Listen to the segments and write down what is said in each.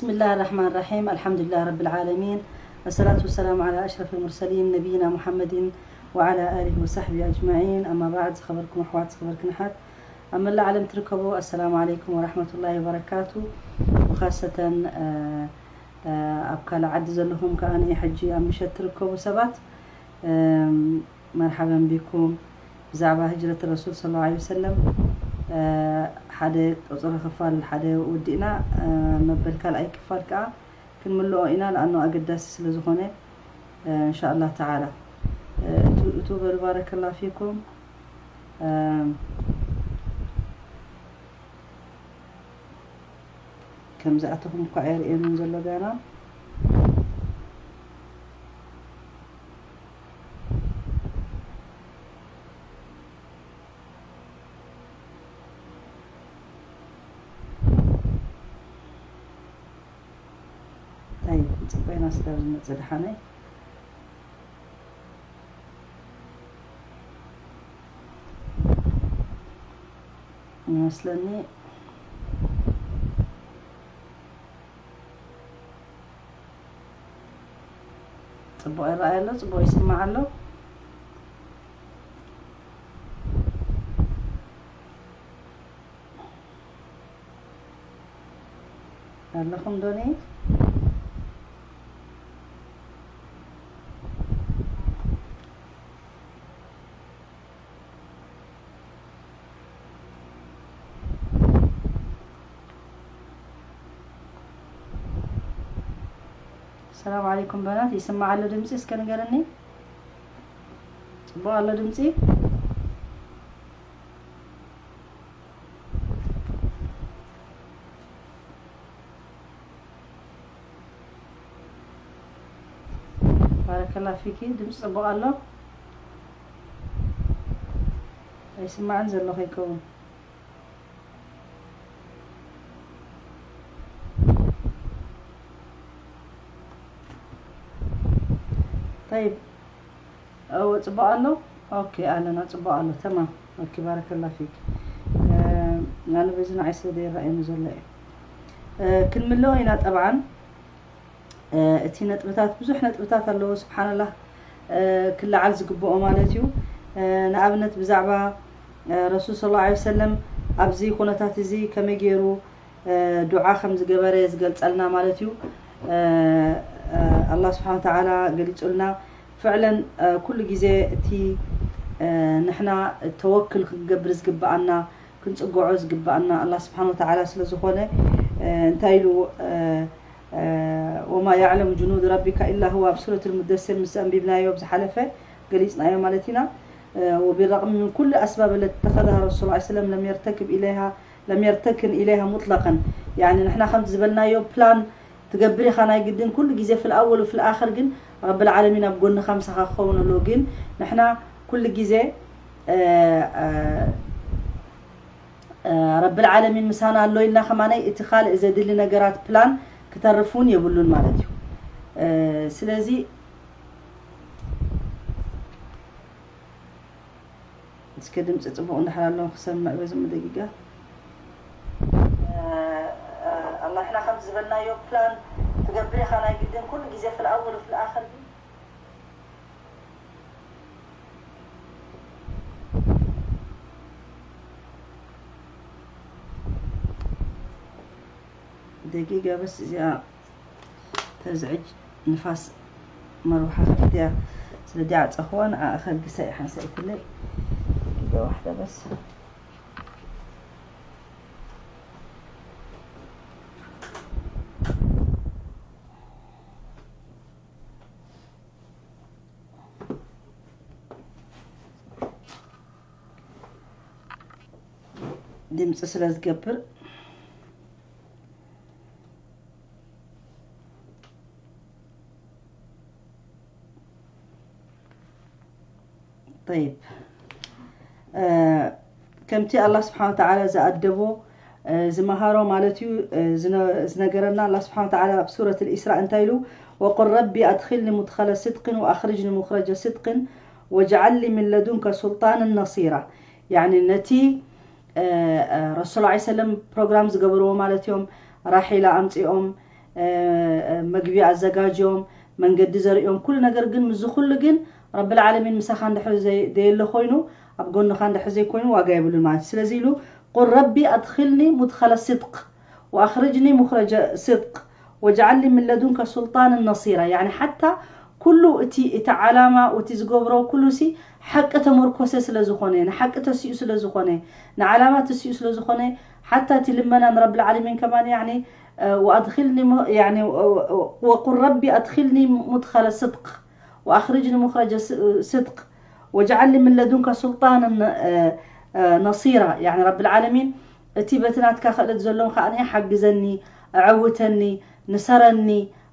بسم الله الرحمن الرحيم. الحمد لله رب العالمين. الصلاة والسلام على أشرف المرسلين نبينا محمد وعلى آله وصحبه أجمعين. أما بعد، ዝኸበርኩም ኣሕዋት፣ ዝኸበርክን ኣሓት ኣብ መላእ ዓለም ትርከቡ፣ السلام عليكم ورحمة الله وبركاته. وخاصة፣ እ፣ እ፣ ኣብ ካልእ ዓዲ ዘለኹም ከኣ ሕጂ ኣብ ምሸት ትርከቡ ሰባት፣ እም፣ መርሓበን ቢኩም። ብዛዕባ ህጅረት ረሱል ሰለላሁ ዐለይሂ ወሰለም፣ እ፣ ሓደ ቁጽሪ ክፋል ሓደ ወዲእና፣ እ፣ መበል ካልኣይ ክፋል ከኣ ክንምልኦ ኢና፣ ለኣኑ ኣገዳሲ ስለ ዝኾነ፣ እ፣ እንሻኣላህ ተዓላ። እ፣ እቱ፣ እቱ በሉ፣ ባረከላህ ፊኩም። እ፣ ከም ዝኣተኹም እኳ ኣየርእየንን ዘሎ ገና። እንታይ ጽበይና ስጋብ ዝመጽእ ደሓነይ ይመስለኒ። ጽቡቕ ይረኣይ ኣሎ፣ ጽቡቕ ይስማዕ ኣሎ። ኣለኹም ዶኒ? ሰላም ዓለይኩም በናት፣ ይስማዕ ኣሎ ድምፂ? እስከ ንገርኒ። ጽቡቕ ኣሎ ድምፂ? ባረከላ ፊኪ፣ ድምፂ ጽቡቕ ኣሎ። ኣይስማዕን ዘሎ ከይከውን። ጠይብ፣ እወ፣ ጽቡቕ ኣሎ። ኦኬ፣ ኣለና፣ ጽቡቕ ኣሎ። ተማም። ኦኬ፣ ባረከላ ፊክ። እ፣ ኣነ በዚ ንዓይ ስለ ዘይረኣየኒ ዘሎ እዩ። እ፣ ክንምልኦ ኢና ጠብዓን። እ፣ እቲ ነጥብታት፣ ብዙሕ ነጥብታት ኣለዎ፣ ስብሓንላህ፣ እ፣ ክለዓል ዝግብኦ ማለት እዩ። እ፣ ንኣብነት ብዛዕባ፣ እ፣ ረሱል ሰለላሁ ዐለይሂ ወሰለም ኣብዚ ኩነታት እዚ ከመይ ገይሩ፣ እ፣ ዱዓ ከም ዝገበረ ዝገልጸልና ማለት እዩ። እ፣ እ፣ ኣላህ ስብሓን ወተዓላ ገሊጹልና። ፍዕለን፣ እ፣ ኩሉ ግዜ እቲ፣ እ፣ ንሕና ተወክል ክንገብር ዝግብኣና፣ ክንጽግዖ ዝግብኣና ኣላህ ስብሓን ወተዓላ ስለ ዝኾነ፣ እ፣ እንታይ ኢሉ፣ እ፣ እ፣ ወማ ያዕለሙ ጅኑድ ረቢካ ኢላ ሁወ ኣብ ሱረት ልሙደሲር ምስ ኣንቢብናዮ ኣብ ዝሓለፈ ገሊጽናዮ ማለት ኢና። እ፣ ወቢረቕሚ ምን ኩሉ ኣስባብ ለቲ ተኸዛሃ ረሱል ሰለላሁ ዐለይሂ ወሰለም ለም የርተክብ ኢለይሃ ለም የርተክን ኢለይሃ ሙጥለቀን። ያኒ ንሕና ከምቲ ዝበልናዮ ፕላን ትገብር ኢኻ ናይ ግድን ኩሉ ግዜ ፍል ኣወል ፍል ኣኽር ግን ረብል ዓለሚን ኣብ ጎንኻ ምሳኻ ክኸውን ኣለዎ። ግን ንሕና ኩሉ ግዜ፣ እ፣ እ፣ እ፣ ረብል ዓለሚን ምሳና ኣሎ ኢልና ከማናይ እቲ ካልእ ዘድሊ ነገራት ፕላን ክተርፍ እውን የብሉን ማለት እዩ። እ፣ ስለዚ እስከ ድምፂ ፅቡቕ እንድሕር ኣሎ ክሰምዕ በዚ ደቂቃ። ኣላ ንሕና ከምቲ ዝበልናዮ ፕላን ትገብር ኢኻ ናይ ግድን ኩሉ ግዜ ፍል ኣወል ፍል ኣኽር ግን ደቂቃ በስ እዚኣ ተዝዕጅ ንፋስ መርብሓ ከፊተያ ስለ ዲዓፀኽዋ ንዓ ከልግሳ እዩ ሓንሳእ ኢትለይ ደቂቃ ዋሕዳ በስ። ድምፂ ስለ ዝገብር ጠይብ፣ እ፣ ከምቲ ኣላህ ስብሓን ወተዓላ ዝኣደቦ፣ እ፣ ዝመሃሮ ማለት እዩ። እ፣ ዝነ-፣ ዝነገረና ኣላህ ስብሓን ወተዓላ ኣብ ሱረት ልኢስራእ እንታይ ኢሉ? ወቁል ረቢ ኣድኪልኒ ሙድኸለ ስድቅን ወኣኽርጅኒ ሙኽረጀ ስድቅን ወጅዓል ሊ ምን ለዱንከ ሱልጣንን ነሲራ። ያኒ ነቲ፣ እ፣ እ፣ ረሱል ዐለይሂ ሰለም ፕሮግራም ዝገበርዎ ማለት እዮም። ራሒላ ኣምፂኦም፣ መግቢ ኣዘጋጅዮም፣ መንገዲ ዘርእዮም፣ ኩሉ ነገር። ግን ምዚ ኩሉ ግን ረብል ዓለሚን ምሳኻ እንድሕር ዘይ- ዘየለ ኮይኑ፣ ኣብ ጎንኻ እንድሕር ዘይኮይኑ ዋጋ የብሉን ማለት እዩ። ስለዚ ኢሉ ቁል ረቢ ኣድኺልኒ ሙድኸለ ስድቅ ወኣኽርጅኒ ሙኽረጀ ስድቅ ወጅዓል ሊ ምን ለዱንከ ሱልጣንን ነሲራ። ያኒ ሓታ ኩሉ እቲ እቲ ዓላማ እቲ ዝገብሮ ኩሉ ሲ ሓቂ ተመርኮሰ ስለ ዝኾነ፣ ንሓቂ ተሲኡ ስለ ዝኾነ፣ ንዓላማ ተሲኡ ስለ ዝኾነ፣ ሓታ እቲ ልመና ንረብል ዓለሚን ከማን ያኒ وأدخلني م- يعني وقل ربي أدخلني مدخل صدق وأخرجني مخرج صدق واجعل لي من لدنك سلطانا نصيرا. يعني رب العالمين، እቲ በቲ ናትካ ክእለት ዘለዎም ከኣ ሓግዘኒ፣ ኣዐውተኒ፣ ንሰረኒ፣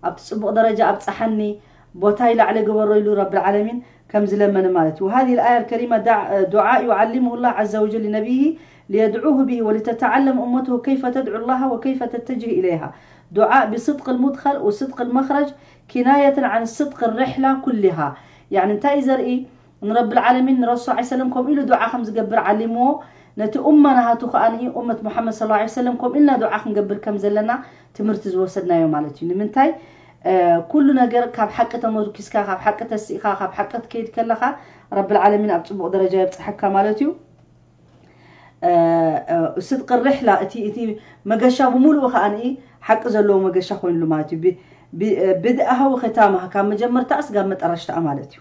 ኣብቲ ጽቡቕ ደረጃ ኣብጽሓኒ፣ ቦታይ ላዕሊ ግበሮ ኢሉ ረብል ዓለሚን ከም ዝለመነ ማለት እዩ። وهذه الآية الكريمة دع- دعاء يعلمه الله عز وجل لنبيه ليدعوه به ولتتعلم أمته كيف تدعو الله وكيف تتجه إليها. دعاء بصدق المدخل وصدق المخرج كناية عن صدق الرحلة كلها. يعني እንታይ እዩ ዘርኢ ንረብል ዓለሚን ንረሱል ሰለም ከምኡ ኢሉ ዱዓ ከም ዝገብር ዓሊምዎ ነቲ ኡማ ናሃቱ ከኣ ኡመት ሙሓመድ ሰለላሁ ዐለይሂ ወሰለም ከምኡ ኢልና ዱዓ ክንገብር ከም ዘለና ትምህርቲ ዝወሰድናዮ ማለት እዩ። ንምንታይ ኩሉ ነገር ካብ ሓቂ ተመርኪስካ ካብ ሓቂ ተሲእካ ካብ ሓቂ ትከይድ ከለኻ ረብል ዓለሚን ኣብ ጽቡቕ ደረጃ የብጽሐካ ማለት እዩ። ስድቂ ርሕላ እቲ እቲ መገሻ ብምሉኡ ከኣ ሓቂ ዘለዎ መገሻ ኮይኑሉ ማለት እዩ። ብድኣሃ ወኸታማሃ ካብ መጀመርታ ስጋብ መጠረሽታ ማለት እዩ።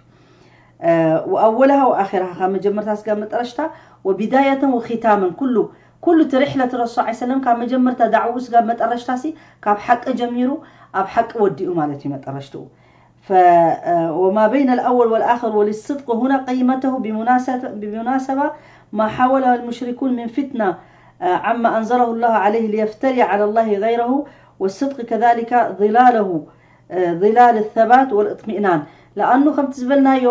ወኣወላሃ ወኣኺራሃ ካብ መጀመርታ ስጋብ መጠረሽታ ወቢዳያተን ወኺታመን ኩሉ ኩሉ እቲ ርሕለት ረሱል ሰለም ካብ መጀመርታ ዳዕውኡ ስጋብ መጠረሽታ ሲ ካብ ሓቂ ጀሚሩ ኣብ ሓቂ ወዲኡ ማለት እዩ መጠረሽትኡ። ف وما بين الأول والآخر وللصدق هنا قيمته بمناسبة ما حاوله المشركون من فتنة عما أنزله الله عليه ليفتري على الله غيره والصدق كذلك ظلاله ظلال الثبات والاطمئنان لأنه ከምቲ ዝበልናዮ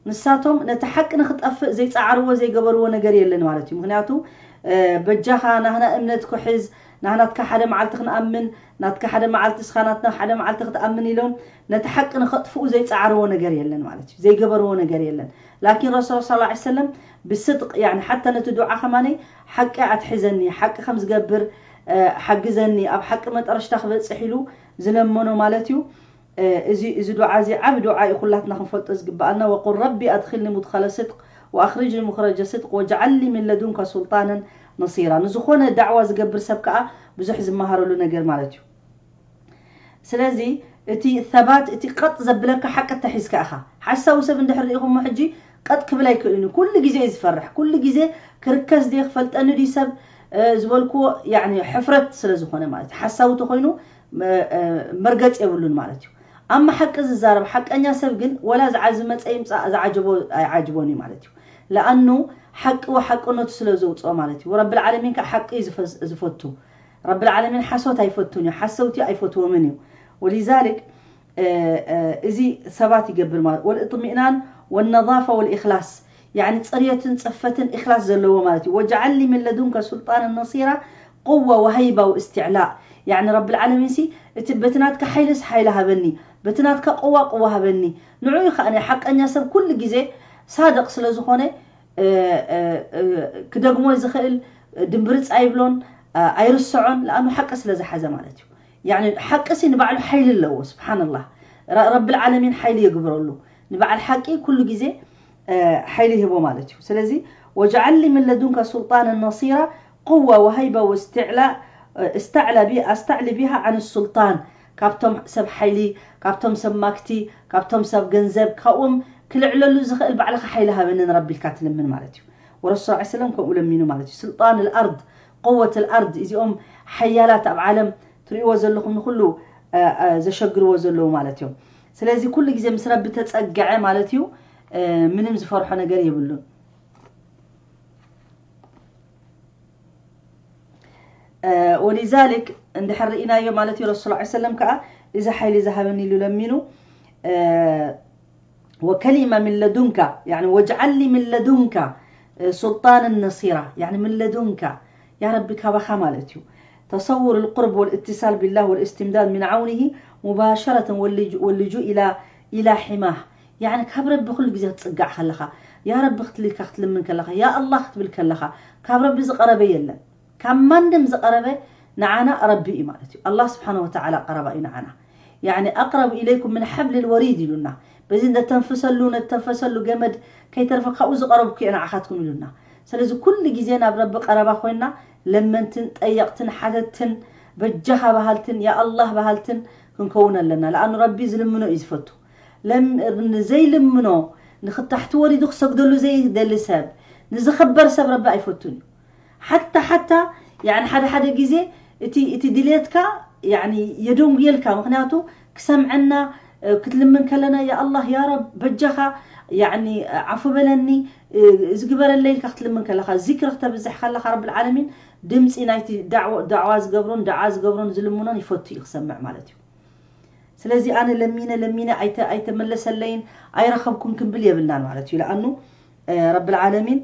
ንሳቶም ነቲ ሓቂ ንኽጠፍእ ዘይጸዓርዎ ዘይገበርዎ ነገር የለን ማለት እዩ። ምክንያቱ በጃኻ ናህና እምነት ክሕዝ ናህናትካ ሓደ መዓልቲ ክንኣምን ናትካ ሓደ መዓልቲ እስኻ ናትና ሓደ መዓልቲ ክትኣምን ኢሎም ነቲ ሓቂ ንኸጥፍኡ ዘይጸዓርዎ ነገር የለን ማለት እዩ። ዘይገበርዎ ነገር የለን። ላኪን ረሱል ስ ሰለም ብስድቅ ያኒ ሓታ ነቲ ዱዓ ከማነይ ሓቂ ኣትሕዘኒ ሓቂ ከም ዝገብር ሓግዘኒ ኣብ ሓቂ መጠረሽታ ክበጽሕ ኢሉ ዝለመኖ ማለት እዩ። እዚ እዚ ዱዓ እዚ ዓቢ ዱዓ እዩ ኩላትና ክንፈልጦ ዝግብኣና። وقل ربي أدخلني مدخل صدق وأخرجني مخرج صدق واجعل لي من لدنك سلطانا نصيرا። ንዝኾነ ዳዕዋ ዝገብር ሰብ ከኣ ብዙሕ ዝመሃረሉ ነገር ማለት እዩ። ስለዚ እቲ ሰባት እቲ ቀጥ ዘብለካ ሓቂ ተሒዝካ ኢኻ። ሓሳዊ ሰብ እንድሕር ርኢኹሞ ሕጂ ቀጥ ክብል ኣይክእልን እዩ። ኩሉ ግዜ እዩ ዝፈርሕ። ኩሉ ግዜ ክርከስ ድየ ክፈልጠኒ ድዩ ሰብ ዝበልክዎ ያኒ ሕፍረት ስለ ዝኾነ ማለት እዩ። ሓሳዊ ተኾይኑ መርገጽ የብሉን ማለት እዩ። ኣማ ሓቂ ዝዛረብ ሓቀኛ ሰብ ግን ወላ ዝዓ ዝመፀ ይምፃእ ዝዓጀቦ ኣይዓጅቦን እዩ ማለት እዩ። ለኣኑ ሓቂ ወሓቅነቱ ስለ ዘውፅኦ ማለት እዩ። ረብል ዓለሚን ከዓ ሓቂ እዩ ዝፈ- ዝፈቱ። ረብል ዓለሚን ሓሶት ኣይፈቱን እዩ። ሓሰውቲ ኣይፈትዎምን እዩ። ወሊዛሊክ እዚ ሰባት ይገብር ማለት ወልእጥሚእናን ወነዛፋ ወልእክላስ ያኒ ፅርየትን ፅፈትን እክላስ ዘለዎ ማለት እዩ። ወጅዓል ሊ ምን ለዱንከ ሱልጣን ነሲራ ቁዋ ወሃይባ ወእስትዕላእ ያኒ ረብል ዓለሚን ሲ እቲ በቲ ናትካ ሓይልስ ሓይሊ ሃበኒ በቲ ናትካ ቁዋ ቁዋ ሃበኒ። ንዑ እዩ ከዓ ናይ ሓቀኛ ሰብ ኩሉ ግዜ ሳድቅ ስለ ዝኾነ ክደግሞ ዝኽእል ድንብርፅ ኣይብሎን ኣይርስዖን ለኣኑ ሓቂ ስለ ዝሓዘ ማለት እዩ። ያኒ ሓቂ ሲ ንባዕሉ ሓይሊ ኣለዎ ስብሓንላህ። ረብል ዓለሚን ሓይሊ የግብረሉ። ንበዓል ሓቂ ኩሉ ግዜ ሓይሊ ይህቦ ማለት እዩ። ስለዚ ወጅዓል ሊ ምን ለዱንከ ሱልጣን ነሲራ ቁዋ ወሃይባ ወስትዕላ استعلى بها أستعلي بها عن السلطان ካብቶም ሰብ ሓይሊ ካብቶም ሰብ ማክቲ ካብቶም ሰብ ገንዘብ ካብኦም ክልዕለሉ ዝኽእል ባዕልኻ ሓይሊ ሃበኒ ንረቢ ኢልካ ትልምን ማለት እዩ። ወረሱል ስ ሰለም ከምኡ ለሚኑ ማለት እዩ። ስልጣን ልኣርድ ቁወት ልኣርድ እዚኦም ሓያላት ኣብ ዓለም ትርእይዎ ዘለኹም ንኩሉ ዘሸግርዎ ዘለዉ ማለት እዮም። ስለዚ ኩሉ ግዜ ምስ ረቢ ተጸግዐ ማለት እዩ ምንም ዝፈርሖ ነገር የብሉን። ወሊዛሊክ እንድሕር ርኢናዮ ማለት እዩ ረሱል ስ ሰለም ከዓ እዚ ሓይሊ ዝሃበኒ ኢሉ ለሚኑ ወከሊማ ምን ለዱንካ ወጅዓል ሊ ምን ለዱንካ ሱልጣንን ነሲራ ምን ለዱንካ ያ ረቢ ካባኻ ማለት እዩ ተሰውር القرب والاتصال بالله والاستمداد من عونه مباشرة واللجوء إلى إلى حماه يعني ካብ ረቢ ኩሉ ግዜ ክትጽጋዕ ከለኻ ያ ረቢ ክትልልካ ክትልምን ከለኻ ያ ኣላህ ክትብል ከለኻ ካብ ረቢ ዝቐረበ የለን ካብ ማንም ዝቐረበ ንዓና ረቢ እዩ ማለት እዩ። ኣላህ ስብሓን ወተዓላ ቀረባ እዩ ንዓና። ያኒ ኣቅረቡ ኢለይኩም ምን ሓብልል ወሪድ ኢሉና። በዚ እንደተንፍሰሉ ነተንፈሰሉ ገመድ ከይተርፈ ካብኡ ዝቀረብኩ እየ ንዓኻትኩም ኢሉና። ስለዚ ኩሉ ግዜ ናብ ረቢ ቀረባ ኮይና ለመንትን ጠየቕትን ሓተትን በጃኻ በሃልትን ያ ኣላህ በሃልትን ክንከውን ኣለና። ለኣኑ ረቢ ዝልምኖ እዩ ዝፈቱ። ለም ዘይልምኖ ንክታሕቲ ወሪዱ ክሰግደሉ ዘይደሊ ሰብ ንዝኸበር ሰብ ረቢ ኣይፈቱን እዩ። ሓታ ሓታ ያኒ ሓደ ሓደ ግዜ እቲ እቲ ድሌትካ ያኒ የደንጉየልካ። ምክንያቱ ክሰምዐና ክትልምን ከለና ያ ኣላህ ያ ረብ በጃኻ ያኒ ዓፉ በለኒ ዝግበረለይ ኢልካ ክትልምን ከለኻ ዚክሪ ክተብዝሕ ከለኻ ረብል ዓለሚን ድምፂ ናይቲ ዳዕዋ ዝገብሮን ዳዓ ዝገብሮን ዝልምኖን ይፈቱ እዩ ክሰምዕ ማለት እዩ። ስለዚ ኣነ ለሚነ ለሚነ ኣይተ ኣይተመለሰለይን ኣይረኸብኩን ክንብል የብልናን ማለት እዩ። ለኣኑ ረብል ዓለሚን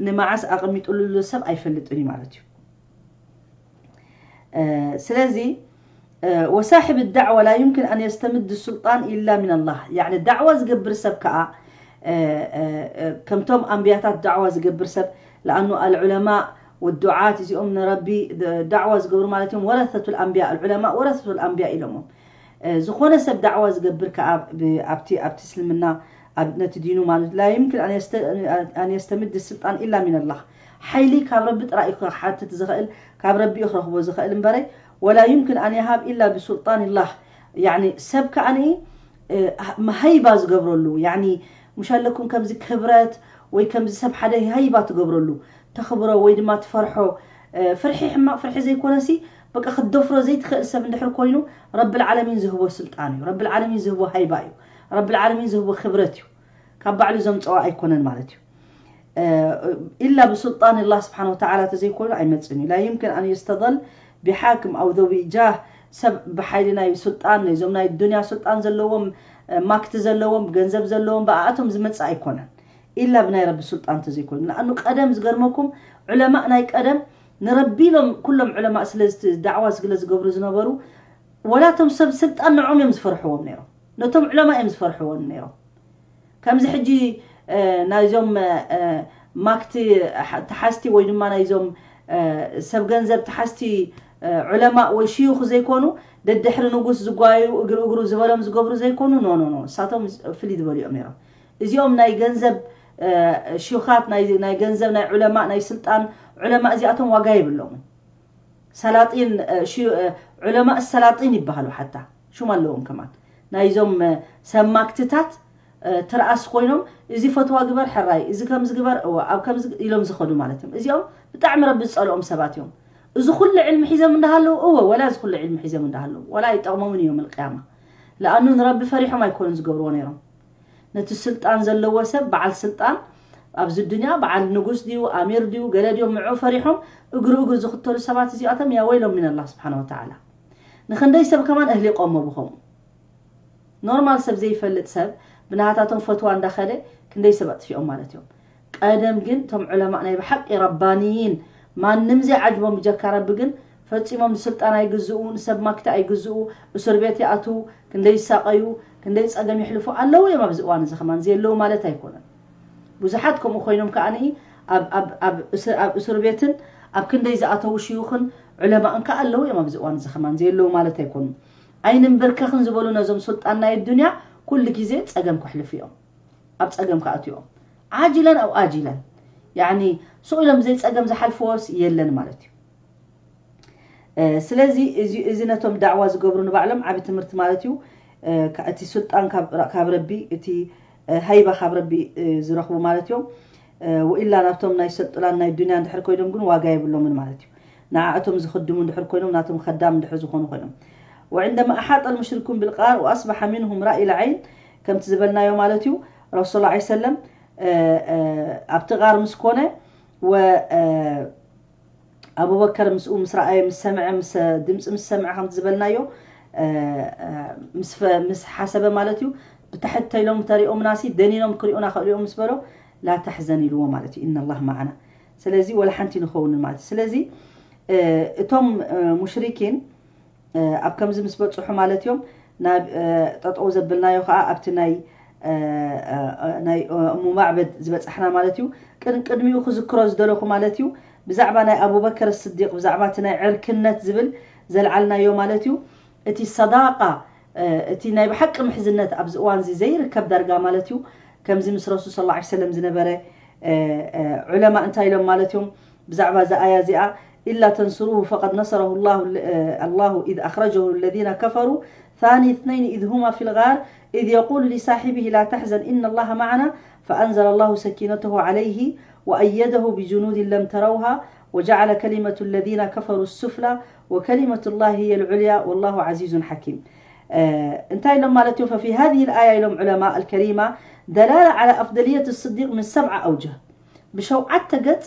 ንመዓስ ኣቐሚጡሉ ዘሎ ሰብ ኣይፈልጥን እዩ ማለት እዩ። ስለዚ ወሳሕብ ዳዕዋ ላ ዩምክን ኣን የስተምድ ሱልጣን ኢላ ሚን ኣላህ። ያኒ ዳዕዋ ዝገብር ሰብ ከዓ ከምቶም ኣንብያታት ዳዕዋ ዝገብር ሰብ ለኣኑ ኣልዑለማ ወዱዓት እዚኦም ንረቢ ዳዕዋ ዝገብሩ ማለት እዮም። ወረሰቱ ልኣንብያ ኣልዑለማ ወረሰቱ ልኣንብያ ኢሎሞም። ዝኾነ ሰብ ዳዕዋ ዝገብር ከዓ ኣብቲ ኣብቲ እስልምና ነቲ ዲኑ ማለት ላ ዩምክን ኣን የስተምድ ስልጣን ኢላ ሚን ኣላህ። ሓይሊ ካብ ረቢ ጥራይ እዩ ክሓትት ዝኽእል፣ ካብ ረቢ እዩ ክረኽቦ ዝኽእል እምበረይ ወላ ዩምክን ኣን የሃብ ኢላ ብሱልጣን ላህ። ያኒ ሰብ ከዓኒ መሃይባ ዝገብረሉ ያኒ ሙሽ ኣለኩም ከምዚ ክብረት ወይ ከምዚ ሰብ ሓደ ሃይባ ትገብረሉ ተኽብሮ ወይ ድማ ትፈርሖ። ፍርሒ ሕማቕ ፍርሒ ዘይኮነሲ በቃ ክትደፍሮ ዘይትኽእል ሰብ እንድሕር ኮይኑ ረብል ዓለሚን ዝህቦ ስልጣን እዩ። ረብል ዓለሚን ዝህቦ ሃይባ እዩ። ረብል ዓለሚን ዝህቦ ክብረት እዩ። ካብ ባዕሉ ዘምፀኦ ኣይኮነን ማለት እዩ። ኢላ ብሱልጣን ላህ ስብሓን ወተዓላ ተዘይኮይኑ ኣይመፅን እዩ። ላ ዩምክን ኣን ዩስተደል ብሓክም ኣው ዘዊ ጃህ ሰብ ብሓይሊ ናይ ሱልጣን ነዞም ናይ ዱንያ ሱልጣን ዘለዎም ማክቲ ዘለዎም ገንዘብ ዘለዎም ብኣኣቶም ዝመፅእ ኣይኮነን። ኢላ ብናይ ረቢ ሱልጣን ተዘይኮይኑ። ንኣኑ ቀደም ዝገርመኩም ዑለማእ ናይ ቀደም ንረቢ ኢሎም ኩሎም ዑለማእ ስለ ዳዕዋ ስለ ዝገብሩ ዝነበሩ ወላቶም ሰብ ስልጣን ንዖም እዮም ዝፈርሕዎም ነይሮም። ነቶም ዑለማ እዮም ዝፈርሕዎም ነይሮም። ከምዚ ሕጂ ናይዞም ማክቲ ተሓዝቲ ወይ ድማ ናይዞም ሰብ ገንዘብ ተሓዝቲ ዑለማ ወይ ሽዩኽ ዘይኮኑ ደድሕሪ ንጉስ ዝጓዩ እግሪ እግሩ ዝበሎም ዝገብሩ ዘይኮኑ ኖ ኖ ኖ እሳቶም ፍልይ ዝበሉ እዮም ነይሮም። እዚኦም ናይ ገንዘብ ሽዩኻት ናይ ገንዘብ ናይ ዑለማ ናይ ስልጣን ዑለማ እዚኣቶም ዋጋ የብሎምን። ሰላጢን ዑለማ ሰላጢን ይበሃሉ ሓታ ሹም ኣለዎም ከማን ናይዞም ሰብ ማክትታት ትርኣስ ኮይኖም እዚ ፈትዋ ግበር ሕራይ እዚ ከምዚ ግበር እወ ኣብ ከምዚ ኢሎም ዝኸዱ ማለት እዮም። እዚኦም ብጣዕሚ ረቢ ዝፀልኦም ሰባት እዮም። እዚ ኩሉ ዕልሚ ሒዞም እንዳሃለዉ እወ ወላ እዚ ኩሉ ዕልሚ ሒዞም እንዳሃለዉ ወላ ኣይጠቕሞምን እዮም ልቅያማ። ለኣኑ ንረቢ ፈሪሖም ኣይኮኑን ዝገብርዎ ነይሮም። ነቲ ስልጣን ዘለዎ ሰብ በዓል ስልጣን ኣብዚ ዱንያ በዓል ንጉስ ድዩ ኣሚር ድዩ ገለ ድዮም ንዑ ፈሪሖም እግሩ እግሩ ዝኽተሉ ሰባት እዚኣቶም ያ ወይሎም ሚን ኣላህ ስብሓን ወተዓላ። ንክንደይ ሰብ ከማን እህሊቆሞ ብኸምኡ ኖርማል ሰብ ዘይፈልጥ ሰብ ብናሃታቶም ፈትዋ እንዳኸደ ክንደይ ሰብ ኣጥፊኦም ማለት እዮም። ቀደም ግን እቶም ዑለማእ ናይ ብሓቂ ረባንይን ማንም ዘይዓጅቦም ብጀካ ረቢ ግን ፈጺሞም ንስልጣን ኣይግዝኡ ንሰብ ማክቲ ኣይግዝኡ። እስር ቤት ይኣትዉ ክንደይ ይሳቐዩ ክንደይ ጸገም ይሕልፉ ኣለዉ እዮም ኣብዚ እዋን እዚ ከማን ዘየለዉ ማለት ኣይኮነን። ብዙሓት ከምኡ ኮይኖም ከዓኒ ኣብ እስር ቤትን ኣብ ክንደይ ዝኣተዉ ሽዩኽን ዑለማእን ከኣ ኣለዉ እዮም ኣብዚ እዋን እዚ ከማን ዘየለዉ ማለት ኣይኮኑን። ኣይንንበርከኽን ዝበሉ ነዞም ሱልጣን ናይ ኣዱንያ ኩሉ ግዜ ጸገም ከሕልፉ እዮም። ኣብ ጸገም ክኣትዎም ዓጅለን ኣው ኣጅለን ያኒ ሱቕ ኢሎም ብዘይ ጸገም ዝሓልፍዎስ የለን ማለት እዩ። ስለዚ እዚ ነቶም ዳዕዋ ዝገብሩ ንባዕሎም ዓብ ትምህርቲ ማለት እዩ። እቲ ሱልጣን ካብ ረቢ እቲ ሃይባ ካብ ረቢ ዝረኽቡ ማለት እዮም። ወኢላ ናብቶም ናይ ሰልጡላን ናይ ዱንያ እንድሕር ኮይኖም ግን ዋጋ የብሎምን ማለት እዩ። ንዓእቶም ዝኽድሙ እንድሕር ኮይኖም ናቶም ከዳም እንድሕር ዝኾኑ ኮይኖም وعندما أحاط المشركون بالغار وأصبح منهم رأي العين ከምቲ ዝበልናዮ ማለት እዩ ረሱል ላ ሰለም ኣብቲ ጋር ምስ ኮነ ኣቡበከር ምስኡ ምስ ረኣየ ምስ ሰምዐ ምስ ድምፂ ምስ ሰምዐ ከምቲ ዝበልናዮ ምስ ሓሰበ ማለት እዩ ብታሕተይሎም ተሪኦምናሲ ደኒኖም ክሪኡና ክእልኦም ምስ በሎ ላ ተሕዘን ኢልዎ ማለት እዩ ኢናላህ ማዓና ስለዚ ወላ ሓንቲ ንኸውንን ማለት እዩ ስለዚ እቶም ሙሽሪኪን ኣብ ከምዚ ምስ በፅሑ ማለት እዮም ናብ ጠጠው ዘብልናዮ ከዓ ኣብቲ ናይ ናይ እሙ ማዕበድ ዝበፃሕና ማለት እዩ ቅድሚኡ ክዝክሮ ዝደለኹ ማለት እዩ ብዛዕባ ናይ ኣቡበከር ስዲቅ፣ ብዛዕባ እቲ ናይ ዕርክነት ዝብል ዘልዓልናዮ ማለት እዩ። እቲ ሰዳቃ፣ እ፣ እቲ ናይ ብሓቂ ምሕዝነት ኣብዚ እዋን እዚ ዘይርከብ ዳርጋ ማለት እዩ። ከምዚ ምስ ረሱል ሰለላሁ ዐለይሂ ወሰለም ዝነበረ፣ እ፣ እ፣ ዑለማ እንታይ ኢሎም ማለት እዮም ብዛዕባ እዛ ኣያ እዚኣ? إلا تنصروه فقد نصره الله، ال-، እ፣ الله إذ أخرجه الذين كفروا ثاني اثنين إذ هما في الغار إذ يقول لصاحبه لا تحزن إن الله معنا فأنزل الله سكينته عليه وأيده بجنود لم تروها وجعل كلمة الذين كفروا السفلى وكلمة الله هي العليا والله عزيز حكيم. እ፣ እንታይ ኢሎም ማለት እዩ? ففي هذه الآية ኢሎም ዑለማ الكريمة دلالة على أفضلية الصديق من سبعة أوجه. ብሸውዓተ ገጽ፣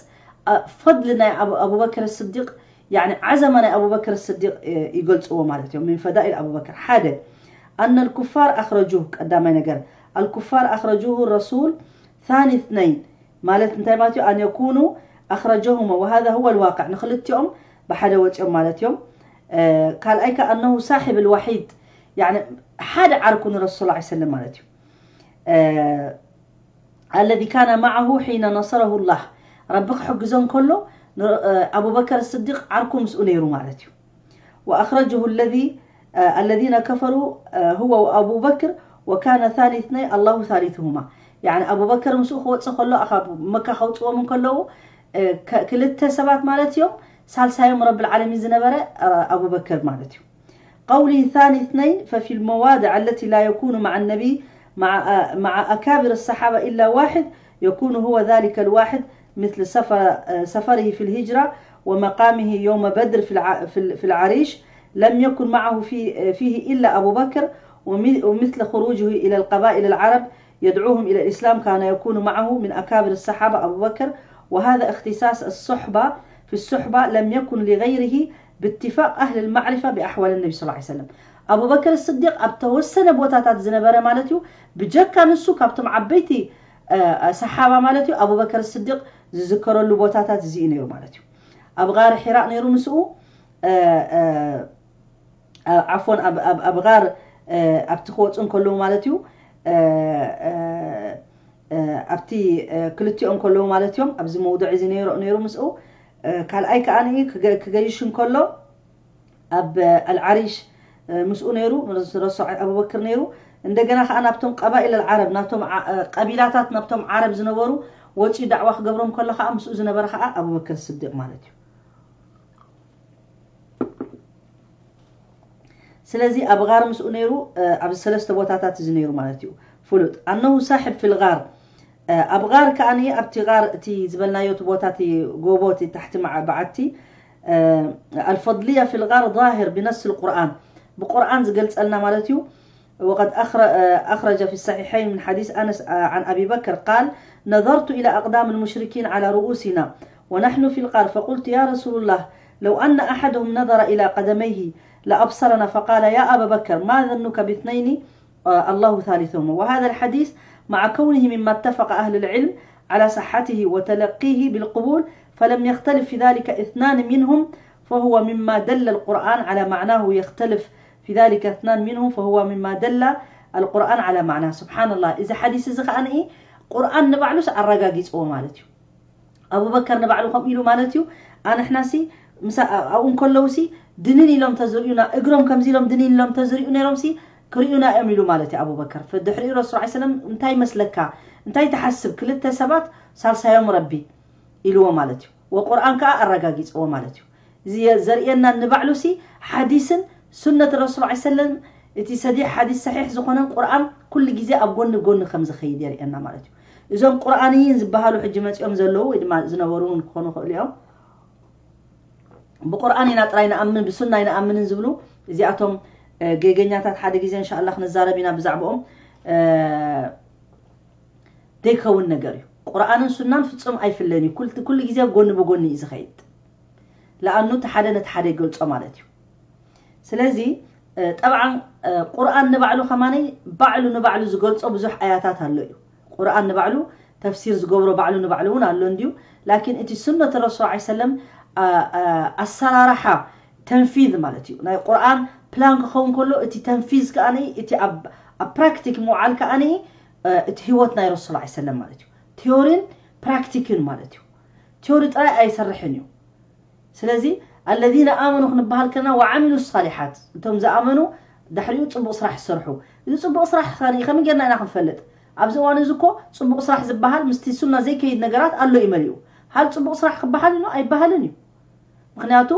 እ፣ ፈድሊ ናይ ኣቡ-፣ ኣቡበክር ስዲቅ፣ ያኒ ዓዘማ ናይ ኣቡበክር ስዲቅ፣ እ፣ ይገልጽዎ ማለት እዮም። من فضائل أبو بكر ሓደ أن الكفار أخرجوه ቀዳማይ ነገር الكفار أخرجوه الرسول ثاني اثنين ማለት እንታይ ማለት እዩ? أن يكونوا أخرجهما وهذا هو الواقع ንክልቲኦም ብሓደ ወፂኦም ማለት እዮም። እ፣ ካልኣይ ከ أنه صاحب الوحيد ያኒ ሓደ ዓርኩ ንረሱል ሰለላሁ ዐለይሂ ወሰለም ማለት እዩ። እ፣ الذي كان معه حين نصره الله ረቢ ክሕግዞ እንከሎ ን-፣ እ፣ ኣቡበከር ስዲቅ ዓርኩ ምስኡ ነይሩ ማለት እዩ። وأخرجه الذي، እ፣ الذين كفروا، እ፣ هو وأبو بكر وكان ثاني اثنين الله ثالثهما ያኒ ኣቡበከር ምስኡ ክወፅእ ከሎ ካብ መካ ከውፅዎም እንከለዉ፣ እ፣ ከ-፣ ክልተ ሰባት ማለት እዮም ሳልሳዮም ረብል ዓለሚን ዝነበረ፣ እ፣ ኣቡበከር ማለት እዩ። قوله ثاني اثنين ففي المواضع التي لا يكون مع النبي مع، مع أكابر الصحابة إلا واحد يكون هو ذلك الواحد مثل سفر، سفره في الهجرة ومقامه يوم بدر في الع-، في ال-، في العريش لم يكن معه في، فيه إلا أبو بكر وم-، ومثل خروجه إلى القبائل العرب يدعوهم إلى الإسلام كان يكون معه من أكابر الصحابة أبو بكر وهذا اختصاص الصحبة في الصحبة لم يكن لغيره باتفاق أهل المعرفة بأحوال النبي صلى الله عليه وسلم ኣቡበክር ስዲቅ ኣብ ተወሰነ ቦታታት ዝነበረ ማለት እዩ ብጀካ ንሱ ካብቶም ዓበይቲ፣ እ፣ ሰሓባ ማለት እዩ ኣቡበክር ስዲቅ ዝዝከረሉ ቦታታት እዚ እዩ ነይሩ ማለት እዩ ኣብ ጋር ሒራእ ነይሩ ምስኡ እ፣ እ፣ እ፣ ዓፎን ኣብ፣ ኣብ፣ ኣብ ጋር እ፣ ኣብቲ ክወፁ እንከለዉ ማለት እዩ እ፣ እ፣ እ፣ ኣብቲ እ፣ ክልቲኦም ከለዉ ማለት እዮም ኣብዚ መውድዕ እዚ ነይሩ፣ ነይሩ ምስኡ እ፣ ካልኣይ ከዓ ክገ-፣ ክገይሽ እንከሎ ኣብ ኣልዓሪሽ፣ እ፣ ምስኡ ነይሩ ረሱ ኣቡበክር ነይሩ እንደገና ከዓ ናብቶም ቀባኢል ኣልዓረብ ናቶም ዓ-፣ እ፣ ቀቢላታት ናብቶም ዓረብ ዝነበሩ ወፂኡ ዳዕዋ ክገብሮም ከሎ ከዓ ምስኡ ዝነበረ ከዓ ኣቡበክር ስዲቅ ማለት እዩ ስለዚ ኣብ ጋር ምስኡ ነይሩ እ፣ ኣብዚ ሰለስተ ቦታታት እዚ ነይሩ ማለት እዩ ፍሉጥ ኣነሁ ሳሕብ ፊል ጋር እ፣ ኣብ ጋር ከዓኒ ኣብቲ ጋር እቲ ዝበልናዮ እቲ ቦታ እቲ ጎቦ እቲ ታሕቲ መዓ-፣ በዓቲ እ፣ الفضلية في الغار ظاهر بنص القرآن ብቁርኣን ዝገልጸልና ማለት እዩ وقد أخر-، أخرج في الصحيحين من حديث أنس عن أبي بكر قال نظرت إلى أقدام المشركين على رؤوسنا ونحن في الغار فقلت يا رسول الله لو أن أحدهم نظر إلى قدميه لأبصرنا فقال يا أبا بكر ما ظنك باثنين آه، الله ثالثهما وهذا الحديث مع كونه مما اتفق أهل العلم على صحته وتلقيه بالقبول فلم يختلف في ذلك اثنان منهم فهو مما دل القرآن على معناه يختلف في ذلك اثنان منهم فهو مما دل القرآن على معناه سبحان الله إذا حديث إذا خانئي قرآن نبعلوس أرقاقيس أو مالتيو ኣቡበከር ንባዕሉ ከምኡ ኢሉ ማለት እዩ ኣንሕናሲ ምስ ኣብኡ እንከለውሲ ድንን ኢሎም ተዝርእዩና እግሮም ከምዚ ኢሎም ድንን ኢሎም ተዝርእዩ ነይሮምሲ ክርእዩና እዮም ኢሉ ማለት እዩ ኣቡበከር ድሕሪኡ ረሱል ስ ሰለም እንታይ መስለካ እንታይ ትሓስብ ክልተ ሰባት ሳልሳዮም ረቢ ኢልዎ ማለት እዩ ወቁርኣን ከዓ ኣረጋጊፅዎ ማለት እዩ እዚ ዘርእየና ንባዕሉሲ ሓዲስን ሱነት ረሱል ስ ሰለም እቲ ሰዲሕ ሓዲስ ሰሒሕ ዝኾነን ቁርኣን ኩሉ ግዜ ኣብ ጎኒ ጎኒ ከም ዝኸይድ የርእየና ማለት እዩ እዞም ቁርኣንይን ዝበሃሉ ሕጂ መፂኦም ዘለዉ ወይ ድማ ዝነበሩ እውን ክኾኑ ይኽእሉ እዮም ብቁርኣን ኢና ጥራይ ንኣምን ብሱና ኣይንኣምንን ዝብሉ እዚኣቶም እ፣ ጌገኛታት ሓደ ግዜ እንሻላ ክንዛረብ ኢና ብዛዕባኦም እ፣ ዘይከውን ነገር እዩ ቁርኣንን ሱናን ፍፁም ኣይፍለን እዩ ኩል- ኩሉ ግዜ ጎኒ ብጎኒ እዩ ዝኸይድ ለኣኑ እቲ ሓደ ነቲ ሓደ ይገልፆ ማለት እዩ ስለዚ እ፣ ጠብዓን እ፣ ቁርኣን ንባዕሉ ከማነይ ባዕሉ ንባዕሉ ዝገልፆ ብዙሕ ኣያታት ኣሎ እዩ ቁርኣን ንባዕሉ ተፍሲር ዝገብሮ ባዕሉ ንባዕሉ እውን ኣሎ እንድዩ ላኪን እቲ ሱነት ረሱል ስ ሰለም ኣሰራርሓ ተንፊዝ ማለት እዩ ናይ ቁርኣን ፕላን ክኸውን ከሎ እቲ ተንፊዝ ከኣ እቲ ኣብ ፕራክቲክ ምውዓል ከኣ እቲ ህይወት ናይ ረሱል ስ ሰለም ማለት እዩ ቲዮሪን ፕራክቲክን ማለት እዩ ቲዮሪ ጥራይ ኣይሰርሕን እዩ። ስለዚ الذين آمنوا ክንበሃል ከለና وعملوا الصالحات፣ እቶም ዝኣመኑ ድሕሪኡ ጽቡቕ ስራሕ ዝሰርሑ። እዚ ጽቡቕ ስራሕ ከ ከመይ ጌርና ኢና ክንፈልጥ? ኣብዚ እዋን እዚ እኮ ጽቡቕ ስራሕ ዝበሃል ምስቲ ሱና ዘይከይድ ነገራት ኣሎ እዩ መሊኡ። ሃል ጽቡቕ ስራሕ ክበሃል እዩ? ኣይበሃልን እዩ። ምክንያቱ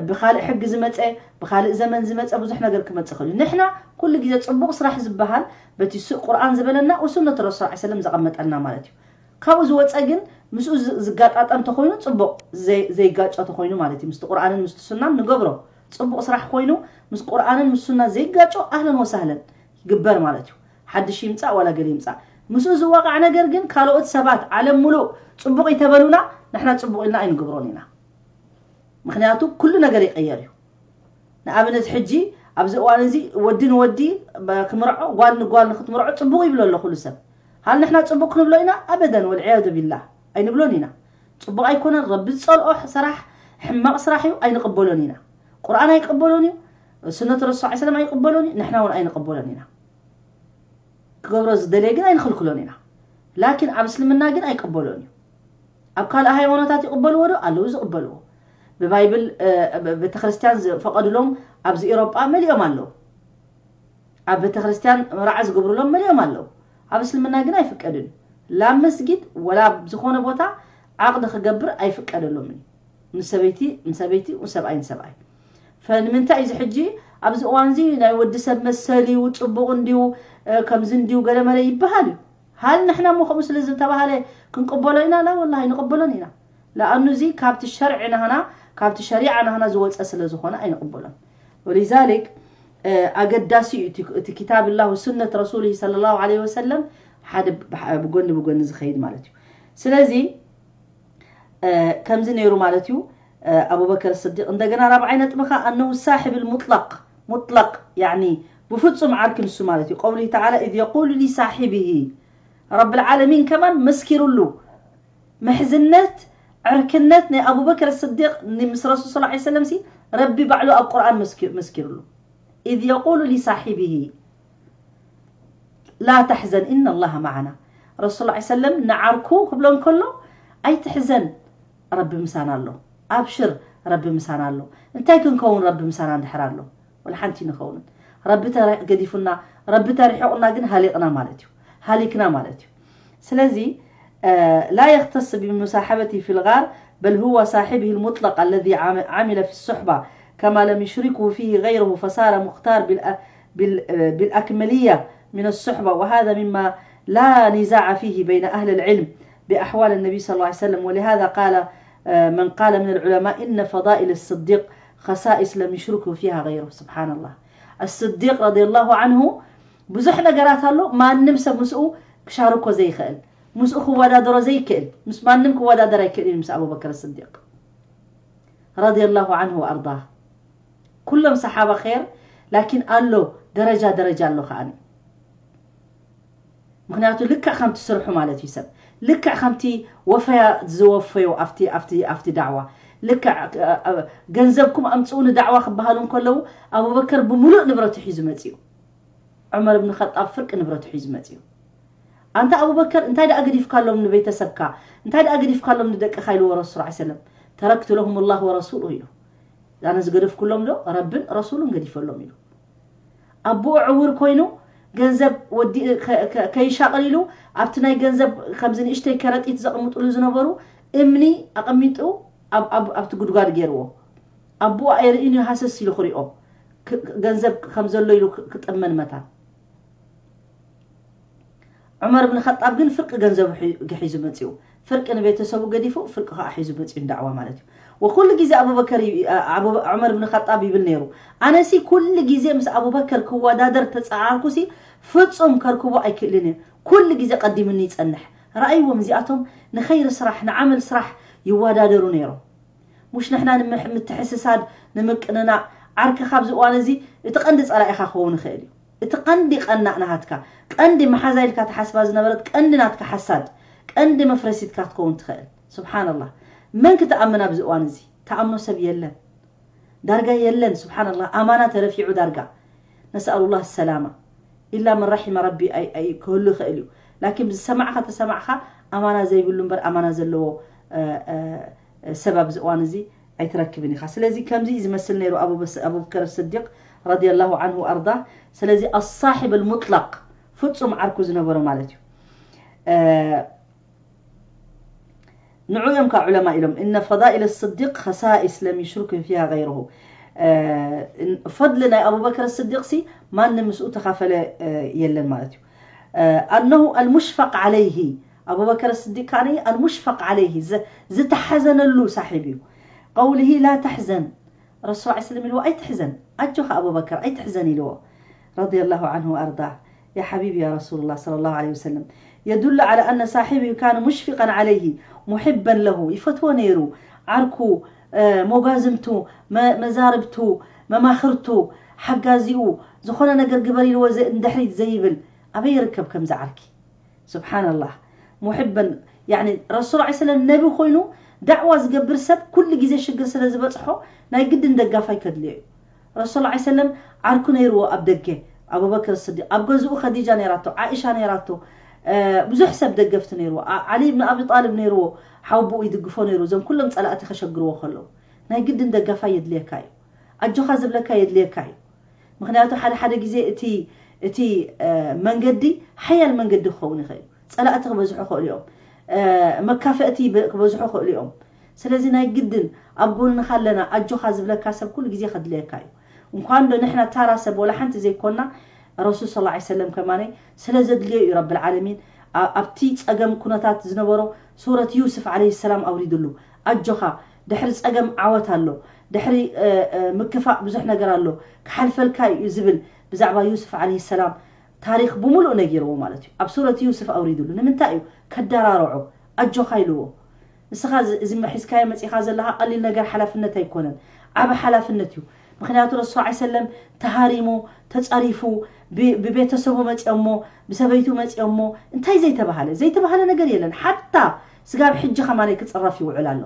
ብካልእ ሕጊ ዝመፀ፣ ብካልእ ዘመን ዝመፀ ብዙሕ ነገር ክመፅእ ይኽእል እዩ። ንሕና ኩሉ ግዜ ፅቡቕ ስራሕ ዝበሃል በቲ ቁርኣን ዝበለና ወሱነት ረሱል ሰለም ዘቐመጠልና ማለት እዩ። ካብኡ ዝወፀ ግን ምስኡ ዝጋጣጠም ተኮይኑ ፅቡቕ፣ ዘይጋጮ ተኮይኑ ማለት እዩ። ምስቲ ቁርኣንን ምስቲ ሱናን ንገብሮ ፅቡቕ ስራሕ ኮይኑ ምስ ቁርኣንን ምስ ሱናን ዘይጋጮ ኣህለን ወሳህለን ይግበር ማለት እዩ። ሓድሽ ይምፃእ ዋላ ገለ ይምፃእ፣ ምስኡ ዝዋቃዕ ነገር ግን ካልኦት ሰባት ዓለም ሙሉእ ፅቡቕ ይተበሉና፣ ንሕና ፅቡቕ ኢልና ኣይንገብሮን ኢና። ምክንያቱ ኩሉ ነገር ይቀየር እዩ። ንኣብነት ሕጂ ኣብዚ እዋን እዚ ወዲ ንወዲ ክምርዖ፣ ጓል ንጓል ንክትምርዖ ፅቡቕ ይብሎ ኣሎ ኩሉ ሰብ። ሃል ንሕና ፅቡቕ ክንብሎ ኢና? ኣበደን፣ ወልዕያዙ ቢላህ፣ ኣይንብሎን ኢና። ፅቡቕ ኣይኮነን፣ ረቢ ዝፀልኦ ስራሕ፣ ሕማቕ ስራሕ እዩ፣ ኣይንቕበሎን ኢና። ቁርኣን ኣይቅበሎን እዩ፣ ሱነት ረሱል ሰለም ኣይቅበሎን እዩ፣ ንሕና እውን ኣይንቕበሎን ኢና። ክገብሮ ዝደለየ ግን ኣይንኽልክሎን ኢና። ላኪን ኣብ እስልምና ግን ኣይቅበሎን እዩ። ኣብ ካልእ ሃይማኖታት ይቕበልዎ ዶ? ኣለዉ ዝቕበልዎ። ብባይብል ቤተክርስትያን ዝፈቐድሎም ኣብዚ ኤሮጳ መሊኦም ኣለዉ። ኣብ ቤተክርስትያን መርዓ ዝገብሩሎም መሊኦም ኣለዉ። ኣብ እስልምና ግን ኣይፍቀድን። ላብ መስጊድ ወላ ኣብ ዝኾነ ቦታ ዓቕዲ ክገብር ኣይፍቀደሎምን እዩ። ንሰበይቲ ንሰበይቲ፣ ንሰብኣይ ንሰብኣይ። ፈንምንታይ እዚ ሕጂ ኣብዚ እዋን እዚ ናይ ወዲ ሰብ መሰል እዩ፣ ጽቡቕ እንድዩ፣ ከምዚ እንድዩ፣ ገለመለ ይበሃል እዩ። ሃል ንሕና እሞ ከምኡ ስለ ዝተባሃለ ክንቅበሎ ኢና? ላ ወላሂ ኣይንቕበሎን ኢና። ለኣኑ እዚ ካብቲ ሸርዒ ናህና፣ ካብቲ ሸሪዓ ናህና ዝወፀ ስለ ዝኾነ ኣይንቕበሎን። ወሊዛሊክ ኣገዳሲ እዩ እቲ ክታብ ላሁ ሱነት ረሱል ሰለላሁ ዐለይሂ ወሰለም ሓደ ብጎኒ ብጎኒ ዝኸይድ ማለት እዩ። ስለዚ ከምዚ ነይሩ ማለት እዩ። ኣቡበከር ስዲቅ እንደገና ራብዓይ ነጥብኻ ኣነሁ ሳሒብ ልሙጥለቅ ሙጥለቅ ያኒ ብፍጹም ዓርኪ ንሱ ማለት እዩ። ቀውሊ ተዓላ ኢዝ የቁሉ ሊሳሒብሂ ረብል ዓለሚን ከማን መስኪሩሉ። ምሕዝነት ዕርክነት ናይ ኣቡበከር ስዲቅ ምስ ረሱል ስ ሰለም ሲ ረቢ ባዕሉ ኣብ ቁርኣን መስኪሩሉ። ኢዝ የቁሉ ሊሳሒብሂ ላ ተሕዘን ኢነ ላሃ መዓና። ረሱል ላ ሰለም ንዓርኩ ክብሎ እንከሎ ኣይትሕዘን፣ ረቢ ምሳና ኣሎ። ኣብሽር፣ ረቢ ምሳና ኣሎ። እንታይ ክንከውን ረቢ ምሳና እንድሕር ኣሎ? ወላ ሓንቲ ንኸውንን። ረቢ ተገዲፉና፣ ረቢ ተርሒቑና ግን ሃሊቕና ማለት እዩ። ሃሊክና ማለት እዩ። ስለዚ لا يختص بمصاحبته في الغار، بل هو صاحبه المطلق الذي عمل في الصحبة، كما لم يشركه فيه غيره، فصار مختار بالأكملية من الصحبة، وهذا مما لا نزاع فيه بين أهل العلم بأحوال النبي صلى الله عليه وسلم. ولهذا قال من قال من العلماء إن فضائل الصديق خصائص لم يشركه فيها غيره. سبحان الله. الصديق رضي الله عنه ብዙሕ ነገራት ኣሎ፣ ማንም ሰብ ምስኡ ክሻርኮ ዘይኽእል፣ ምስኡ ክወዳደሮ ዘይክእል፣ ምስ ማንም ክወዳደር ኣይክእል እዩ ምስ ኣቡበከር ስዲቅ ረዲየላሁ ዐንሁ ወኣርዳህ። ኩሎም ሰሓባ ኸይር ላኪን ኣሎ ደረጃ ደረጃ ኣሎ ከኣኒ። ምክንያቱ ልክዕ ከምቲ ስርሑ ማለት እዩ ሰብ ልክዕ ከምቲ ወፈያ ዝወፈዮ ኣብቲ ኣብቲ ኣብቲ ዳዕዋ ልክዕ ገንዘብኩም ኣምፅኡ ንዳዕዋ ክበሃሉ እንከለዉ ኣቡበከር ብምሉእ ንብረቱ ሒዙ መፅኡ። ዑመር ብን ኸጣብ ፍርቂ ንብረቱ ሒዙ መፅኡ። ኣንታ ኣቡበከር እንታይ ደኣ ገዲፍካሎም ንቤተሰብካ እንታይ ደኣ ገዲፍካሎም ንደቅኻ ኢልዎ ረሱል ስ ሰለም ተረክቱ ለሁም ላህ ወረሱሉ ኢሉ። ኣነ ዝገደፍኩሎም ዶ ረብን ረሱሉን ገዲፈሎም ኢሉ። ኣቦኡ ዕውር ኮይኑ ገንዘብ ወዲ ከይሻቕል ኢሉ ኣብቲ ናይ ገንዘብ ከምዚ ንእሽተይ ከረጢት ዘቕምጥሉ ዝነበሩ እምኒ ኣቐሚጡ ኣብቲ ጉድጓድ ገይርዎ። ኣቦኡ ኣይርእን እዩ ሃሰስ ኢሉ ክሪኦ ገንዘብ ከም ዘሎ ኢሉ ክጥመን መታን። ዑመር ብን ኸጣብ ግን ፍርቂ ገንዘቡ ሒዙ መፂኡ። ፍርቂ ንቤተሰቡ ገዲፉ ፍርቂ ከዓ ሒዙ መፂኡ ንዳዕዋ ማለት እዩ። ወኩሉ ግዜ ኣቡበከር ዑመር ብን ኸጣብ ይብል ነይሩ ኣነሲ ኩሉ ግዜ ምስ ኣቡበከር ክወዳደር ተፀዓርኩሲ ፍፁም ከርክቦ ኣይክእልን እየ። ኩሉ ግዜ ቀዲምኒ ይፀንሕ። ረኣይዎም እዚኣቶም ንኸይሪ ስራሕ ንዓመል ስራሕ ይወዳደሩ ነይሮም። ሙሽ ንሕና ንምትሕስሳድ ንምቅንናዕ ዓርኪ ካብዚ እዋን እዚ እቲ ቀንዲ ፀላኢኻ ክኸውን ይኽእል እዩ። እቲ ቀንዲ ቀናእ ናሃትካ ቀንዲ መሓዛ ኢልካ ተሓስባ ዝነበረት ቀንዲ ናትካ ሓሳድ ቀንዲ መፍረሲትካ ክትከውን ትኽእል። ስብሓንላህ መን ክትኣምን ኣብዚ እዋን እዚ ተኣምኖ ሰብ የለን። ዳርጋ የለን ስብሓንላህ ኣማና ተረፊዑ ዳርጋ ነስኣሉላህ ሰላማ ኢላ መን ረሒመ ረቢ ክህሉ ይኽእል እዩ። ላኪን ብዝሰማዕኻ ተሰማዕኻ ኣማና ዘይብሉ እምበር ኣማና ዘለዎ እ፣ እ፣ ሰብ ኣብዚ እዋን እዚ ኣይትረክብን ኢኻ። ስለዚ ከምዚ እዩ ዝመስል ነይሩ ኣቡ በስ-፣ ኣቡበከር ስዲቅ ረዲየላሁ ዐንሁ ወኣርዳ። ስለዚ ኣሳሒብ ልሙጥለቅ ፍጹም ዓርኩ ዝነበሮ ማለት እዩ። እ፣ ንዑ እዮም ካብ ዑለማ ኢሎም፣ እነ ፈዳኢል ስዲቅ ኸሳኢስ ለም ዩሽርኩ ፊሃ ገይሩሁ። እ፣ ፈድሊ ናይ ኣቡበከር ስዲቅ ሲ ማንም ምስኡ ተኻፈለ፣ እ፣ የለን ማለት እዩ። እ፣ ኣነሁ ኣልሙሽፈቅ ዓለይሂ፣ ኣቡበከር ስዲቅ ካነ ኣልሙሽፈቅ ዓለይሂ፣ ዝ-፣ ዝተሓዘነሉ ሳሒብ እዩ። ቀውልሂ ላ ተሕዘን፣ ረሱል ዐለይሂ ሰለም ኢልዎ ኣይትሕዘን፣ ኣጆኻ ኣቡበከር ኣይትሕዘን ኢልዎ። ረዲየላሁ ዐንሁ ወኣርዳ። يا حبيبي يا رسول الله صلى الله عليه وسلم، يدل على أن صاحبه كان مشفقا عليه محبا له، ይፈትዎ ነይሩ። ዓርኩ፣ እ፣ መጓዝምቱ፣ መ-፣ መዛርብቱ፣ መማኽርቱ፣ ሓጋዚኡ፣ ዝኾነ ነገር ግበር ኢልዎ ዘ-፣ ንድሕሪት ዘይብል ኣበይ ይርከብ ከምዚ ዓርኪ? ስብሓንላህ። ሙሕበን፣ ያኒ ረሱል ዐለይሂ ሰለም ነቢ ኮይኑ ዳዕዋ ዝገብር ሰብ ኩሉ ግዜ ሽግር ስለ ዝበጽሖ ናይ ግድን ደጋፋይ ከድልዮ እዩ። ረሱል ዐለይሂ ሰለም ዓርኩ ነይርዎ ኣብ ደገ፣ ኣቡበክር ስዲቅ፣ ኣብ ገዝኡ ኸዲጃ ነይራቶ፣ ዓኢሻ ነይራቶ፣ እ፣ ብዙሕ ሰብ ደገፍቲ ነይርዎ። ዓ-፣ ዓሊ ብን ኣቢ ጣልብ ነይርዎ፣ ሓውቡኡ ይድግፎ ነይሩ። እዞም ኩሎም ጸላእቲ ከሸግርዎ ከለዉ ናይ ግድን ደጋፋይ የድልየካ እዩ። ኣጆኻ ዝብለካ የድልየካ እዩ። ምኽንያቱ ሓደ ሓደ ግዜ እቲ፣ እቲ፣ እ፣ መንገዲ ሓያል መንገዲ ክኸውን ይኽእል እዩ። ጸላእቲ ክበዝሑ ይኽእሉ እዮም። እ፣ መካፈእቲ ይበ-፣ ክበዝሑ ይኽእሉ እዮም። ስለዚ ናይ ግድን ኣብ ጎንኻ ኣለና፣ ኣጆኻ ዝብለካ ሰብ ኩሉ ግዜ ከድልየካ እዩ። እንኳን ዶ ንሕና ታራ ሰብ ወላ ሓንቲ ዘይኮና፣ ረሱል ሰለላሁ ዐለይሂ ወሰለም ከማነይ ስለ ዘድልዮ እዩ ረብል ዓለሚን ኣ-፣ ኣብቲ ጸገም ኩነታት ዝነበሮ ሱረት ዩስፍ ዐለይሂ ሰላም ኣውሪድሉ። ኣጆኻ፣ ድሕሪ ጸገም ዓወት ኣሎ፣ ድሕሪ፣ እ፣ እ፣ ምክፋእ ብዙሕ ነገር ኣሎ፣ ክሓልፈልካ እዩ ዝብል ብዛዕባ ዩስፍ ዐለይሂ ሰላም ታሪኽ ብምሉእ ነጊርዎ ማለት እዩ። ኣብ ሱረት ዩስፍ ኣውሪድሉ። ንምንታይ እዩ? ከደራርዖ፣ ኣጆኻ ኢልዎ። ንስኻ እዚ፣ እዚ ሒዝካዮ መጺኻ ዘለኻ ቀሊል ነገር ሓላፍነት ኣይኮነን። ዓቢ ሓላፍነት እዩ። ምኽንያቱ ረሱል ዐለይሂ ሰለም ተሃሪሙ፣ ተጸሪፉ፣ ብ-፣ ብቤተሰቡ መጺኦሞ፣ ብሰበይቱ መጺኦሞ፣ እንታይ ዘይተባህለ? ዘይተባህለ ነገር የለን። ሓታ ስጋብ ሕጂ ከማነይ ክጽረፍ ይውዕል ኣሎ።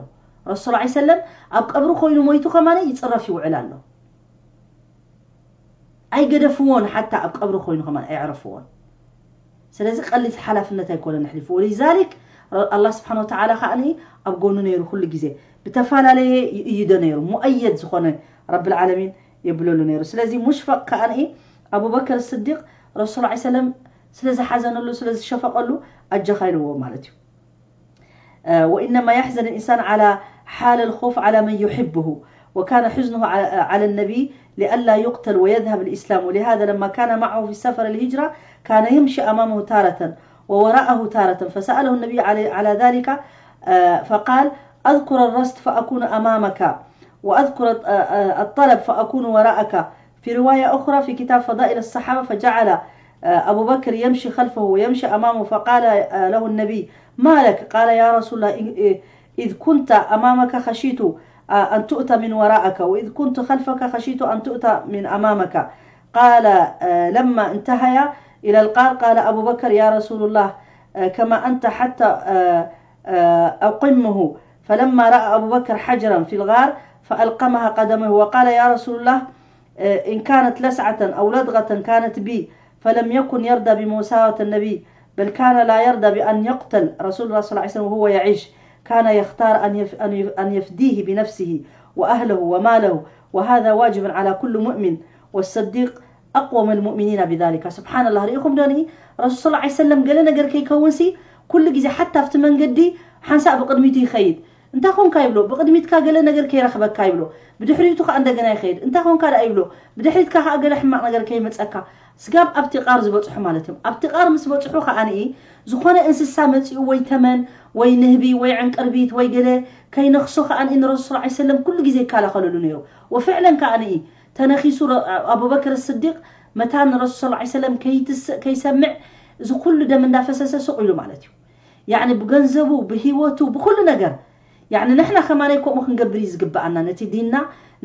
ረሱል ዐለይሂ ሰለም ኣብ ቀብሪ ኮይኑ ሞይቱ ከማነይ ይጽረፍ ይውዕል ኣሎ። ኣይገደፍዎን፣ ሓታ ኣብ ቀብሪ ኮይኑ ከማን ኣየዕረፍዎን። ስለዚ ቀሊል ሓላፍነት ኣይኮነን ኣሕሊፉ። ወሊዛሊክ ረ-፣ ኣላህ ስብሓን ወተዓላ ከኣ ኣብ ጎኑ ነይሩ ኩሉ ግዜ። ብተፈላለየ ይእይዶ ነይሩ። ሙኣየድ ዝኾነ ረብል ዓለሚን የብለሉ ነይሩ። ስለዚ ሙሽፈቅ ከኣ ኣቡበከር ስዲቅ ረሱል ዐለይሂ ሰለም ስለ ዝሓዘነሉ፣ ስለ ዝሸፈቀሉ ኣጀኻ ኢልዎ ማለት እዩ። آه، وإنما يحزن الإنسان على حال الخوف على من يحبه، وكان حزنه على، على النبي لئلا يقتل ويذهب الإسلام، ولهذا لما كان معه في سفر الهجرة كان يمشي أمامه تارة ووراءه تارة، فسأله النبي على، على ذلك، آه، فقال: أذكر الرصد فأكون أمامك، وأذكر، آه، آه، الطلب فأكون وراءك، في رواية أخرى في كتاب فضائل الصحابة، فجعل، آه، أبو بكر يمشي خلفه ويمشي أمامه، فقال، آه، له النبي: "ما لك؟" قال: "يا رسول الله، إن-، إيه، إذ كنت أمامك خشيت، آه، أن تؤتى من وراءك، وإذ كنت خلفك خشيت أن تؤتى من أمامك." قال، آه، لما انتهيا إلى الغار، قال أبو بكر: "يا رسول الله، آه، كما أنت حتى، آه، آه، أقمه." فلما رأى أبو بكر حجرا في الغار فألقمها قدمه وقال: "يا رسول الله، آه، إن كانت لسعة أو لدغة كانت بي، فلم يكن يرضى بمساواة النبي، بل كان لا يرضى بأن يقتل رسول الله صلى الله عليه وسلم وهو يعيش، كان يختار أن يف-، أن يف-، أن يفديه بنفسه وأهله وماله، وهذا واجب على كل مؤمن، والصديق أقوم المؤمنين بذلك." سبحان الله، ርኢኹም ዶ ንኢ ረሱል صلى الله عليه وسلم ገለ ነገር ከይከውንሲ ኩሉ ግዜ ሓታ ኣብቲ መንገዲ ሓንሳእ ብቕድሚቱ ይኸይድ። "እንታይ ኾንካ?" ይብሎ። "ብቕድሚትካ ገለ ነገር ከይረኽበካ?" ይብሎ። ብድሕሪቱ ከኣ እንደገና ይኸይድ። "እንታይ ኾንካ?" ደኣ ይብሎ። ብድሕሪትካ ከኣ ገለ ሕማቕ ነገር ከይመጸካ። ስጋብ ኣብቲ ቃር ዝበጽሑ ማለት እዮም። ኣብቲ ቃር ምስ በጽሑ ከኣ ንኢ ዝኾነ እንስሳ መጺኡ ወይ ተመን ወይ ንህቢ ወይ ዕንቅርቢት ወይ ገለ ከይነኽሶ ከኣ ንኢ ንረሱል صلى الله عليه وسلم ኩሉ ግዜ ይከላኸልሉ ነይሩ። ወፍዕለን ከኣ ንኢ ተነኺሱ ረ-፣ ኣቡበክር ስዲቅ መታን ረሱል صلى الله عليه وسلم ከይትስእ ከይሰምዕ እዚ ኩሉ ደም እንዳፈሰሰ ሱቕ ኢሉ ማለት እዩ። ያዕኒ ብገንዘቡ፣ ብህይወቱ፣ ብኹሉ ነገር። ያዕኒ ንሕና ከማነይ ከምኡ ክንገብር እዩ ዝግብኣና። ነቲ ዲንና፣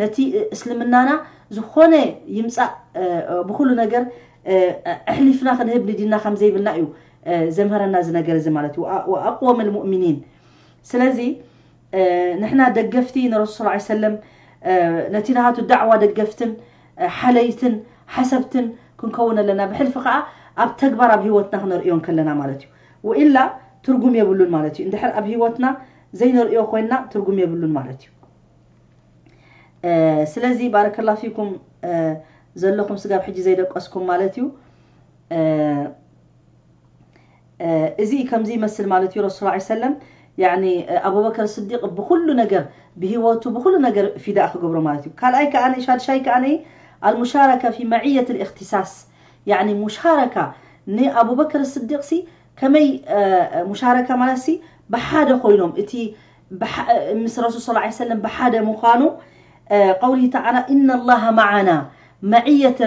ነቲ፣ እ፣ እስልምናና ዝኾነ ይምጻእ፣ እ፣ እ፣ ብኹሉ ነገር፣ እ፣ እ፣ ኣሕሊፍና ክንህብ ንዲንና ከም ዘይብልና እዩ፣ እ፣ ዘምህረና እዚ ነገር እዚ ማለት እዩ። ወኣ-፣ ወኣቅወም ልሙእሚኒን። ስለዚ፣ እ፣ ንሕና ደገፍቲ ንረሱል صلى الله عليه وسلم፣ እ፣ ነቲ ናሃቱ ዳዕዋ ደገፍትን፣ እ፣ ሓለይትን ሓሰብትን ክንከውን ኣለና። ብሕልፊ ከኣ ኣብ ተግባር ኣብ ህይወትና ክነርእዮ እንከለና ማለት እዩ። ወኢላ ትርጉም የብሉን ማለት እዩ። እንድሕር ኣብ ህይወትና ዘይንርእዮ ኮይና ትርጉም የብሉን ማለት እዩ። ስለዚ ባረከላ ፊኩም ዘለኹም ስጋብ ሕጂ ዘይደቀስኩም ማለት እዩ። እዚ ከምዚ ይመስል ማለት እዩ። ረሱል ላ ሰለም ያኒ ኣቡበከር ስዲቅ ብኩሉ ነገር፣ ብህይወቱ ብኩሉ ነገር ፊዳ ክገብሮ ማለት እዩ። ካልኣይ ከኣ ሻድሻይ ከኣ ኣልሙሻረካ ፊ መዕየት ልእክትሳስ ያኒ ሙሻረካ ንኣቡበከር ስዲቅ ሲ ከመይ ሙሻረካ ማለት ሲ ብሓደ ኮይኖም እቲ ምስ ረሱል ስ ሰለም ብሓደ ምዃኑ ቀውሊ ተዓላ ኢነ ላሃ መዓና መዕየት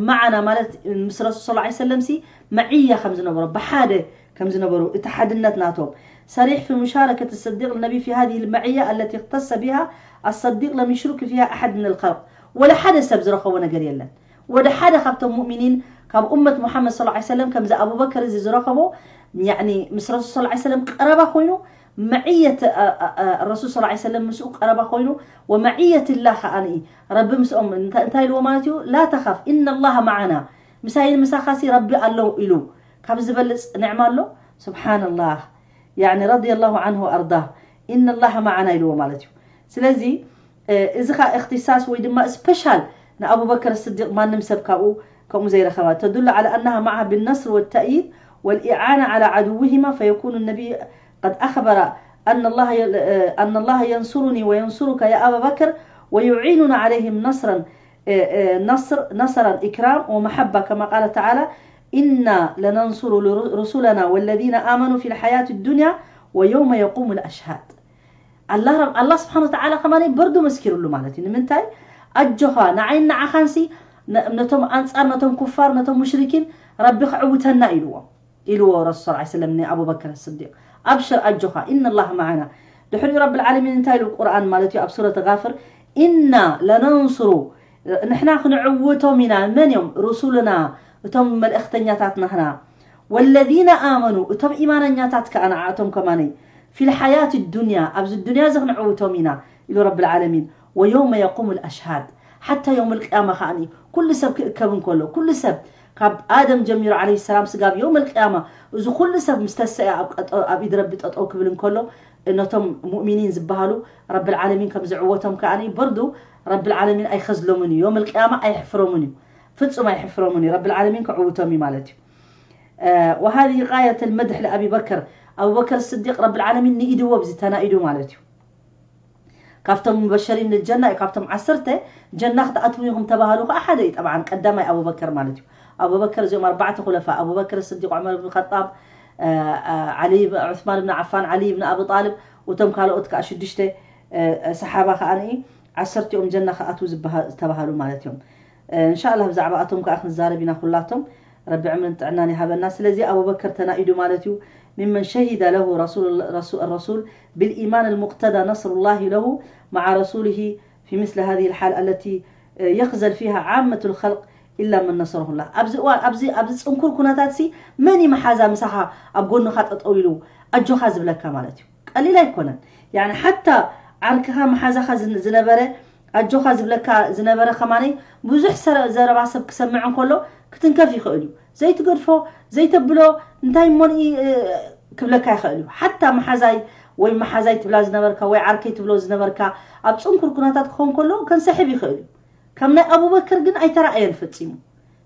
መዓና ማለት ምስ ረሱል ስ ሰለም ሲ መዕያ ከም ዝነበሮ ብሓደ ከም ዝነበሩ እቲ ሓድነት ናቶም ሰሪሕ ፊ ሙሻረከት ሰዲቅ ነቢ ፊ ሃዚህ ልመዕያ ኣለቲ እክተሰ ቢሃ ኣሰዲቅ ለም ይሽሩክ ፊሃ ኣሓድ ምን ልከልቅ ወላ ሓደ ሰብ ዝረኸቦ ነገር የለን። ወደ ሓደ ካብቶም ሙእሚኒን ካብ ኡመት ሙሓመድ ስ ሰለም ከምዚ ኣቡበከር እዚ ዝረኸቦ ያኒ ምስ ረሱል ስ ሰለም ቀረባ ኮይኑ መዕየት ረሱል ስ ሰለም ምስኡ ቀረባ ኮይኑ ወመዕየት ላ ከኣ ረቢ ምስኦም እንታይ ኢልዎ ማለት እዩ። ላ ተኻፍ ኢነ ላሃ መዓና ምሳይን ምሳኻሲ ረቢ ኣሎ ኢሉ ካብ ዝበልፅ ንዕማ ኣሎ። ስብሓንላህ ያኒ ረዲየላሁ ዓንሁ ኣርዳ ኢነ ላሃ መዓና ኢልዎ ማለት እዩ። ስለዚ እዚ ኸዓ እክትሳስ ወይ ድማ ስፔሻል ንኣቡበከር ስዲቅ ማንም ሰብ ካብኡ ከምኡ ዘይረኸባ ተዱሉ على أنها معها بالنصر والتأييد والإعانة على عدوهما فيكون النبي قد أخبر أن الله أن الله ينصرني وينصرك يا أبا بكر ويعيننا عليهم نصرا نصر نصرا إكرام ومحبة كما قال تعالى إنا لننصر رسلنا والذين آمنوا في الحياة الدنيا ويوم يقوم الأشهاد ኣላ ስብሓን ወተዓላ ከማኒ በርዱ መስኪሩሉ ማለት እዩ። ንምንታይ ኣጆኻ ንዓይን ንዓኻንሲ ነቶም ኣንፃር ነቶም ኩፋር ነቶም ሙሽሪኪን ረቢ ክዕውተና ኢልዎ ኢልዎ ረሱል ስ ሰለም ንኣቡበክር ስዲቅ ኣብሽር ኣጆኻ ኢነ ላህ መዓና። ድሕሪኡ ረቢ ልዓለሚን እንታይ ኢሉ ቁርኣን ማለት እዩ ኣብ ሱረት ጋፍር ኢና ለነንስሩ ንሕና ክንዕውቶም ኢና መን እዮም ሩሱልና እቶም መልእኽተኛታት ናህና ወለዚነ ኣመኑ እቶም ኢማነኛታት ከዓ ንዓቶም ከማነይ ፊ ልሓያት ዱንያ ኣብዚ ዱንያ እዚ ክንዕውቶም ኢና ኢሉ ረቢ ልዓለሚን ወየውመ የቁሙ ልኣሽሃድ ሓታ የውም ልቅያማ ከዓኒ ኩሉ ሰብ ክእከብ እንከሎ ኩሉ ሰብ ካብ ኣደም ጀሚሩ ዓለይሂ ሰላም ስጋብ የውም ልቅያማ እዚ ኩሉ ሰብ ምስ ተሰአ ኣብ ኢድ ረቢ ጠጠው ክብል እንከሎ ነቶም ሙእሚኒን ዝበሃሉ ረቢ ልዓለሚን ከም ዝዕወቶም ከዓኒ በርዱ ረቢ ልዓለሚን ኣይኸዝሎምን እዩ። የውም ልቅያማ ኣይሕፍሮምን እዩ። ፍጹም ኣይሕፍሮምን እዩ። ረቢ ልዓለሚን ክዕውቶም እዩ ማለት እዩ። وهذه غاية المدح لأبي بكر. ኣቡበከር ስዲቅ ረቢ ልዓለሚን ንኢድዎ ብዚ ተናኢዱ ማለት እዩ። ካብቶም ሙበሸሪን ልጀና እዩ። ካብቶም ዓሰርተ ጀና ክትኣትዉ ኢኹም ተባሃሉ ከዓ ሓደ እዩ። ጠብዓን ቀዳማይ ኣቡበከር ማለት እዩ። ኣቡበከር እዚኦም ኣርባዕተ ኩለፋ ኣቡበከር ስዲቅ ዑመር ብን ኸጣብ ዓሊ ዑስማን ብን ዓፋን ዓሊ ብን ኣቢ ጣልብ እቶም ካልኦት ከዓ ሽዱሽተ ሰሓባ ከዓ ንኢ ዓሰርቲኦም ጀና ክኣትዉ ዝተባሃሉ ማለት እዮም። እንሻላ ብዛዕባ ኣቶም ከዓ ክንዛረብ ኢና ኩላቶም ረቢ ዕምርን ጥዕናን ይሃበና። ስለዚ ኣቡበከር ተናኢዱ ማለት እዩ። ممن شهد له رسول الرسول بالإيمان المقتضى نصر الله له مع رسوله في مثل هذه الحال التي يخذل فيها عامة الخلق إلا من نصره الله ኣብዚ እዋን ኣብዚ ኣብዚ ፅንኩር ኩነታት ሲ መን እዩ መሓዛ ምሳኻ ኣብ ጎንኻ ጠጠው ኢሉ ኣጆኻ ዝብለካ ማለት እዩ። ቀሊል ኣይኮነን። ያኒ ሓታ ዓርክኻ መሓዛኻ ዝነበረ ኣጆኻ ዝብለካ ዝነበረ ከማነይ ብዙሕ ዘረባ ሰብ ክሰምዕ እንከሎ ክትንከፍ ይኽእል እዩ። ዘይትገድፎ ዘይተብሎ እንታይ እሞንኢ ክብለካ ይኽእል እዩ። ሓታ መሓዛይ ወይ መሓዛይ ትብላ ዝነበርካ ወይ ዓርከይ ትብሎ ዝነበርካ ኣብ ፅንኩር ኩነታት ክኸውን ከሎ ከንሰሕብ ይኽእል እዩ። ከም ናይ ኣቡበክር ግን ኣይተረኣየን ፈፂሙ።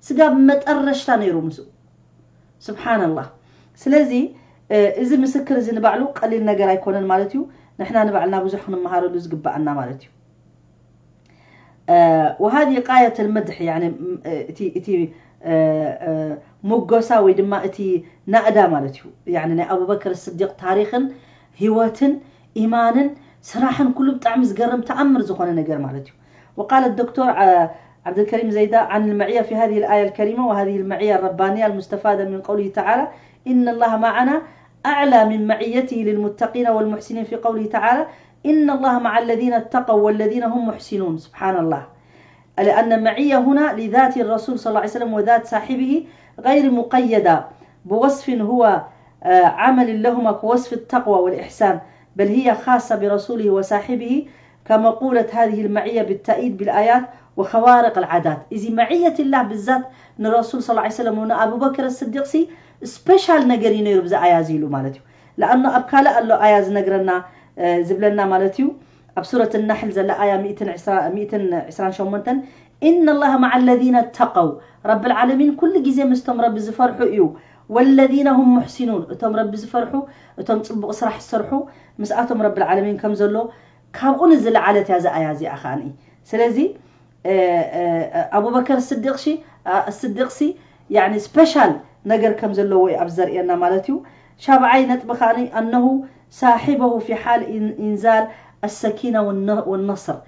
ስጋብ መጠረሽታ ነይሩ ምስኡ። ስብሓንላህ። ስለዚ እዚ ምስክር እዚ ንባዕሉ ቀሊል ነገር ኣይኮነን ማለት እዩ። ንሕና ንባዕልና ብዙሕ ክንመሃረሉ ዝግበኣና ማለት እዩ። وهذه غاية المدح يعني እቲ ሙጎሳ ወይ ድማ እቲ ናእዳ ማለት እዩ። يعني ናይ ኣቡበክር ስዲቅ ታሪኽን ህይወትን ኢማንን ስራሕን ኩሉ ብጣዕሚ ዝገርም ተኣምር ዝኾነ ነገር ማለት እዩ። وقال الدكتور عبد الكريم زيدة عن المعية في هذه الآية الكريمة وهذه المعية الربانية المستفادة من قوله تعالى إن الله معنا أعلى من معيته للمتقين والمحسنين في قوله تعالى إن الله مع الذين اتقوا والذين هم محسنون. سبحان الله. لأن معية هنا لذات الرسول صلى الله عليه وسلم وذات صاحبه غير مقيدة بوصف هو عمل لهما كوصف التقوى والإحسان، بل هي خاصة برسوله وصاحبه كمقولة هذه المعية بالتأييد بالآيات وخوارق العادات. እዚ معية الله بالذات ንረሱል صلى الله عليه وسلم ንኣቡበክር ስዲቅ ሲ ስፔሻል ነገር እዩ ነይሩ ብዚ ኣያ እዚ ኢሉ ማለት እዩ። ለኣኖ ኣብ ካልእ ኣሎ ኣያ ዝነግረና ዝብለና ማለት እዩ። ኣብ ሱረት ናሕል ዘላ ኣያ ሚእትን ዕስራን ሸሞንተን፣ إن الله مع الذين اتقوا፣ ረቢ ዓለሚን ኩሉ ግዜ ምስቶም ረቢ ዝፈርሑ እዩ። والذين هم محسنون፣ እቶም ረቢ ዝፈርሑ፣ እቶም ፅቡቕ ስራሕ ዝሰርሑ፣ ምስኣቶም ረቢ ዓለሚን ከም ዘሎ ካብኡ ንዝለዓለት እያ እዛ ኣያ እዚኣ ከዓኒ። ስለዚ ኣቡበከር ስዲቕ ሲ ያኒ ስፔሻል ነገር ከም ዘለዎ እዩ ኣብ ዘርእየና ማለት እዩ። ሻብዓይ ነጥቢ ከዓኒ ኣነሁ ሳሒበሁ ፊ ሓል ኢንዛል ኣሰኪና ወነስር።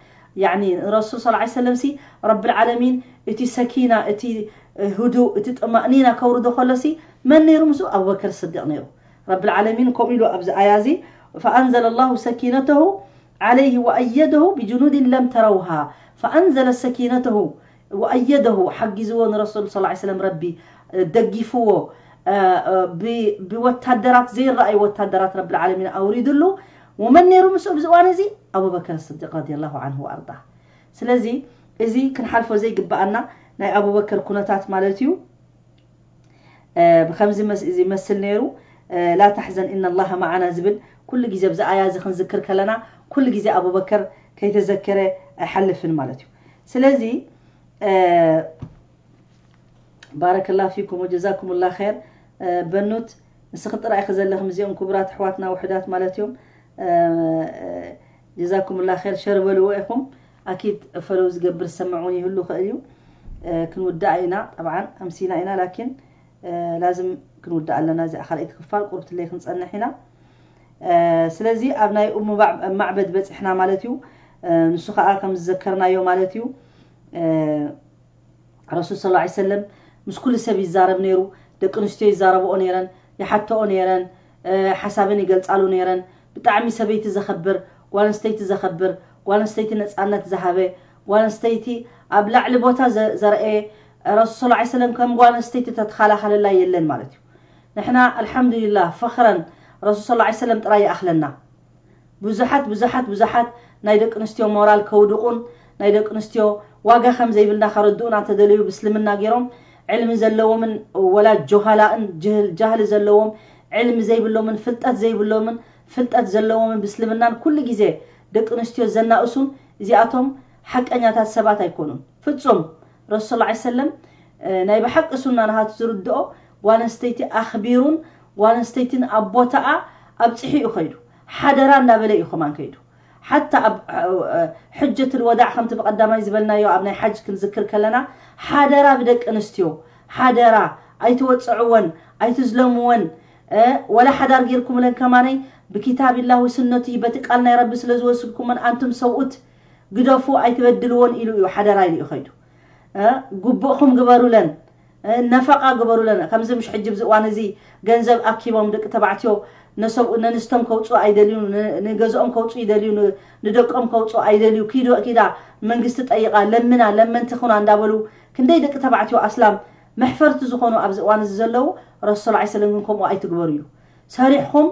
ያኒ ረሱል ስ ሰለም ሲ ረብል ዓለሚን እቲ ሰኪና፣ እቲ ህዱእ፣ እቲ ጥማእኒና ከውርዶ ከሎ ሲ መን ነይሩ ምስኡ? ኣቡበከር ስዲቕ ነይሩ። ረብል ዓለሚን ከምኡ ኢሉ ኣብዚ ኣያ እዚ ፈኣንዘለ ላሁ ሰኪነተሁ ዓለይህ ወኣየደሁ ብጅኑድን ለም ተረውሃ ፈኣንዘለ ሰኪነተሁ ወኣየደሁ ሓጊዝዎ ንረሱል ስ ሰለም ረቢ ደጊፍዎ ብወታደራት ዘይረኣዩ ወታደራት ረብል ዓለሚን ኣውሪድሉ። ወመን ነይሩ ምስኡ ኣብዚ እዋን እዚ? ኣቡበከር ስዲቅ ረዲየላሁ ዓንሁ ወኣርዳ። ስለዚ እዚ ክንሓልፎ ዘይግበኣና ናይ ኣቡበከር ኩነታት ማለት እዩ። ብከምዚ ይመስል ነይሩ። ላ ተሕዘን ኢነ ላሃ መዓና ዝብል ኩሉ ግዜ ብዚ ኣያ እዚ ክንዝክር ከለና ኩሉ ግዜ ኣቡበከር ከይተዘከረ ኣይሓልፍን ማለት እዩ። ስለዚ ባረከላ ፊኩም ወጀዛኩም ላ ር። በኑት ንስኺ ጥራይ ኢኺ ዘለኺ ምስዚኦም ክቡራት ኣሕዋትና ውሕዳት ማለት እዮም። ጀዛኩም ላ ር። ሸር በልዎ ኢኹም። ኣኪድ ፈለው ዝገብር ዝሰምዑን ይህሉ ክእል እዩ። ክንውዳእ ኢና ጠብዓን ኣምሲና ኢና ላኪን ላዝም ክንውዳእ ኣለና። እዚኣ ካልኣይቲ ክፋል ቁርብትለይ ክንፀንሕ ኢና። ስለዚ ኣብ ናይ እሙ ማዕበድ በፂሕና ማለት እዩ። ንሱ ከዓ ከም ዝዘከርናዮ ማለት እዩ። ረሱል ስ ሰለም ምስ ኩሉ ሰብ ይዛረብ ነይሩ። ደቂ ኣንስትዮ ይዛረብኦ ነይረን፣ ይሓተኦ ነይረን፣ ሓሳበን ይገልፃሉ ነይረን። ብጣዕሚ ሰበይቲ ዘኸብር፣ ጓል ኣንስተይቲ ዘኸብር፣ ጓል ኣንስተይቲ ነፃነት ዝሃበ፣ ጓል ኣንስተይቲ ኣብ ላዕሊ ቦታ ዘርአየ፣ ረሱል ስ ሰለም ከም ጓል ኣንስተይቲ ተተኸላኸለላ የለን ማለት እዩ። ንሕና ኣልሓምዱሊላህ ፈኽረን ረሱል ስ ሰለም ጥራይ ይኣኽለና። ብዙሓት ብዙሓት ብዙሓት ናይ ደቂ ኣንስትዮ ሞራል ከውድቑን ናይ ደቂ ኣንስትዮ ዋጋ ከም ዘይብልና ከረድኡና እንተደለዩ ብስልምና ገይሮም ዕልሚ ዘለዎምን ወላ ጆሃላእን ጃህሊ ዘለዎም ዕልሚ ዘይብሎምን ፍልጠት ዘይብሎምን ፍልጠት ዘለዎምን ብስልምናን ኩሉ ግዜ ደቂ ኣንስትዮ ዘናእሱን እዚኣቶም ሓቀኛታት ሰባት ኣይኮኑን ፍጹም። ረሱል ስ ሰለም ናይ ብሓቂ ሱና ናሃቱ ዝርድኦ ጓል ኣንስተይቲ ኣኽቢሩን ጓል ኣንስተይትን ኣብ ቦታኣ ኣብፂሑ እዩ ከይዱ። ሓደራ እንዳበለ እዩ ከማን ከይዱ። ሓታ ኣብ ሕጀት ልወዳዕ ከምቲ ብቀዳማይ ዝበልናዮ ኣብ ናይ ሓጅ ክንዝክር ከለና ሓደራ ብደቂ ኣንስትዮ ሓደራ ኣይትወፅዕወን ኣይትዝለምወን። ወላ ሓዳር ጌርኩምለን ከማነይ ብኪታብላሁ ስነቱ በቲ ቃል ናይ ረቢ ስለ ዝወስድኩመን ኣንቱም ሰብኡት ግደፉ ኣይትበድልዎን ኢሉ እዩ ሓደራ ኢሉ እዩ ከይዱ። ጉቡእኹም ግበሩለን፣ ነፈቃ ግበሩለን። ከምዚ ምሽ ሕጂ ብዚ እዋን እዚ ገንዘብ ኣኪቦም ደቂ ተባዕትዮ ነሰብኡ ነንስቶም ከውፅኡ ኣይደልዩ፣ ንገዝኦም ከውፅኡ ይደልዩ፣ ንደቆም ከውፅኡ ኣይደልዩ። ኪዶ ኪዳ መንግስቲ ጠይቃ ለምና ለመንቲ ኹና እንዳበሉ ክንደይ ደቂ ተባዕትዮ ኣስላም መሕፈርቲ ዝኾኑ ኣብዚ እዋን እዚ ዘለዉ ረሱል ስ ሰለም ግን ከምኡ ኣይትግበሩ ኢሉ ሰሪሕኹም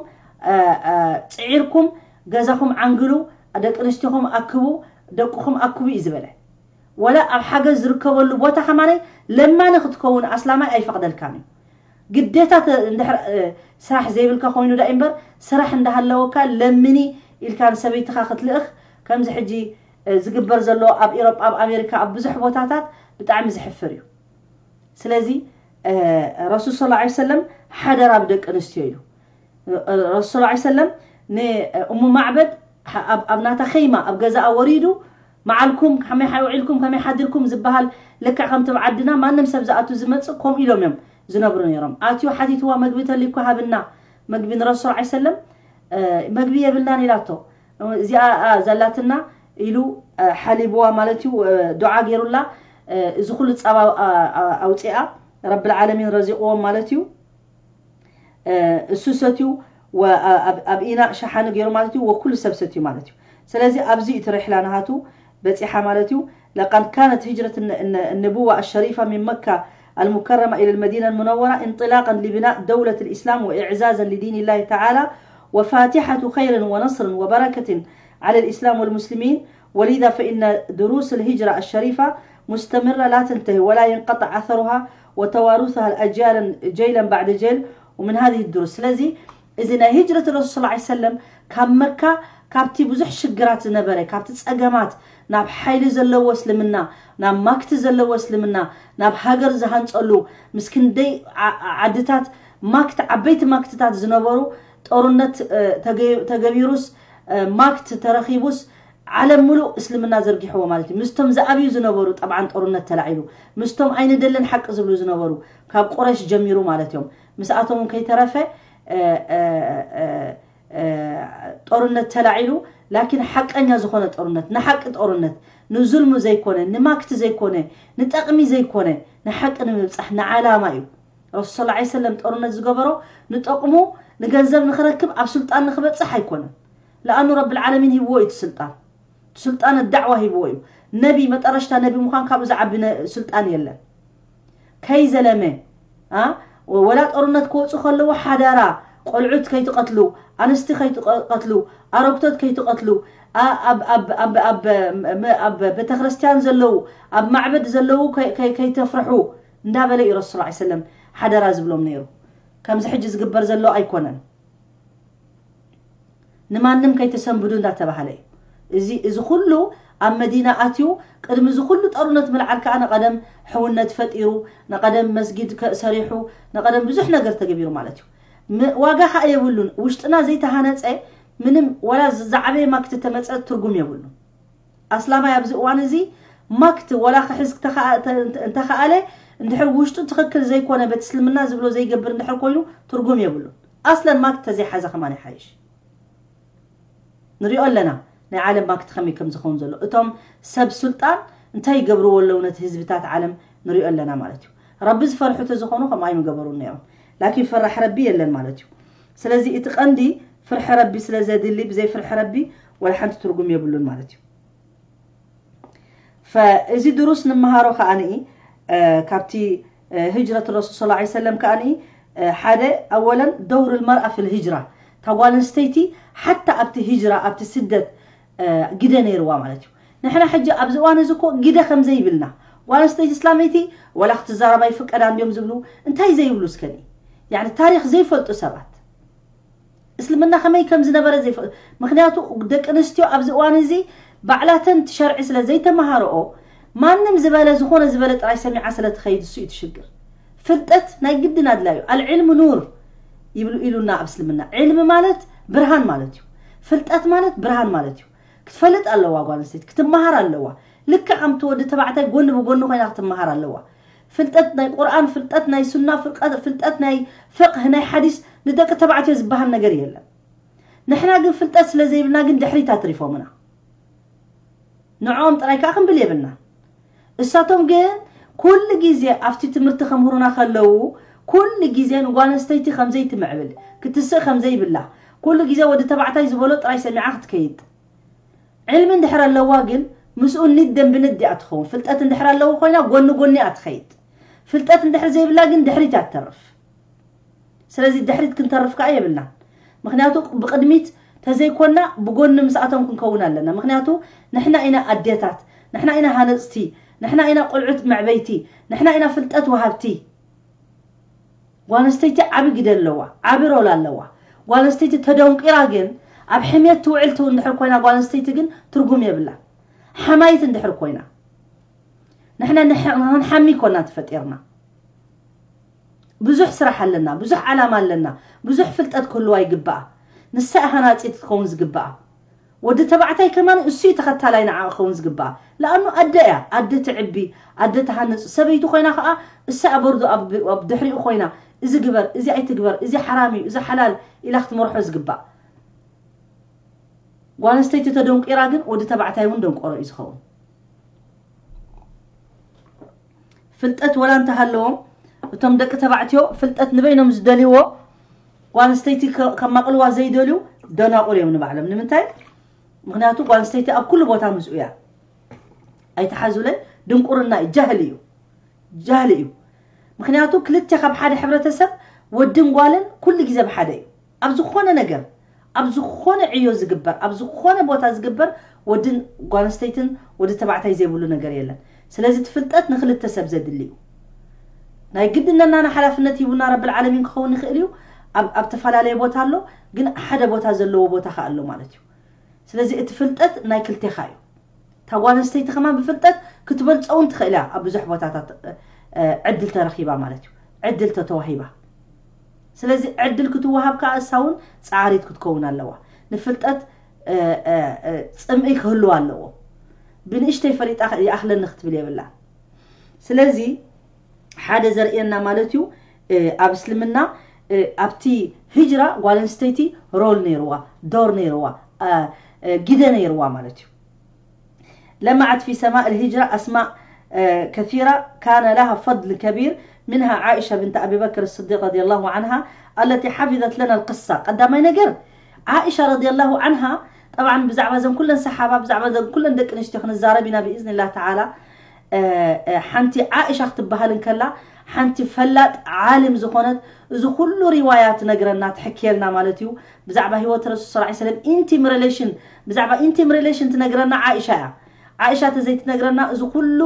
ፅዒርኩም ገዛኹም ዓንግሉ ደቂ ኣንስትዮኹም ኣክቡ ደቅኹም ኣክቡ እዩ ዝበለ። ወላ ኣብ ሓገዝ ዝርከበሉ ቦታ ከማነይ ለማኒ ክትከውን ኣስላማይ ኣይፈቕደልካን እዩ። ግዴታ እንድሕር ስራሕ ዘይብልካ ኮይኑ ዳ እምበር ስራሕ እንዳሃለወካ ለምኒ ኢልካ ንሰበይትኻ ክትልእኽ ከምዚ ሕጂ ዝግበር ዘሎ ኣብ ኢሮጳ ኣብ ኣሜሪካ ኣብ ብዙሕ ቦታታት ብጣዕሚ ዝሕፍር እዩ። ስለዚ ረሱል ስ ሰለም ሓደራ ብደቂ ኣንስትዮ ኢሉ ረሱል ስ ሰለም ንእሙ ማዕበድ ኣብ ናታ ኸይማ ኣብ ገዛኣ ወሪዱ መዓልኩም ከመይ ሓውዒልኩም ከመይ ሓድርኩም ዝበሃል ልክዕ ከምቲ ብዓድና ማንም ሰብ ዝኣቱ ዝመፅእ ከምኡ ኢሎም እዮም ዝነብሩ ነይሮም። ኣትዩ ሓቲትዋ መግቢ ተልይኮ ሃብና መግቢ ንረሱል ስ ሰለም መግቢ የብልናን ኢላቶ። እዚኣ ዘላትና ኢሉ ሓሊብዋ ማለት እዩ። ዱዓ ገይሩላ እዚ ኩሉ ፀባ ኣውፅኣ ረብል ዓለሚን ረዚቕዎም ማለት እዩ። እሱ ሰትዩ ኣብ ኢና ሸሓኒ ገይሩ ማለት እዩ። ወኩሉ ሰብ ሰትዩ ማለት እዩ። ስለዚ ኣብዚ እዩ ትርሕላ ናሃቱ በፂሓ ማለት እዩ። لقد كانت هجرة النبوة الشريفة من مكة المكرمة إلى المدينة المنورة انطلاقا لبناء دولة الإسلام وإعزازا لدين الله تعالى وفاتحة خير ونصر وبركة على الإسلام والمسلمين. ولذا فإن دروس الهجرة الشريفة مستمرة لا تنتهي ولا ينقطع أثرها وتوارثها الأجيال جيلا بعد جيل. ومن هذه الدروس ስለዚ እዚ ናይ ሂጅረት ረሱል ሰለላሁ ዐለይሂ ወሰለም ካብ መካ፣ ካብቲ ብዙሕ ሽግራት ዝነበረ፣ ካብቲ ጸገማት፣ ናብ ሓይሊ ዘለዎ እስልምና፣ ናብ ማክቲ ዘለዎ እስልምና፣ ናብ ሃገር ዝሃንጸሉ፣ ምስ ክንደይ ዓ- ዓድታት ማክት፣ ዓበይቲ ማክትታት ዝነበሩ፣ ጦርነት እ፣ ተገ- ተገቢሩስ እ፣ ማክት ተረኺቡስ፣ ዓለም ሙሉእ እስልምና ዘርጊሕዎ ማለት እዩ። ምስቶም ዝኣብዩ ዝነበሩ፣ ጠብዓን ጦርነት ተላዒሉ፣ ምስቶም ኣይንደልን ሓቂ ዝብሉ ዝነበሩ፣ ካብ ቁረሽ ጀሚሩ ማለት እዮም። ምስኣቶም እውን ከይተረፈ እ፣ እ፣ እ፣ እ፣ ጦርነት ተላዒሉ። ላኪን ሓቀኛ ዝኾነ ጦርነት፣ ንሓቂ ጦርነት፣ ንዙልሙ ዘይኮነ፣ ንማክቲ ዘይኮነ፣ ንጠቕሚ ዘይኮነ፣ ንሓቂ ንምብፃሕ፣ ንዓላማ እዩ። ረሱል ሰለላሁ ዐለይሂ ወሰለም ጦርነት ዝገበሮ ንጠቕሙ፣ ንገንዘብ ንኽረክብ፣ ኣብ ስልጣን ንኽበፅሕ ኣይኮነን። ለኣኑ ረብል ዓለሚን ሂብዎ እዩ እቲ ስልጣን። ስልጣን ዳዕዋ ሂብዎ እዩ። ነቢ፣ መጠረሽታ ነቢ ምዃን ካብኡ ዝዓቢ ነ- ስልጣን የለን። ከይዘለመ ኣ ወላ ጦርነት ክወፁ ከለዎ ሓዳራ፣ ቆልዑት ከይትቐትሉ፣ ኣንስቲ ከይትቐትሉ፣ ኣረግቶት ከይትቐትሉ፣ ኣ- ኣብ- ኣብ- ኣብ- ኣብ- ኣብ ቤተክርስትያን ዘለዉ፣ ኣብ ማዕበድ ዘለዉ ከይ- ከይ- ከይተፍርሑ እንዳበለ እዩ ረሱል ሰለላሁ ዐለይሂ ወሰለም ሓደራ ዝብሎም ነይሩ። ከምዚ ሕጂ ዝግበር ዘሎ ኣይኮነን። ንማንም ከይተሰንብዱ እንዳተባሃለ እዩ። እዚ እዚ ኩሉ ኣብ መዲና ኣትዩ፣ ቅድሚ እዚ ኩሉ ጦርነት ምልዓል ከኣ ንቐደም ሕውነት ፈጢሩ፣ ንቐደም መስጊድ ከ- ሰሪሑ፣ ንቐደም ብዙሕ ነገር ተገቢሩ ማለት እዩ። ም- ዋጋ ከኣ የብሉን። ውሽጥና ዘይተሃነጸ ምንም፣ ወላ ዝ- ዝዓበየ ማክቲ ተመጸ ትርጉም የብሉን። ኣስላማይ ኣብዚ እዋን እዚ ማክት ወላ ክሕዝ ክተኸኣ- ተ- እንተ- እንተኸኣለ፣ እንድሕር ውሽጡ ትኽክል ዘይኮነ፣ በቲ እስልምና ዝብሎ ዘይገብር እንድሕር ኮይኑ፣ ትርጉም የብሉን። ኣስለን ማክት ተዘይሓዘ ከማን ይሓይሽ። ንሪኦ ኣለና ናይ ዓለም ማክት ከመይ ከም ዝኸውን ዘሎ። እቶም ሰብ ስልጣን እንታይ ይገብርዎ ኣለዉ ነቲ ህዝብታት ዓለም ንሪኦ ኣለና ማለት እዩ። ረቢ ዝፈርሑ ተዝኾኑ ከምኡ ኣይምገበሩን ነይሮም። ላኪን ፈራሕ ረቢ የለን ማለት እዩ። ስለዚ እቲ ቀንዲ ፍርሒ ረቢ ስለ ዘድሊ፣ ብዘይ ፍርሒ ረቢ ወላ ሓንቲ ትርጉም የብሉን ማለት እዩ። ፈእዚ ድሩስ ንመሃሮ ከኣ ንኢ ካብቲ ህጅረት ረሱል ሰለላሁ ዐለይሂ ወሰለም ከኣ ንኢ ሓደ ኣወለን ደውር ልመርኣ ፊል ህጅራ፣ እታ ጓል ኣንስተይቲ ሓታ ኣብቲ ህጅራ ኣብቲ ስደት ግደ ነይርዋ ማለት እዩ። ንሕና ሕጂ ኣብዚ እዋን እዚ እኮ ግደ ከም ዘይብልና ጓል ኣንስተይቲ እስላመይቲ ወላ ክትዛረብ ኣይፍቀዳን ድዮም ዝብሉ እንታይ ዘይብሉ እስከ ንኢ ያኒ ታሪኽ ዘይፈልጡ ሰባት እስልምና ከመይ ከም ዝነበረ ዘይፈ ምክንያቱ ደቂ ኣንስትዮ ኣብዚ እዋን እዚ ባዕላተን እቲ ሸርዒ ስለ ዘይተመሃረኦ ማንም ዝበለ ዝኾነ ዝበለ ጥራይ ሰሚዓ ስለ ትኸይድ እሱ እዩ ትሽግር ፍልጠት ናይ ግድን ኣድላዩ ኣልዕልም ኑር ይብሉ ኢሉና ኣብ እስልምና ዕልሚ ማለት ብርሃን ማለት እዩ ፍልጠት ማለት ብርሃን ማለት እዩ ክትፈልጥ ኣለዋ ጓል ኣንስተይቲ ክትመሃር ኣለዋ ልክዕ ከምቲ ወዲ ተባዕታይ ጎኒ ብጎኒ ኮይና ክትመሃር ኣለዋ ፍልጠት ናይ ቁርኣን ፍልጠት ናይ ሱና ፍልጠት ናይ ፍቅህ ናይ ሓዲስ ንደቂ ተባዕትዮ ዝበሃል ነገር የለን ንሕና ግን ፍልጠት ስለ ዘይብልና ግን ድሕሪት ኣትሪፎምና ንዕኦም ጥራይ ከዓ ክንብል የብልና እሳቶም ግን ኩሉ ግዜ ኣብቲ ትምህርቲ ከምህሩና ከለዉ ኩሉ ግዜ ንጓል ኣንስተይቲ ከምዘይትምዕብል ክትስእ ከምዘይብላ ኩሉ ግዜ ወዲ ተባዕታይ ዝበሎ ጥራይ ሰሚዓ ክትከይድ ዕልሚ እንድሕር ኣለዋ ግን ምስኡ ንደን ብንድ እያ ትኸውን ፍልጠት እንድሕር ኣለዎ ኮይና ጎኒ ጎኒ እያ ትኸይድ ፍልጠት እንድሕር ዘይብላ ግን ድሕሪት እያ ትተርፍ ስለዚ ድሕሪት ክንተርፍ ከዓ የብልናን ምክንያቱ ብቅድሚት ተዘይኮና ብጎኒ ምስኣቶም ክንከውን ኣለና ምክንያቱ ንሕና ኢና ኣዴታት ንሕና ኢና ሃነፅቲ ንሕና ኢና ቆልዑት መዕበይቲ ንሕና ኢና ፍልጠት ወሃብቲ ጓል ኣንስተይቲ ዓቢ ግደ ኣለዋ፣ ዓቢ ሮል ኣለዋ። ጓል ኣንስተይቲ ተደንቂራ ግን ኣብ ሕምየት ትውዕል ትው እንድሕር ኮይና ጓል ኣንስተይቲ ግን ትርጉም የብላ። ሓማይት እንድሕር ኮይና ንሕና ንሕ- ንሓሚ ኮና ተፈጢርና። ብዙሕ ስራሕ ኣለና፣ ብዙሕ ዓላማ ኣለና፣ ብዙሕ ፍልጠት ክህልዋ ይግባኣ። ንሳ ሃናጺት ክትኸውን ዝግባኣ። ወዲ ተባዕታይ ከማን እሱ እዩ ተኸታላይ ንዓ ክኸውን ዝግባኣ። ለኣኑ ኣደ እያ፣ ኣደ ትዕቢ፣ ኣደ ትሃንጽ፣ ሰበይቲ ኮይና ከዓ እሳ በርዶ ኣብ ኣብ ድሕሪኡ ኮይና እዚ ግበር፣ እዚ ኣይትግበር፣ እዚ ሓራም እዩ፣ እዚ ሓላል ኢላ ክትመርሖ ዝግባእ። ጓል ኣንስተይቲ ተደንቂራ ግን ወዲ ተባዕታይ እውን ደንቆሮ እዩ ዝኸውን። ፍልጠት ወላ እንተሃለዎም እቶም ደቂ ተባዕትዮ ፍልጠት ንበይኖም ዝደልይዎ ጓል ኣንስተይቲ ከ- ከማቕልዋ ዘይደልዩ ደናቁር እዮም ንባዕሎም ንምንታይ ምክንያቱ ጓል ኣንስተይቲ ኣብ ኩሉ ቦታ ምስኡ እያ ኣይተሓዙለይ ድንቁርና እዩ ጃህል እዩ ጃህል እዩ ምክንያቱ ክልተ ካብ ሓደ ሕብረተሰብ ወድን ጓልን ኩሉ ግዜ ብሓደ እዩ ኣብ ዝኾነ ነገር ኣብ ዝኾነ ዕዮ ዝግበር ኣብ ዝኾነ ቦታ ዝግበር ወድን ጓል ኣንስተይትን ወዲ ተባዕታይ ዘይብሉ ነገር የለን ስለዚ እቲ ፍልጠት ንክልተ ሰብ ዘድሊ እዩ ናይ ግድነና ንሓላፍነት ሂቡና ረብል ዓለሚን ክኸውን ይኽእል እዩ ኣብ ኣብ ተፈላለየ ቦታ ኣሎ፣ ግን ሓደ ቦታ ዘለዎ ቦታ ከ ኣሎ ማለት እዩ። ስለዚ እቲ ፍልጠት ናይ ክልቴኻ እዩ። እታ ጓል ኣንስተይቲ ከማን ብፍልጠት ክትበልፀ እውን ትኽእል እያ። ኣብ ብዙሕ ቦታታት ዕድል ተረኺባ ማለት እዩ። ዕድል ተተዋሂባ። ስለዚ ዕድል ክትወሃብ ከዓ እሳ እውን ፃዕሪት ክትከውን ኣለዋ። ንፍልጠት ፅምኢ ክህልዋ ኣለዎ። ብንእሽተይ ፈሊጣ ይኣኽለኒ ክትብል የብላን። ስለዚ ሓደ ዘርእየና ማለት እዩ። ኣብ እስልምና ኣብቲ ህጅራ ጓል ኣንስተይቲ ሮል ነይርዋ፣ ዶር ነይርዋ፣ ግደ ነይርዋ ማለት እዩ። لمعت في سماء الهجرة أسماء كثيرة كان لها فضل كبير، منها عائشة بنت أبي بكر الصديق رضي الله عنها التي حفظت لنا القصة. ቀዳማይ ነገር عائشة رضي الله عنها طبعا ብዛዕባ ዘን ኩለን ሰሓባ ብዛዕባ ዘን ኩለን ደቂ ኣንስትዮ ክንዛረብ ኢና ብإذن الله تعالى። ሓንቲ ዓኢሻ ክትበሃል እንከላ ሓንቲ ፈላጥ ዓሊም ዝኾነት እዚ ኩሉ ሪዋያ ትነግረና ትሕክየልና ማለት እዩ። ብዛዕባ ህይወት ረሱል صلى الله عليه وسلم ኢንቲም ሪሌሽን ብዛዕባ ኢንቲም ሪሌሽን ትነግረና ዓኢሻ እያ። ዓኢሻ ተዘይትነግረና እዚ ኩሉ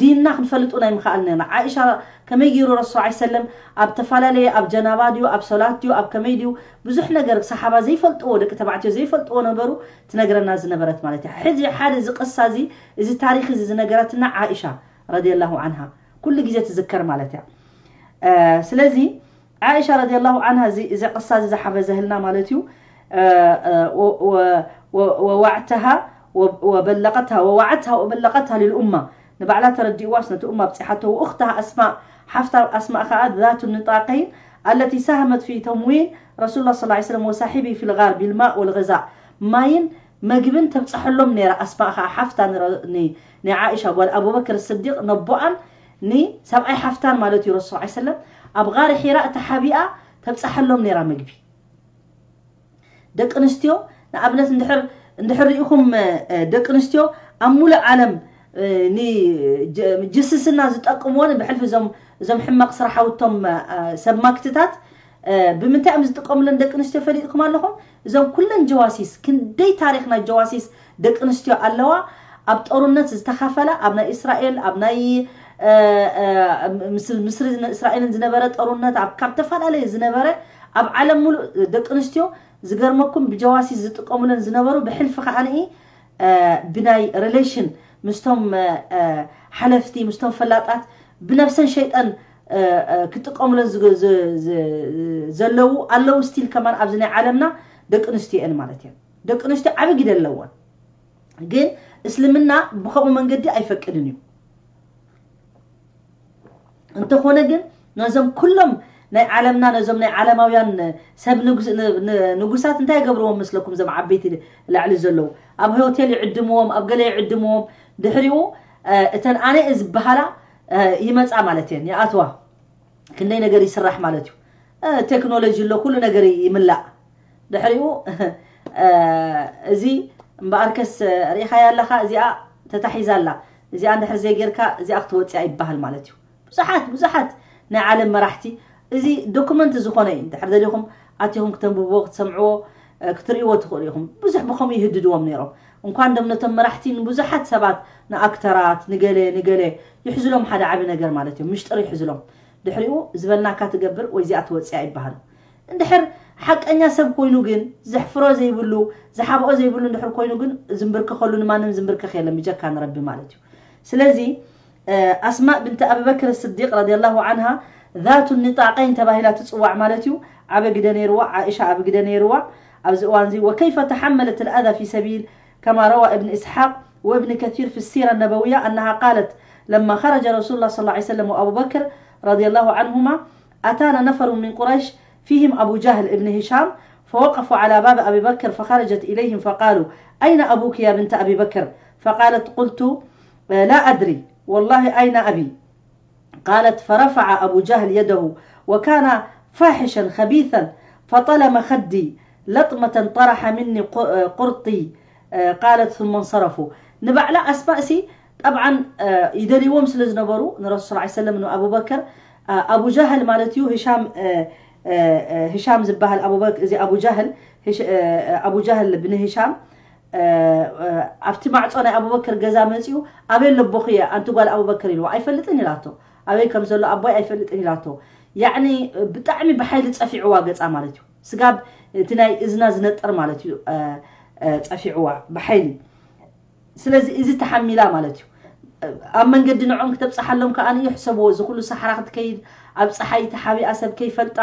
ዲንና ክንፈልጡ ናይ ምኽኣል ነርና። ዓኢሻ ከመይ ገይሩ ረሱል صلى الله عليه وسلم ኣብ ተፈላለየ ኣብ ጀናባ ድዩ ኣብ ሶላት ድዩ ኣብ ከመይ ድዩ ብዙሕ ነገር ሰሓባ ዘይፈልጥዎ ደቂ ተባዕትዮ ዘይፈልጥዎ ነበሩ ትነግረና ዝነበረት ማለት እያ። ሕዚ ሓደ እዚ ቅሳ እዚ እዚ ታሪክ እዚ ዝነገረትና ዓኢሻ رضي الله عنها ኩሉ ግዜ ትዝከር ማለት እያ። ስለዚ ዓኢሻ رضي الله عنها እዚ እዚ ቅሳ እዚ ዝሓፈዘህልና ማለት እዩ። ووعتها وبلغتها ووعتها وبلغتها للأمة ንባዕላ ተረዲእዋስ ነቲ ኡማ ኣብፂሓቶ وأختها أسماء ሓፍታ ኣስማእ ከዓ ذات النطاقين التي ساهمت في تموين رسول الله صلى الله عليه وسلم وصاحبه في الغار بالماء والغذاء ማይን መግብን ተብፀሐሎም ነይራ ኣስማእ ከዓ ሓፍታ ናይ ዓኢሻ ጓል ኣቡበክር ስዲቅ ነቦኣን ንሰብኣይ ሓፍታን ማለት እዩ ረሱል صلى الله عليه وسلم ኣብ غار حراء ተሓቢኣ ተብፀሐሎም ነይራ መግቢ። ደቂ ኣንስትዮ ንኣብነት እንድሕር እንድሕር ርኢኹም ደቂ ኣንስትዮ ኣብ ሙሉእ ዓለም ንጅስስና ዝጠቅምዎን ብሕልፊ እዞም እዞም ሕማቕ ስራሓውቶም ሰብ ማክትታት ብምንታይ እዮም ዝጥቀሙለን ደቂ ኣንስትዮ ፈሊጥኩም ኣለኹም? እዞም ኩለን ጀዋሲስ ክንደይ ታሪኽ ናይ ጀዋሲስ ደቂ ኣንስትዮ ኣለዋ። ኣብ ጦርነት ዝተኻፈላ ኣብ ናይ እስራኤል ኣብ ናይ ምስሪ እስራኤልን ዝነበረ ጦርነት ኣብ ካብ ተፈላለየ ዝነበረ ኣብ ዓለም ሙሉእ ደቂ ኣንስትዮ ዝገርመኩም ብጀዋሲስ ዝጥቀሙለን ዝነበሩ ብሕልፊ ከዓንኢ ብናይ ሪሌሽን ምስቶም ሓለፍቲ ምስቶም ፈላጣት ብነፍሰን ሸይጠን ክጥቀሙለን ዘለዉ ኣለዉ ስቲል ከማን ኣብዚ ናይ ዓለምና ደቂ ኣንስትዮ እየን ማለት እየን። ደቂ ኣንስትዮ ዓቢ ግደ ኣለወን። ግን እስልምና ብኸምኡ መንገዲ ኣይፈቅድን እዩ። እንተኾነ ግን ነዞም ኩሎም ናይ ዓለምና ነዞም ናይ ዓለማውያን ሰብ ንጉሳት እንታይ ይገብርዎም መስለኩም? እዞም ዓበይቲ ላዕሊ ዘለዉ ኣብ ሆቴል ይዕድምዎም፣ ኣብ ገለ ይዕድምዎም። ድሕሪኡ እተን ኣነ ዝበሃላ ይመፃ ማለት እየን፣ ይኣትዋ። ክንደይ ነገር ይስራሕ ማለት እዩ። ቴክኖሎጂ ኣሎ፣ ኩሉ ነገር ይምላእ። ድሕሪኡ እዚ እምበኣርከስ ርኢኻያ ኣለኻ፣ እዚኣ ተታሒዛ ኣላ፣ እዚኣ እንድሕር ዘይጌርካ እዚኣ ክትወፅያ ይበሃል ማለት እዩ። ብዙሓት ብዙሓት ናይ ዓለም መራሕቲ እዚ ዶኩመንት ዝኾነ እዩ። እንድሕር ደሊኹም ኣቲኹም ክተንብብዎ ክትሰምዕዎ ክትርእይዎ ትኽእሉ ኢኹም። ብዙሕ ብኸምኡ ይህድድዎም ነይሮም። እንኳን ደም ነቶም መራሕቲ ንብዙሓት ሰባት ንኣክተራት ንገለ ንገለ ይሕዝሎም ሓደ ዓቢ ነገር ማለት እዮም። ምሽጥር ይሕዝሎም። ድሕሪኡ ዝበልናካ ትገብር ወይ እዚኣ ትወፅያ ይበሃሉ። እንድሕር ሓቀኛ ሰብ ኮይኑ ግን ዘሕፍሮ ዘይብሉ ዝሓብኦ ዘይብሉ እንድሕር ኮይኑ ግን ዝንብርክኸሉ ንማንም ዝንብርክኽ የለን ብጀካ ንረቢ ማለት እዩ። ስለዚ ኣስማእ ብንት ኣቢበክር ስዲቅ ረዲየላሁ ዓንሃ ዛቱ ኒጣቀይን ተባሂላ ትፅዋዕ ማለት እዩ። ዓበ ግደ ነይርዋ፣ ዓኢሻ ዓቢ ግደ ነይርዋ ኣብዚ እዋን እዚ። وكيف تحملت الأذى في سبيل كما روى ابن إسحاق وابن كثير في السيرة النبوية أنها قالت لما خرج رسول الله صلى الله عليه وسلم وأبو بكر رضي الله عنهما أتانا نفر من قريش فيهم أبو جهل ابن هشام فوقفوا على باب أبي بكر فخرجت إليهم فقالوا أين أبوك يا بنت أبي بكر؟ فقالت قلت لا أدري والله أين أبي؟ قالت فرفع أبو جهل يده وكان فاحشا خبيثا فطلم خدي لطمة طرح مني قرطي قالت ثم انصرفوا ንባዕላ ኣስማእሲ ጠብዓን ይደልይዎም ስለ ዝነበሩ ንረሱል صلى الله عليه وسلم ንኣቡበከር ኣቡ ጃህል ማለት እዩ ህሻም ህሻም ዝበሃል ኣቡበክ እዚ ኣቡ ጃህል ኣቡ ጃህል ብን ህሻም ኣብቲ ማዕፆ ናይ ኣቡበክር ገዛ መፂኡ ኣበይ ኣለቦኺ ኣንቲ ጓል ኣቡበክር ኢልዋ ኣይፈልጥን ኢላቶ ኣበይ ከም ዘሎ ኣቦይ ኣይፈልጥን ኢላቶ ያዕኒ ብጣዕሚ ብሓይሊ ጸፊዕዋ ገጻ ማለት እዩ። ስጋብ እቲ ናይ እዝና ዝነጥር ማለት እዩ፣ እ፣ እ፣ ጸፊዕዋ ብሓይሊ። ስለዚ እዚ ተሓሚላ ማለት እዩ። ኣብ መንገዲ ንዖም ክተብጽሓሎም ከኣ እዩ ሕሰብዎ። እዚ ኩሉ ሳሕራ ክትከይድ፣ ኣብ ጸሓይ ተሓቢኣ ሰብ ከይፈልጣ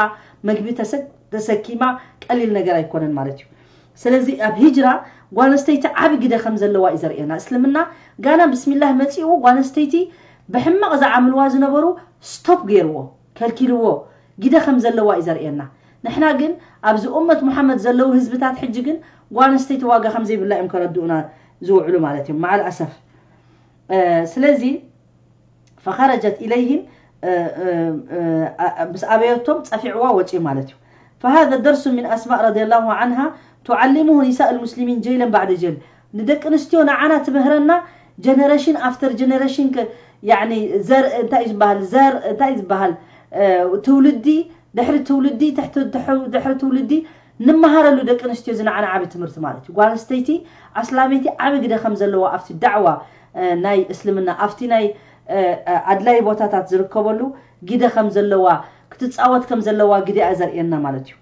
መግቢ ተሰ-፣ ተሰኪማ ቀሊል ነገር ኣይኮነን ማለት እዩ። ስለዚ ኣብ ሂጅራ ጓል ኣንስተይቲ ዓቢ ግደ ከም ዘለዋ እዩ ዘርእየና። እስልምና ጋና ብስሚላህ መጺኡ ጓል ኣንስተይቲ ብሕማቕ ዝዓምልዋ ዝነበሩ ስቶፕ ገይርዎ፣ ከልኪልዎ፣ ግደ ከም ዘለዋ እዩ ዘርእየና። ንሕና ግን ኣብዚ ኡመት ሙሓመድ ዘለዉ ህዝብታት ሕጂ ግን ጓል ኣንስተይቲ ዋጋ ከም ዘይብላ እዮም ከረድኡና ዝውዕሉ ማለት እዮም። መዓል ኣሰፍ። እ፣ ስለዚ ፈኸረጀት ኢለይህም፣ እ፣ እ፣ እ፣ ኣ-፣ ምስ ኣበየቶም ጸፊዕዋ ወጺኡ ማለት እዩ። فهذا درس من أسماء رضي الله عنها تعلمه نساء المسلمين جيلا بعد جيل. ንደቂ ኣንስትዮ ንዓና ትምህረና ጀነሬሽን ኣፍተር ጀነሬሽን ከ-፣ ያዕኒ ዘር እንታይ እዩ ዝበሃል? ዘር እንታይ እዩ ዝበሃል? እ፣ ትውልዲ ድሕሪ ትውልዲ ትሕቲ-፣ ድሕሪ፣ ድሕሪ ትውልዲ ንመሃረሉ ደቂ ኣንስትዮ እዚ ንዓና ዓቢ ትምህርቲ ማለት እዩ። ጓል ኣንስተይቲ ኣስላመይቲ ዓቢ ግደ ከም ዘለዋ ኣብቲ ዳዕዋ፣ እ፣ ናይ እስልምና ኣብቲ ናይ፣ እ፣ እ፣ ኣድላይ ቦታታት ዝርከበሉ ግደ ከም ዘለዋ ክትጻወት ከም ዘለዋ ግደ እያ ዘርእየና ማለት እዩ።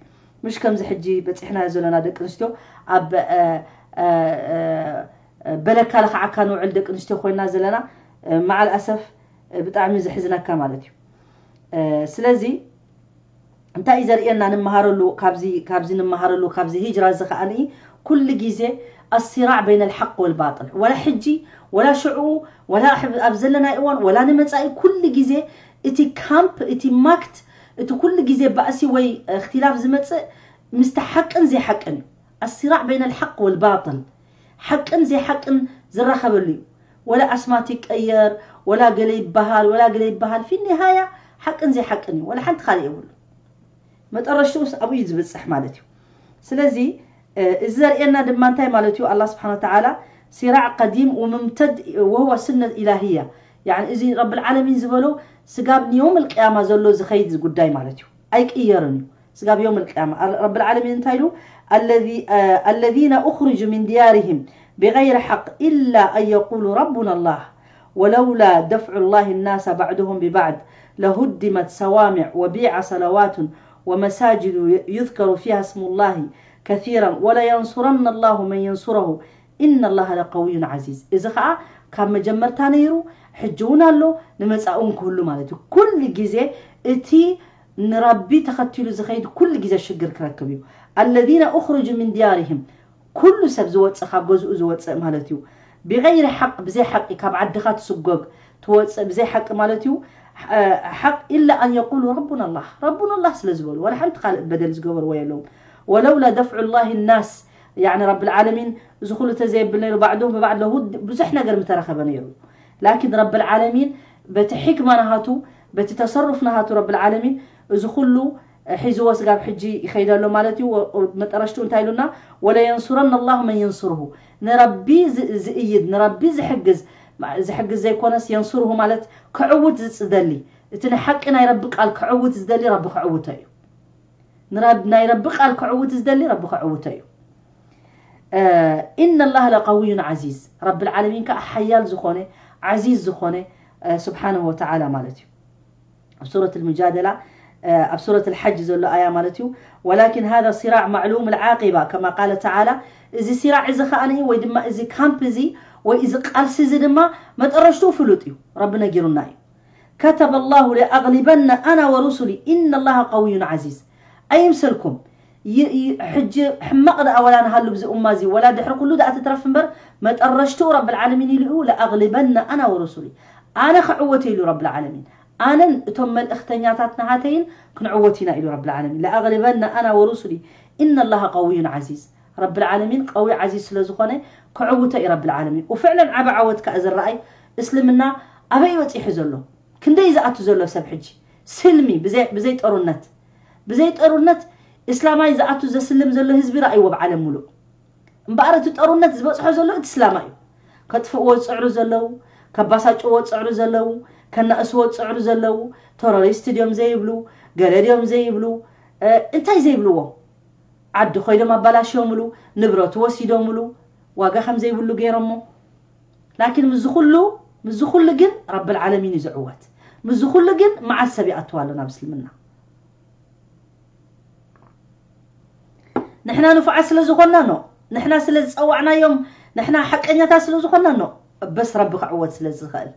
ምሽ ከምዚ ሕጂ በጺሕናዮ ዘለና ደቂ ኣንስትዮ ኣብ፣ እ፣ እ፣ እ፣ በለካ ለኽዓካ ንውዕል ደቂ ኣንስትዮ ኮይና ዘለና፣ እ፣ መዓል ኣሰፍ፣ እ፣ ብጣዕሚ ዘሕዝነካ ማለት እዩ። እ፣ ስለዚ እንታይ እዩ ዘርእየና? ንምሃረሉ ካብዚ፣ ካብዚ ንምሃረሉ ካብዚ ሂጅራ እዚ ከኣ ኩሉ ግዜ ኣሲራዕ በይነ ልሓቅ ወልባጥል፣ ወላ ሕጂ ወላ ሽዑ ወላ ኣብ ዘለናይ እዋን ወላ ንመጻኢ ኩሉ ግዜ እቲ ካምፕ፣ እቲ ማክት፣ እቲ ኩሉ ግዜ ባእሲ ወይ እክትላፍ ዝመጽእ ምስቲ ሓቅን ዘይሓቅን እዩ። ኣሲራዕ በይነ ልሓቅ ወልባጥል፣ ሓቅን ዘይሓቅን ዝራኸበሉ እዩ። ወላ ኣስማት ይቀየር፣ ወላ ገለ ይበሃል፣ ወላ ገለ ይበሃል፣ ፊ ኒሃያ ሓቅን ዘይሓቅን እዩ። ወላ ሓንቲ ካልእ የብሉ። መጠረሽትኡስ ኣብኡ እዩ ዝበጽሕ ማለት እዩ። ስለዚ፣ እ፣ እዚ ዘርእየና ድማ እንታይ ማለት እዩ? ኣላህ ስብሓነ ወተዓላ ሲራዕ ቀዲም ወምምተድ ወሁወ ሱነት ኢላህያ። ያዕኒ እዚ ረብል ዓለሚን ዝበሎ ስጋብ ንየውም ልቅያማ ዘሎ ዝኸይድ ጉዳይ ማለት እዩ። ኣይቅየርን እዩ። ስጋብ የውም ልቅያማ። ረ-፣ ረብል ዓለሚን እንታይ ኢሉ? الذي-، እ፣ الذين أخرجوا من ديارهم بغير حق إلا أن يقولوا ربنا الله ولولا دفع الله الناس بعضهم ببعض لهدمت صوامع وبيع صلوات ومساجد يذكر فيها اسم الله كثيرا ولينصرن الله من ينصره إن الله لقوي عزيز። እዚ ኸኣ ካብ መጀመርታ ነይሩ፣ ሕጂ እውን ኣሎ፣ ንመጻኢ እውን ክህሉ ማለት እዩ። ኩሉ ግዜ እቲ ንረቢ ተኸቲሉ ዝኸይድ ኩሉ ግዜ ሽግር ክረክብ እዩ። الذين أخرجوا من ديارهم ኩሉ ሰብ ዝወፅእ፣ ካብ ገዝኡ ዝወፅእ ማለት እዩ። ብገይሪ ሓቅ፣ ብዘይ ሓቂ ካብ ዓድኻ ትስጎግ፣ ትወፅእ ብዘይ ሓቂ ማለት እዩ። ሓ-፣ ሓቅ إلا أن يقولوا ربنا الله، ربنا الله ስለ ዝበሉ፣ ወላ ሓንቲ ካልእ በደል ዝገበርዎ የለውም። ولولا دفع الله الناس، ያዕኒ ረብል ዓለሚን እዚ ኩሉ ተዘየብል ነይሩ፣ بعضهم ببعض ለሁድ-፣ ብዙሕ ነገር ምተረኸበ ነይሩ። ላኪን ረብል ዓለሚን በቲ ሕክማ ናሃቱ፣ በቲ ተሰሩፍ ናሃቱ ረብል ዓለሚን እዚ ኩሉ ሒዝዎ ስጋብ ሕጂ ይኸይድ ኣሎ ማለት እዩ። ወ-፣ መጠረሽትኡ እንታይ ኢሉና? ولينصرن الله من ينصره። ንረቢ ዝ-፣ ዝእይድ፣ ንረቢ ዝሕግዝ፣ ማ-፣ ዝሕግዝ ዘይኮነስ የንሱርሁ ማለት ክዕውት ዝጽ-፣ ዝደሊ፣ እቲ ንሓቂ ናይ ረቢ ቃል ክዕውት ዝደሊ ረቢ ክዕውቶ እዩ። ንረብ-፣ ናይ ረቢ ቃል ክዕውት ዝደሊ ረቢ ክዕውቶ እዩ። እ፣ إن الله لقوي عزيز። ረብል ዓለሚን ከኣ ሓያል ዝኾነ፣ ዓዚዝ ዝኾነ፣ እ፣ ስብሓነሁ ወተዓላ ማለት እዩ። ኣብ ሱረት ልሙጃደላ፣ እ፣ ኣብ ሱረት ልሓጅ ዘሎ ኣያ ማለት እዩ። ولكن هذا صراع معلوم العاقبة كما قال تعالى። እዚ ሲራዕ እዚ ኸኣ ወይ ድማ እዚ ካምፕ እዚ ወይ እዚ ቃልሲ እዚ ድማ መጠረሽትኡ ፍሉጥ እዩ። ረቢ ነጊሩና እዩ። كتب الله لأغلبن أنا ورسلي إن الله قوي عزيز። ኣይምሰልኩም። ይ-፣ ይ-፣ ሕጂ ሕማቕ ደኣ ወላ ንሃሉ ብዚ ኡማ እዚ፣ ወላ ድሕሪ ኩሉ ደኣ ትትረፍ እምበር፣ መጠረሽትኡ ረብል ዓለሚን ኢሉ እዩ፣ لأغلبن أنا ورسلي። ኣነ ክዕወት ኢሉ ረብል ዓለሚን። ኣነን እቶም መልእኽተኛታት ናሃተይን ክንዕወት ኢና ኢሉ ረብል ዓለሚን። لأغلبن أنا ورسلي إن الله قوي عزيز። ረብል ዓለሚን ቀዊ ዓዚዝ ስለ ዝኾነ ክዕውቶ እዩ ረብል ዓለሚን። وفعلا ዓቢ ዓወት ከኣ ዝረኣይ እስልምና ኣበይ በጺሑ ዘሎ? ክንደይ ዝኣቱ ዘሎ ሰብ ሕጂ? ስልሚ ብዘይ፣ ብዘይ ጠሩነት፣ ብዘይ ጠሩነት እስላማይ ዝኣቱ ዘስልም ዘሎ ህዝቢ ረኣይዎ ብዓለም ሙሉእ። እምበኣር እቲ ጠሩነት ዝበጽሖ ዘሎ እቲ እስላማይ እዩ። ከጥፍእዎ ዝጽዕሩ ዘለዉ፣ ከባሳጭዎ ዝጽዕሩ ዘለዉ፣ ከናእስዎ ዝጽዕሩ ዘለዉ፣ ተሮሪስት ድዮም ዘይብሉ፣ ገለ ድዮም ዘይብሉ፣ እ፣ እንታይ ዘይብልዎ? ዓዲ ኮይዶም ኣባላሽዮምሉ፣ ንብረቱ ወሲዶምሉ፣ ዋጋ ከም ዘይብሉ ገይሮሞ። ላኪን ምስዚ ኩሉ፣ ምስዚ ኩሉ ግን ረብል ዓለሚን እዩ ዝዕወት። ምስዚ ኩሉ ግን መዓት ሰብ ይኣትዋ ኣሎ ናብ እስልምና። ንሕና ንፉዓት ስለ ዝኾንና ኖ፣ ንሕና ስለ ዝጸዋዕናዮም፣ ንሕና ሓቀኛታት ስለ ዝኾንና ኖ፣ በስ ረቢ ክዕወት ስለ ዝኽእል፣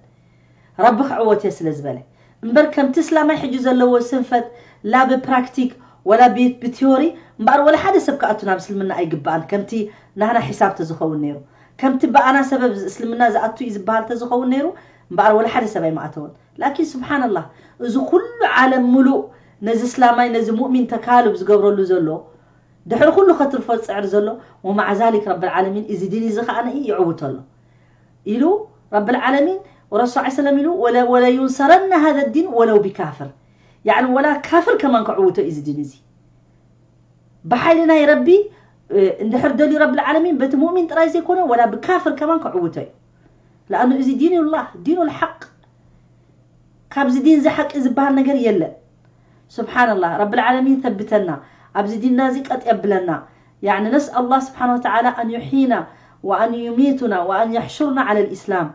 ረቢ ክዕወት እየ ስለ ዝበለ። እምበር ከምቲ እስላማይ ሕጂ ዘለዎ ስንፈት ላ ብፕራክቲክ ወላ ብ-፣ ብቲዮሪ እምበኣር ወላ ሓደ ሰብ ክኣቱ ናብ እስልምና ኣይግባኣን። ከምቲ ናህና ሒሳብ ተዝኸውን ነይሩ፣ ከምቲ ብኣና ሰበብ እስልምና ዝኣቱ እዩ ዝበሃል ተዝኸውን ነይሩ እምበኣር ወላ ሓደ ሰብ ኣይምኣተወን። ላኪን ስብሓንላህ፣ እዚ ኩሉ ዓለም ምሉእ ነዚ እስላማይ ነዚ ሙእሚን ተካልብ ዝገብረሉ ዘሎ፣ ድሕሪ ኩሉ ከትርፎ ዝፅዕር ዘሎ፣ ወማዓ ዛሊክ ረብል ዓለሚን እዚ ዲን እዚ ከዓነ ይዕውቶ ኣሎ ኢሉ ረብል ዓለሚን፣ ወረሱል ሰለም ኢሉ፣ "ወለ-፣ ወለዩንሰረነ ሃዘ ዲን ወለው ቢካፍር." ያዕኒ ወላ ካፍር ከማን ከዕውቶ እዩ እዚ ዲን እዚ። ብሓይሊ ናይ ረቢ፣ እ፣ እንድሕር ደልዩ ረብል ዓለሚን በቲ ሙእሚን ጥራይ ዘይኮነ ወላ ብካፍር ከማን ከዕውቶ እዩ። ለኣኑ እዚ ዲኑላህ፣ ዲኑል ሓቅ። ካብዚ ዲን እዚ ሓቂ ዝበሃል ነገር የለን። ስብሓንላህ፣ ረብል ዓለሚን ተብተና፣ ኣብዚ ዲንና እዚ ቀጥ የብለና። ያዕኒ ነስኣል ላህ ስብሓን ወተዓላ ኣን ዩሕይና ወኣን ዩሚቱና ወኣን የሕሹርና ዓለ ልኢስላም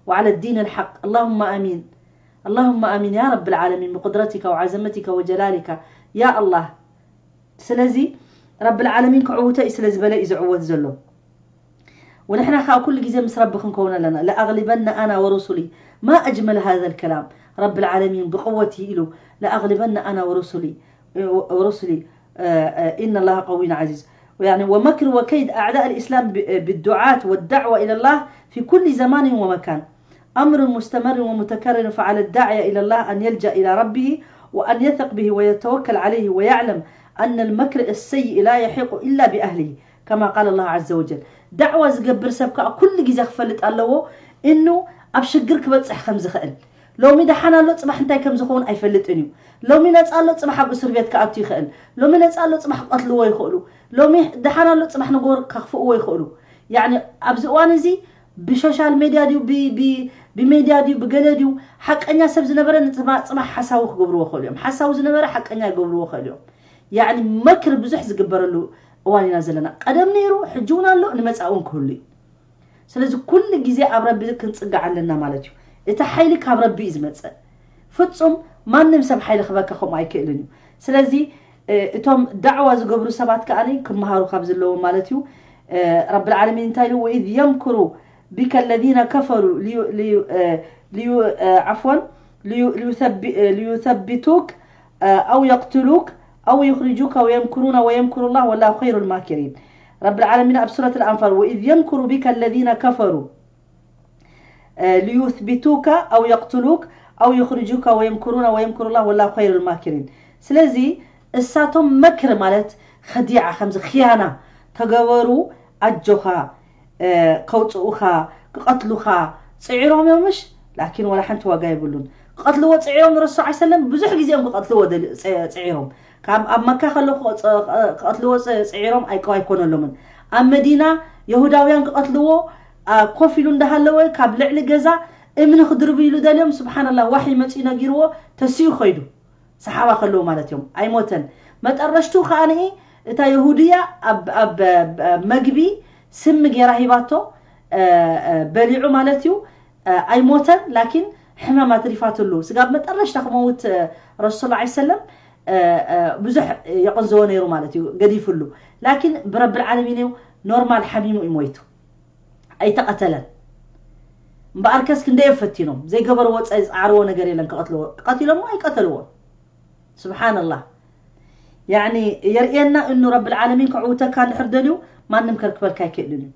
ወዓለ ዲን ልሓቅ። ኣላሁማ ኣሚን። ኣላሁማ ኣሚን ያ ረብል ዓለሚን ብቁድረቲካ ወዓዘመቲካ ወጀላሊካ ያ ኣላህ። ስለዚ ረብል ዓለሚን ክዕውቶ እዩ ስለ ዝበለ እዩ ዝዕወት ዘሎ። ወንሕና ከዓ ኩሉ ግዜ ምስ ረቢ ክንከውን ኣለና። "ለኣግሊበነ ኣና ወሩሱሊ." ማ ኣጅመል ሃዘ ልከላም። ረብል ዓለሚን ብቅወቲ ኢሉ፣ "ለኣግሊበነ ኣና ወሩሱሊ፣ ወሩሱሊ፣ እ፣ እ፣ ኢነ ላሃ ቀዊን ዓዚዝ." ያኒ፣ "ወመክር ወከይድ ኣዕዳእ ልእስላም ብ-፣ ብዱዓት ወዳዕዋ ኢለላህ ፊ ኩሊ ዘማንን ወመካን። ኣምር ሙስተመር ወሙተከርር ፈዓለ ዳዕያ ኢለላህ ኣን የልጃ ኢላ ረቢሂ ወኣን የተቅ ብሂ ወየተወከል ዓለይሂ ወየዕለም ኣነ ልመክር ኣሰይእ ላ የሒቁ ኢላ ብኣህሊሂ ከማ ቃለ ላህ ዓዘ ወጀል." ዳዕዋ ዝገብር ሰብ ከዓ ኩሉ ግዜ ክፈልጥ ኣለዎ፣ እኑ ኣብ ሽግር ክበፅሕ ከም ዝኽእል። ሎሚ ደሓን ኣሎ፣ ፅባሕ እንታይ ከም ዝኸውን ኣይፈልጥን እዩ። ሎሚ ነፃ ኣሎ፣ ፅባሕ ኣብ እስር ቤት ክኣቱ ይኽእል። ሎሚ ነፃ ኣሎ፣ ፅባሕ ክቐትልዎ ይኽእሉ። ሎሚ ደሓን ኣሎ፣ ፅባሕ ንጎር ከኽፍእዎ ይኽእሉ። ያዕኒ ኣብዚ እዋን እዚ ብሶሻል ሜድያ ድዩ፣ ብ-፣ ብ-፣ ብሜድያ ድዩ፣ ብገለ ድዩ፣ ሓቀኛ ሰብ ዝነበረ ንፅባ-፣ ፅባሕ ሓሳዊ ክገብርዎ ይኽእሉ እዮም። ሓሳዊ ዝነበረ ሓቀኛ ይገብርዎ ይኽእሉ እዮም። ያዕኒ መክር ብዙሕ ዝግበረሉ እዋን ኢና ዘለና። ቀደም ነይሩ፣ ሕጂ እውን ኣሎ፣ ንመጻኢ እውን ክህሉ እዩ። ስለዚ ኩሉ ግዜ ኣብ ረቢ ክንጽጋዕ ኣለና ማለት እዩ። እቲ ሓይሊ ካብ ረቢ እዩ ዝመጽእ። ፍጹም ማንም ሰብ ሓይሊ ክበካ ከምኡ ኣይክእልን እዩ። ስለዚ፣ እ፣ እቶም ዳዕዋ ዝገብሩ ሰባት ከኣ ክመሃሩ ካብ ዘለዎም ማለት እዩ። እ፣ ረብል ዓለሚን እንታይ ኢሉ? "ወኢዝ የምክሩ ቢከ ለዚነ ከፈሩ ሊዩ-፣ ሊዩ-፣ እ፣ ሊዩ-፣ እ፣ ዓፍወን፣ ሊዩ-፣ ሊዩሰቢ-፣ እ፣ ሊዩሰቢቱክ፣ እ፣ ኣው የቅትሉክ፣ ኣው ዩኽሪጁከ ወየምክሩነ ወየምክሩ ላህ ወላሁ ኸይሩል ማኪሪን." ረብል ዓለሚን ኣብ ሱረት ኣልኣንፋል፣ "ወኢዝ የምክሩ ቢከ ለዚነ ከፈሩ፣ እ፣ ሊዩስቢቱከ ኣው የቅትሉክ፣ ኣው ዩኽሪጁከ ወየምክሩነ ወየምክሩ ላህ ወላሁ ኸይሩል ማኪሪን." ስለዚ እሳቶም መክር ማለት ኸዲዓ፣ ከምዚ ኽያና ተገበሩ፣ ኣጆኻ፣ እ፣ ከውፅኡኻ፣ ክቐትሉኻ ፅዒሮም እዮም፣ ምሽ? ላኪን ወላ ሓንቲ ዋጋ የብሉን። ክቐትልዎ ፅዒሮም፣ ረሱል ሰለላሁ ዐለይሂ ወሰለም ብዙሕ ግዜ እዮም ክቐትልዎ ደል-፣ ፅ-፣ ፅዒሮም። ካብ ኣብ መካ ከለኹ ክቐ-፣ ክቐትልዎ ፅ-፣ ፅዒሮም ኣይቀ-፣ ኣይኮነሎምን። ኣብ መዲና የሁዳውያን ክቐትልዎ፣ ኣ፣ ኮፍ ኢሉ እንዳሃለወ ካብ ልዕሊ ገዛ እምኒ ክድርብይሉ ደልዮም፣ ስብሓንላህ፣ ዋሕይ መፂኡ ነጊርዎ፣ ተሲኡ ኸይዱ። ሰሓባ ከለዉ ማለት እዮም። ኣይሞተን። መጠረሽቱ ከኣ ንኢ እታ የሁድያ ኣብ፣ ኣብ፣ ኣብ መግቢ ስሚ ጌራ ሂባቶ፣ እ፣ እ፣ በሊዑ ማለት እዩ። እ፣ ኣይሞተን፣ ላኪን ሕማም ኣትሪፋትሉ። ስጋብ መጠረሽታ ክመውት፣ እ፣ ረሱል ሰለላሁ ዐለይሂ ወሰለም፣ እ፣ እ፣ ብዙሕ የቐንዘዎ ነይሩ ማለት እዩ፣ ገዲፍሉ። ላኪን ብረብል ዓለሚን እዩ፣ ኖርማል ሓሚሙ እዩ ሞይቱ። ኣይተቐተለን። እምበኣርከስ ክንደይ እዮም ፈቲኖም፣ ዘይገበርዎ፣ ዘ-፣ ዝዓርዎ ነገር የለን ክቐትልዎ። ቀቲሎሞ ኣይቀተልዎ። ስብሓንላህ። ያዕኒ የርእየና እኑ ረብል ዓለሚን ከዕውተካ እንድሕር ደልዩ፣ ማንም ከርክበልካ ኣይክእልን እዩ።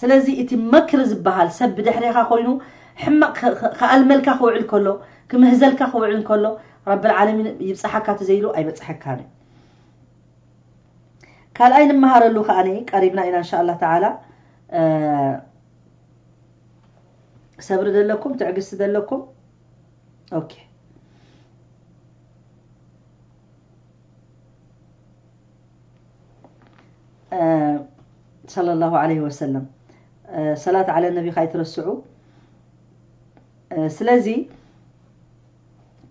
ስለዚ እቲ መክር ዝበሃል ሰብ ብድሕሬኻ ኮይኑ ሕማቕ ከ-፣ ከ-፣ ከኣልመልካ ክውዕል ከሎ፣ ክምህዘልካ ክውዕል ከሎ፣ ረብል ዓለሚን ይብጽሓካ ተዘይሉ ኣይበጽሐካን እዩ። ካልኣይ ንመሃረሉ ከኣኒ ቀሪብና ኢና እንሻ ኣላህ ተዓላ። እ፣ ሰብሪ ደለኩም፣ ትዕግስቲ ደለኩም። ኦኬ። እ፣ ሰለላሁ ዐለይሂ ወሰለም። እ፣ ሰላት ዐለ ነቢ ካይትረስዑ። እ፣ ስለዚ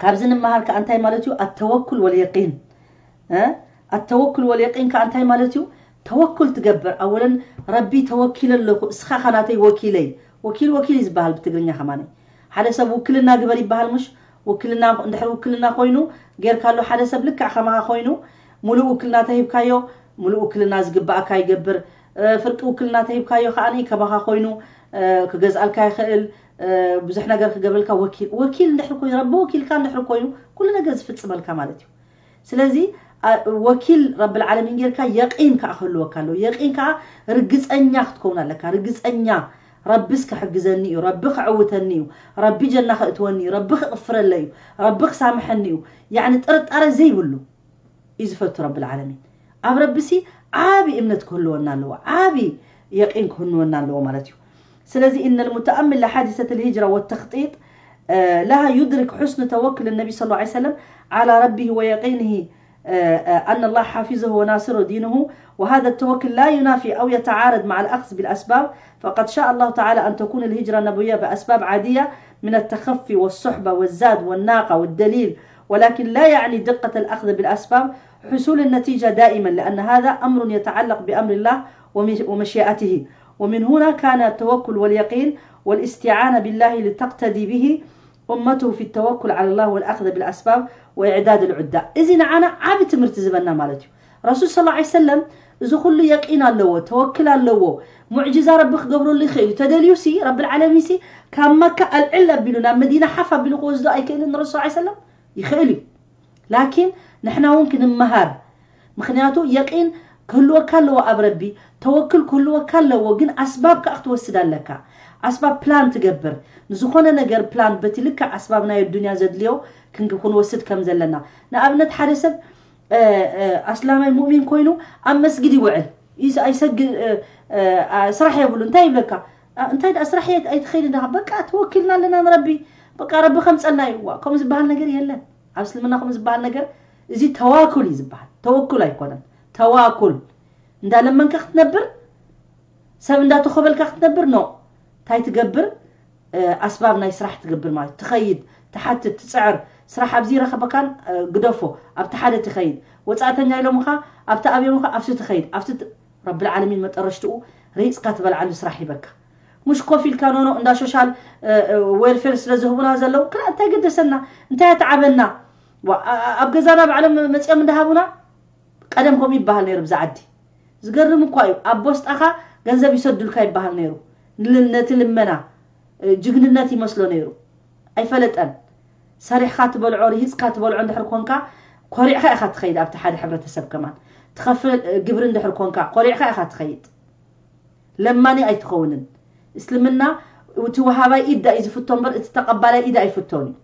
ካብዚ ንመሃር ከኣ እንታይ ማለት እዩ? ኣተወኩል ወልየቂን። እ? ኣተወኩል ወልየቂን ከኣ እንታይ ማለት እዩ? ተወኩል ትገብር። ኣወለን ረቢ ተወኪለ ኣለኹ፣ እስኻ ኻ ናተይ ወኪለይ። ወኪል፣ ወኪል እዩ ዝበሃል ብትግርኛ ከማን። ሓደ ሰብ ውክልና ግበር ይበሃል ምሽ? ውክልና፣ እንድሕር ውክልና ኮይኑ ጌርካ ኣሎ ሓደ ሰብ ልክዕ ከማኻ ኮይኑ፣ ሙሉእ ውክልና ተሂብካዮ፣ ሙሉእ ውክልና ዝግባእካ ይገብር። እ፣ ፍርቂ ውክልና ተሂብካዮ ከዓኒ ከማኻ ኮይኑ፣ እ፣ ክገዝኣልካ ይኽእል፣ እ፣ ብዙሕ ነገር ክገብረልካ። ወኪል፣ ወኪል እንድሕር ኮይኑ፣ ረቢ ወኪልካ እንድሕር ኮይኑ፣ ኩሉ ነገር ዝፍጽመልካ ማለት እዩ። ስለዚ፣ ኣ፣ ወኪል ረብል ዓለሚን ጌርካ የቂን ከኣ ክህልወካ ኣለዎ። የቂን ከኣ ርግጸኛ ክትከውን ኣለካ። ርግጸኛ፣ ረቢስ ክሕግዘኒ እዩ፣ ረቢ ክዕውተኒ እዩ፣ ረቢ ጀና ከእትወኒ እዩ፣ ረቢ ክቕፍረለይ እዩ፣ ረቢ ክሳምሐኒ እዩ። ያዕኒ ጥርጣረ ዘይብሉ እዩ ዝፈቱ ረብል ዓለሚን። ኣብ ረቢሲ ዓቢ እምነት ክህልወና ኣለዎ፣ ዓቢ የቂን ክህልወና ኣለዎ ማለት እዩ። ስለዚ إن المتأمل لحادثة الهجرة والتخطيط آه، لها يدرك حسن توكل النبي صلى الله عليه وسلم على ربه ويقينه آه، آه، أن الله حافظه وناصره دينه. وهذا التوكل لا ينافي أو يتعارض مع الأخذ بالأسباب، فقد شاء الله تعالى أن تكون الهجرة النبوية بأسباب عادية من التخفي والصحبة والزاد والناقة والدليل، ولكن لا يعني دقة الأخذ بالأسباب. حصول النتيجة دائما، لأن هذا أمر يتعلق بأمر الله ومش-، ومشيئته. ومن هنا كان التوكل واليقين والاستعانة بالله لتقتدي به أمته في التوكل على الله والأخذ بالأسباب وإعداد العدة. እዚ ንዓና ዓቢ ትምህርቲ ዝበና ማለት እዩ። ረሱል صلى الله عليه وسلم እዚ ኩሉ የቂን ኣለዎ፣ ተወክል ኣለዎ። ሙዕጅዛ ረቢ ክገብረሉ ይኽእል እዩ። ተደልዩ ሲ ረብል ዓለሚን ሲ ካብ መካ ኣልዕል ኣቢሉ ናብ መዲና ሓፍ ኣቢሉ ክወስዶ ኣይክእልን ረሱል صلى الله عليه وسلم? ይኽእል እዩ። ላኪን ንሕና እውን ክንመሃር። ምኽንያቱ የቂን ክህልወካ ኣለዎ ኣብ ረቢ፣ ተወክል ክህልወካ ኣለዎ፣ ግን ኣስባብ ከኣ ክትወስድ ኣለካ። ኣስባብ ፕላን ትገብር። ንዝኾነ ነገር ፕላን በቲ ልክዕ ኣስባብ ናይ ኣዱንያ ዘድልዮ ክንግ-፣ ክንወስድ ከም ዘለና። ንኣብነት ሓደ ሰብ፣ እ፣ እ፣ ኣስላማይ ሙእሚን ኮይኑ ኣብ መስጊድ ይውዕል። ይስ-፣ ኣይሰግ-፣ እ፣ እ፣ ኣ፣ ስራሕ የብሉ። እንታይ ይብለካ? ኣ፣ እንታይ ደኣ ስራሕ የት-፣ ኣይትኸይድ እንዳ፣ በቃ ተወኪልና ኣለና ንረቢ። በቃ ረቢ ከምጸልና እዩ። ዋ፣ ከምኡ ዝበሃል ነገር የለን። ኣብ እስልምና ከምኡ ዝበሃል ነገር፣ እዚ ተዋኩል እዩ ዝበሃል። ተወኩል ኣይኮነን። ተዋኩል እንዳለመንካ ክትነብር፣ ሰብ እንዳተኾበልካ ክትነብር፣ ኖ። እንታይ ትገብር? እ፣ ኣስባብ ናይ ስራሕ ትገብር ማለት፣ ትኸይድ፣ ትሓትት፣ ትጽዕር። ስራሕ ኣብዚ ይረኸበካን፣ እ፣ ግደፎ፣ ኣብቲ ሓደ ትኸይድ። ወጻእተኛ ኢሎምኻ፣ ኣብቲ ኣብዮምኻ፣ ኣብቲ ትኸይድ፣ ኣብቲ ት-፣ ረብል ዓለሚን መጠረሽትኡ ርሂጽካ ትበልዓሉ ስራሕ ሂበካ። ሙሽ ኮፍ ኢልካ ኖኖ እንዳ ሶሻል፣ እ፣ እ፣ ዌልፌር ስለ ዝህቡና ዘለዉ፣ ክላ እንታይ ገደሰና? እንታይ ኣትዓበና? ዋ፣ ኣ-፣ ኣ-፣ ኣብ ገዛና ባዕሎም መጺኦም እንዳሃቡና፣ ቀደም ከምኡ ይበሃል ነይሩ ብዛ ዓዲ። ዝገርም እኳ እዩ። ኣብ ቦስጣኻ ገንዘብ ይሰዱልካ ይበሃል ነይሩ። ል-፣ ነቲ ልመና፣ እ፣ ጅግንነት ይመስሎ ነይሩ። ኣይፈለጠን። ሰሪሕኻ ትበልዖ፣ ርሂጽካ ትበልዖ እንድሕር ኮንካ፣ ኮሪዕኻ ኢኻ ትኸይድ። ኣብቲ ሓደ ሕብረተሰብ ከማን ትኸፍል፣ እ፣ ግብሪ እንድሕር ኮንካ፣ ኮሪዕኻ ኢኻ ትኸይድ። ለማኒ ኣይትኸውንን። እስልምና እቲ ወሃባይ ኢድ ዳኣ እዩ ዝፍቶ እምበር፣ እቲ ተቐባላይ ኢድ ኣይፍቶን እዩ።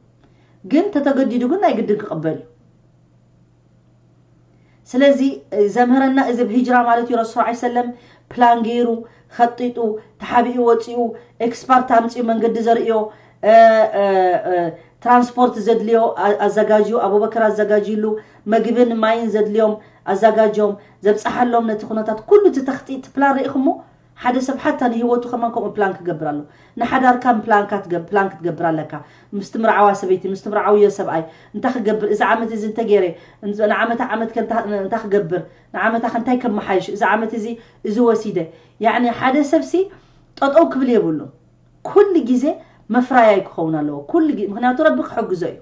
ግን ተተገዲዱ ግን ናይ ግድን ክቕበል እዩ። ስለዚ፣ እ፣ ዘምህረና እዚ ብ ሂጅራ ማለት እዩ። ረሱል ሰለላሁ ዐለይሂ ወሰለም ፕላን ገይሩ፣ ኸጢጡ፣ ተሓቢኡ ወፂኡ፣ ኤክስፐርት ኣምፂኡ መንገዲ ዘርእዮ፣ እ፣ እ፣ እ፣ ትራንስፖርት ዘድልዮ ኣ-፣ ኣዘጋጅዩ፣ ኣቡበከር ኣዘጋጅዩሉ፣ መግብን ማይን ዘድልዮም ኣዘጋጅዮም፣ ዘብፀሓሎም ነቲ ኩነታት ኩሉ እቲ ተኽጢጥ ፕላን ርኢኹሞ? ሓደ ሰብ ሓታ ንህይወቱ ከማን ከምኡ ፕላን ክገብር ኣሎ። ንሓዳርካ ፕላንካ ትገብ-፣ ፕላን ክትገብር ኣለካ። ምስቲ ምርዓዋ ሰበይቲ፣ ምስቲ ምርዓውዮ ሰብኣይ፣ እንታይ ክገብር፣ እዚ ዓመት እዚ እንተገይረ፣ ንዓመታ ዓመት ከ እንታ-፣ እንታይ ክገብር፣ ንዓመታ ከ እንታይ ከመሓይሽ፣ እዚ ዓመት እዚ፣ እዚ ወሲደ። ያዕኒ ሓደ ሰብሲ ጠጠው ክብል የብሉን። ኩሉ ግዜ መፍራያይ ክኸውን ኣለዎ። ኩሉ ግዜ፣ ምኽንያቱ ረቢ ክሕግዞ እዩ።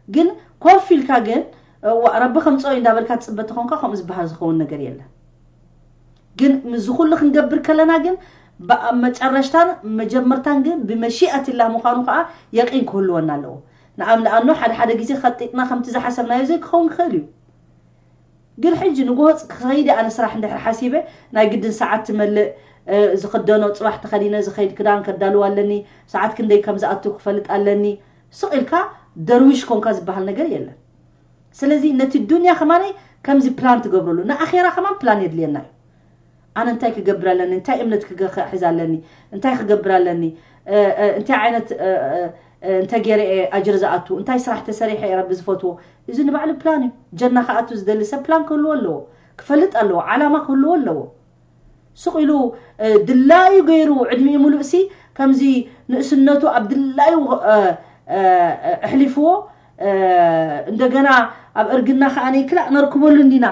ግን ኮፍ ኢልካ ግን፣ እዋ፣ ረቢ ከምፅኦ እዩ እንዳበልካ ትፅበ ተኾንካ፣ ከምኡ ዝበሃል ዝኸውን ነገር የለን። ግን ምስዚ ኩሉ ክንገብር ከለና ግን፣ ብ-፣ ኣብ መጨረሽታን መጀመርታን ግን ብመሺኣትላህ ምዃኑ ከዓ የቂን ክህልወና ኣለዎ። ንኣም-፣ ንኣኑ ሓደ ሓደ ግዜ ኸጢጥና ከምቲ ዝሓሰብናዮ ዘይክኸውን ክኽእል እዩ። ግን ሕጂ ንግሆ ክኸይድ ኣነ ስራሕ እንድሕር ሓሲበ፣ ናይ ግድን ሰዓት ትመልእ፣ እ፣ ዝኽደኖ ጽባሕ ተኸዲነ ዝኸይድ ክዳን ከዳልው ኣለኒ፣ ሰዓት ክንደይ ከም ዝኣቱ ክፈልጥ ኣለኒ። ስቕ ኢልካ ደርዊሽ ኮንካ ዝበሃል ነገር የለን። ስለዚ ነቲ ዱንያ ከማነይ ከምዚ ፕላን ትገብረሉ፣ ንኣኼራ ከማን ፕላን የድልየና እዩ። ኣነ እንታይ ክገብር ኣለኒ? እንታይ እምነት ክገ-፣ ክሕዝ ኣለኒ? እንታይ ክገብር ኣለኒ? እ፣ እ፣ እንታይ ዓይነት፣ እ፣ እ፣ እ፣ እንተ ገይረ እየ ኣጅር ዝኣቱ? እንታይ ስራሕ ተሰሪሐ እየ ረቢ ዝፈትዎ? እዚ ንባዕሉ ፕላን እዩ። ጀና ክኣቱ ዝደሊ ሰብ ፕላን ክህልዎ ኣለዎ። ክፈልጥ ኣለዎ። ዓላማ ክህልዎ ኣለዎ። ስቕ ኢሉ፣ እ፣ ድላዩ ገይሩ ዕድሚኡ ሙሉእሲ ከምዚ ንእስነቱ ኣብ ድላዩ፣ እ፣ እ፣ እ፣ ኣሕሊፍዎ፣ እ፣ እንደገና ኣብ እርግና ከኣ ክላእ ነርክበሉ እንዲና።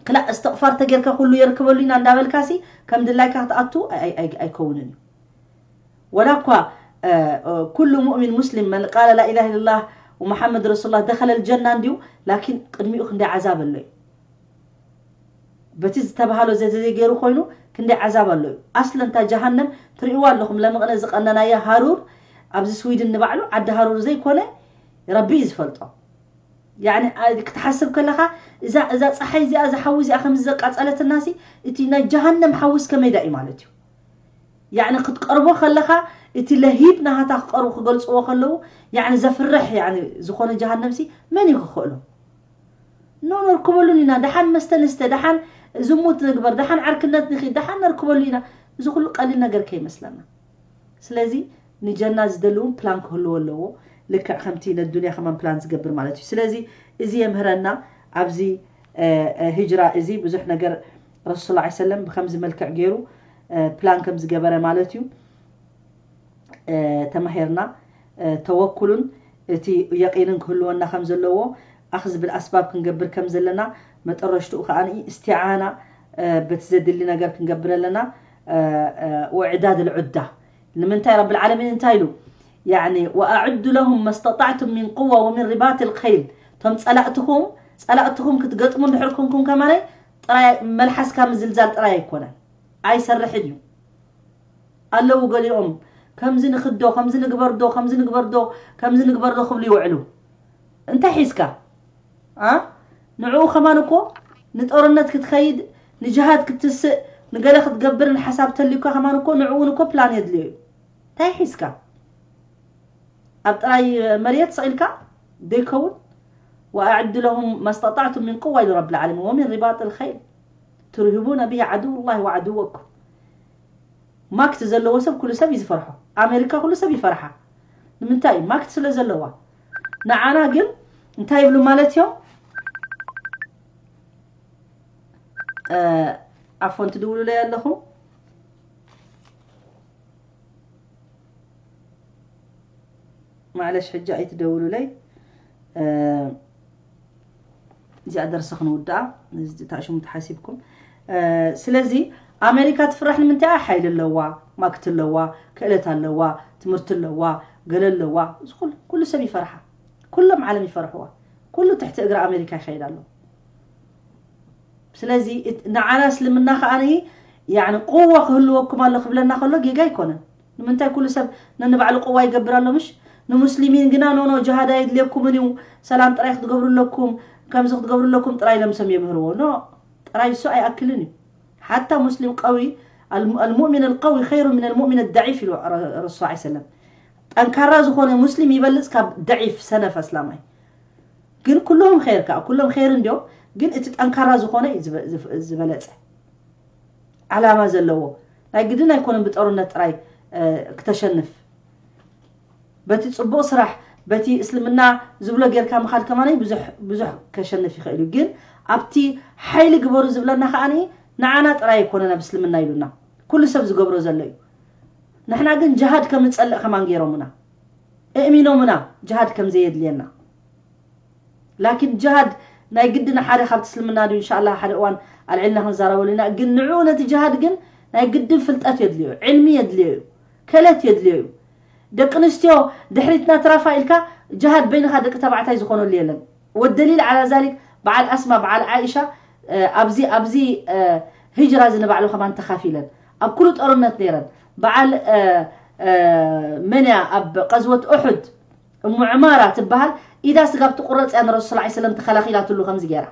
ክላእ እስትቕፋር ተጌርካ ኩሉ የርክበሉ ኢና እንዳበልካሲ ከም ድላይካ ክትኣቱ ኣይ-፣ ኣይ-፣ ኣይ-፣ ኣይከውንን እዩ። ወላ እኳ፣ እ፣ እ፣ ኩሉ ሙእሚን ሙስሊም መን ቃለ ላ ኢላሃ ኢለላህ ወመሓመድ ረሱሉላህ ደኸለል ጀና እንድዩ፣ ላኪን ቅድሚኡ ክንደይ ዓዛብ ኣሎ እዩ። በቲ ዝተባህሎ ዘተዘይገይሩ ኮይኑ ክንደይ ዓዛብ ኣሎ እዩ። ኣስለን እታ ጀሃነም ትርእይዋ ኣለኹም፣ ለመቕነ ዝቐነናያ ሃሩር ኣብዚ ስዊድን ንባዕሉ ዓዲ ሃሩር ዘይኮነ ረቢ እዩ ዝፈልጦ። ያኒ ኣ- ክትሓስብ ከለኻ እዛ እዛ ፀሓይ እዚኣ እዛ ሓዊ እዚኣ ከምዚ ዘቃፀለትናሲ እቲ ናይ ጀሃነም ሓዊስ ከመይ ዳ እዩ ማለት እዩ። ያኒ ክትቀርቦ ከለኻ እቲ ለሂብ ናሃታ ክቀርቡ ክገልፅዎ ከለዉ ያኒ ዘፍርሕ ያኒ ዝኾነ ጀሃነምሲ መን እዩ ክኽእሎ? ኖ ነርክበሉን ኢና። ደሓን መስተ ንስተ፣ ደሓን ዝሙት ንግበር፣ ደሓን ዓርክነት ንኺድ፣ ደሓን ነርክበሉ ኢና። እዚ ኩሉ ቀሊል ነገር ከይመስለና። ስለዚ ንጀና ዝደልውን ፕላን ክህልዎ ኣለዎ። ልክዕ ከምቲ ነዱንያ ከማን ፕላን ዝገብር ማለት እዩ። ስለዚ እዚ የምህረና ኣብዚ እ፣ እ፣ ሂጅራ እዚ ብዙሕ ነገር ረሱል ሰለላሁ ዐለይሂ ወሰለም ብከምዚ መልክዕ ገይሩ እ፣ ፕላን ከም ዝገበረ ማለት እዩ። እ፣ ተማሂርና እ፣ ተወኩሉን እቲ የቂንን ክህልወና ከም ዘለዎ ኣኽዚ ብልኣስባብ ክንገብር ከም ዘለና መጠረሽትኡ ከኣ እስቲዓና እ፣ በቲ ዘድሊ ነገር ክንገብር ኣለና። እ፣ እ፣ ወዕዳድ ልዑዳ ንምንታይ ረብል ዓለሚን እንታይ ኢሉ? ያኒ ወኣዕዱ ለሁም መስተጣዕቱም ሚን ቁዋ ወሚን ሪባጥ ልኸይል እቶም ጸላእትኹም ጸላእትኹም ክትገጥሙ እንድሕር ኮንኩም ከማነይ ጥራይ መልሓስካ ምዝልዛል ጥራይ ኣይኮነን ኣይሰርሕን እዩ ኣለዉ ገሊኦም ከምዚ ንኽዶ ከምዚ ንግበርዶ ከምዚ ንግበርዶ ከምዚ ንግበርዶ ክብሉ ይውዕሉ እንታይ ሒዝካ ኣ ንዕኡ ከማን እኮ ንጦርነት ክትከይድ ንጅሃድ ክትስእ ንገለ ክትገብርን ሓሳብ ተልዩካ ከማን እኮ ንዕኡ እውን እኮ ፕላን የድልዮ እዩ እንታይ ሒዝካ ኣብ ጥራይ መርየት ስቕ ኢልካ ደይከውን وأعد لهم ما استطعتم من قوة إلى رب العالمين ومن رباط الخيل ترهبون به عدو الله وعدوكم ማክት ዘለዎ ሰብ ኩሉ ሰብ እዩ ዝፈርሖ ኣሜሪካ ኩሉ ሰብ ይፈርሓ ንምንታይ እዩ ማክት ስለ ዘለዋ ንዓና ግን እንታይ ይብሉ ማለት እዮም ኣፎን ትድውሉለይ ኣለኹ ማዕለሽ ሕጂ ኣይትደውሉለይ እዚኣ ደርሲ ክንውድኣ ታሽሙ ተሓሲብኩም ስለዚ ኣሜሪካ ትፍራሕ ንምንታይ ሓይሊ ኣለዋ ማክት ኣለዋ ክእለት ኣለዋ ትምህርቲ ኣለዋ ገለ ኣለዋ ኩሉ ሰብ ይፈርሓ ኩሎም ዓለም ይፈርሕዋ ኩሉ ትሕቲ እግሪ ኣሜሪካ ይኸይድ ኣሎ ስለዚ ንዓና እስልምና ከኣ ያኒ ቁዋ ክህልወኩም ኣሎ ክብለና ከሎ ጌጋ ኣይኮነን ንምንታይ ኩሉ ሰብ ነንባዕሉ ቁዋ ይገብር ኣሎ ምሽ ንሙስሊሚን ግና ኖኖ ጅሃድ ኣየድልየኩምን እዩ ሰላም ጥራይ ክትገብሩ ኣለኩም ከምዚ ክትገብሩ ኣለኩም ጥራይ ለምሰም የምህርዎ ኖ ጥራይ እሱ ኣይኣክልን እዩ ሓታ ሙስሊም ቀዊ المؤمن القوي خير من المؤمن الضعيف ኢሉ ረሱል ሰለም ጠንካራ ዝኾነ ሙስሊም ይበልፅ ካብ ደዒፍ ሰነፍ ኣስላማይ ግን ኩሎም ኸይር ከዓ ኩሎም ኸይር እንዲዮም ግን እቲ ጠንካራ ዝኾነ ዝበለፀ ዓላማ ዘለዎ ናይ ግድን ኣይኮነን ብጠሩነት ጥራይ ክተሸንፍ በቲ ፅቡቕ ስራሕ በቲ እስልምና ዝብሎ ጌርካ ምኻድ ከማነይ ብዙሕ ከሸንፍ ይኽእል እዩ ግን ኣብቲ ሓይሊ ግበሩ ዝብለና ከዓ ንዓና ጥራይ ኣይኮነን ኣብ እስልምና ኢሉና ኩሉ ሰብ ዝገብሮ ዘሎ እዩ ንሕና ግን ጅሃድ ከም ንፀልእ ከማን ገይሮምና እእሚኖምና ጅሃድ ከም ዘየድልየና ላኪን ጅሃድ ናይ ግድን ሓደ ካብቲ እስልምና ድዩ እንሻላ ሓደ እዋን ኣልዕልና ክንዛረበሉ ኢና ግን ንዕኡ ነቲ ጅሃድ ግን ናይ ግድን ፍልጠት የድልዮ ዕልሚ የድልዮ እዩ ከለት የድልዮ እዩ ደቂ ኣንስትዮ ድሕሪትና ትረፋ ኢልካ ጅሃድ በይንኻ ደቂ ተባዕታይ ዝኾነሉ የለን ወደሊል ዓላ ዛሊክ በዓል ኣስማ በዓል ዓኢሻ ኣብዚ ኣብዚ ሂጅራ እዚ ንባዕሉ ከማን ተኻፊለን ኣብ ኩሉ ጦርነት ነይረን በዓል መን እያ ኣብ ቀዝወት ኡሑድ እሙ ዕማራ ትበሃል ኢዳ ስጋብ ትቁረፅ እያ ንረሱል ላ ሰለም ተኸላኺላትሉ ከምዚ ገይራ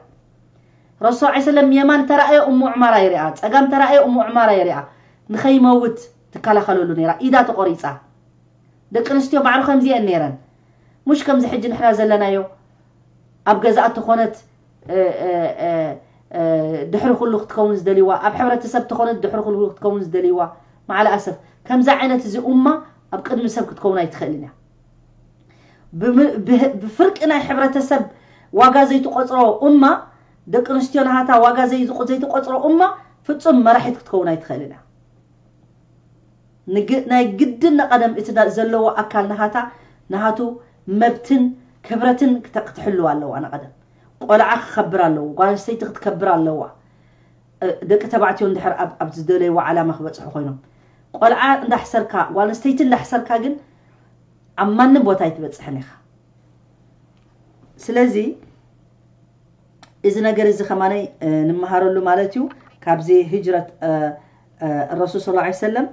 ረሱል ላ ሰለም የማን ተራእዮ እሙ ዕማራ ይሪኣ ፀጋም ተራእዮ እሙ ዕማራ ይሪኣ ንኸይመውት ትከላኸለሉ ነይራ ኢዳ ተቆሪፃ ደቂ ኣንስትዮ ማዕረ ከምዚ እየን ነይረን ሙሽ ከምዚ ሕጂ ንሕና ዘለናዮ ኣብ ገዛኣ ተኾነት ድሕሪ ኩሉ ክትከውን ዝደልይዋ ኣብ ሕብረተሰብ ተኾነት ድሕሪ ኩሉ ክትከውን ዝደልይዋ ማዕለ ኣሰፍ ከምዚ ዓይነት እዚ ኡማ ኣብ ቅድሚ ሰብ ክትከውን ኣይትኽእልን እያ ብፍርቂ ናይ ሕብረተሰብ ዋጋ ዘይትቆፅሮ ኡማ ደቂ ኣንስትዮ ናሃታ ዋጋ ዘይትቆፅሮ ኡማ ፍፁም መራሒት ክትከውን ኣይትኽእልን እያ ናይ ግድን ንቐደም እቲ ዘለዎ ኣካል ናሃታ ናሃቱ መብትን ክብረትን ክትሕልዋ ኣለዋ ንቐደም ቆልዓ ክኸብር ኣለዎ ጓል ኣንስተይቲ ክትከብር ኣለዋ ደቂ ተባዕትዮ እንድሕር ኣብ ዝደለይዎ ዓላማ ክበፅሑ ኮይኖም ቆልዓ እንዳሕሰርካ ጓል ኣንስተይቲ እንዳሕሰርካ ግን ኣብ ማንም ቦታ ኣይትበፅሕን ኢኻ ስለዚ እዚ ነገር እዚ ከማነይ ንምሃረሉ ማለት እዩ ካብዚ ህጅረት ረሱል صلى الله عليه وسلم።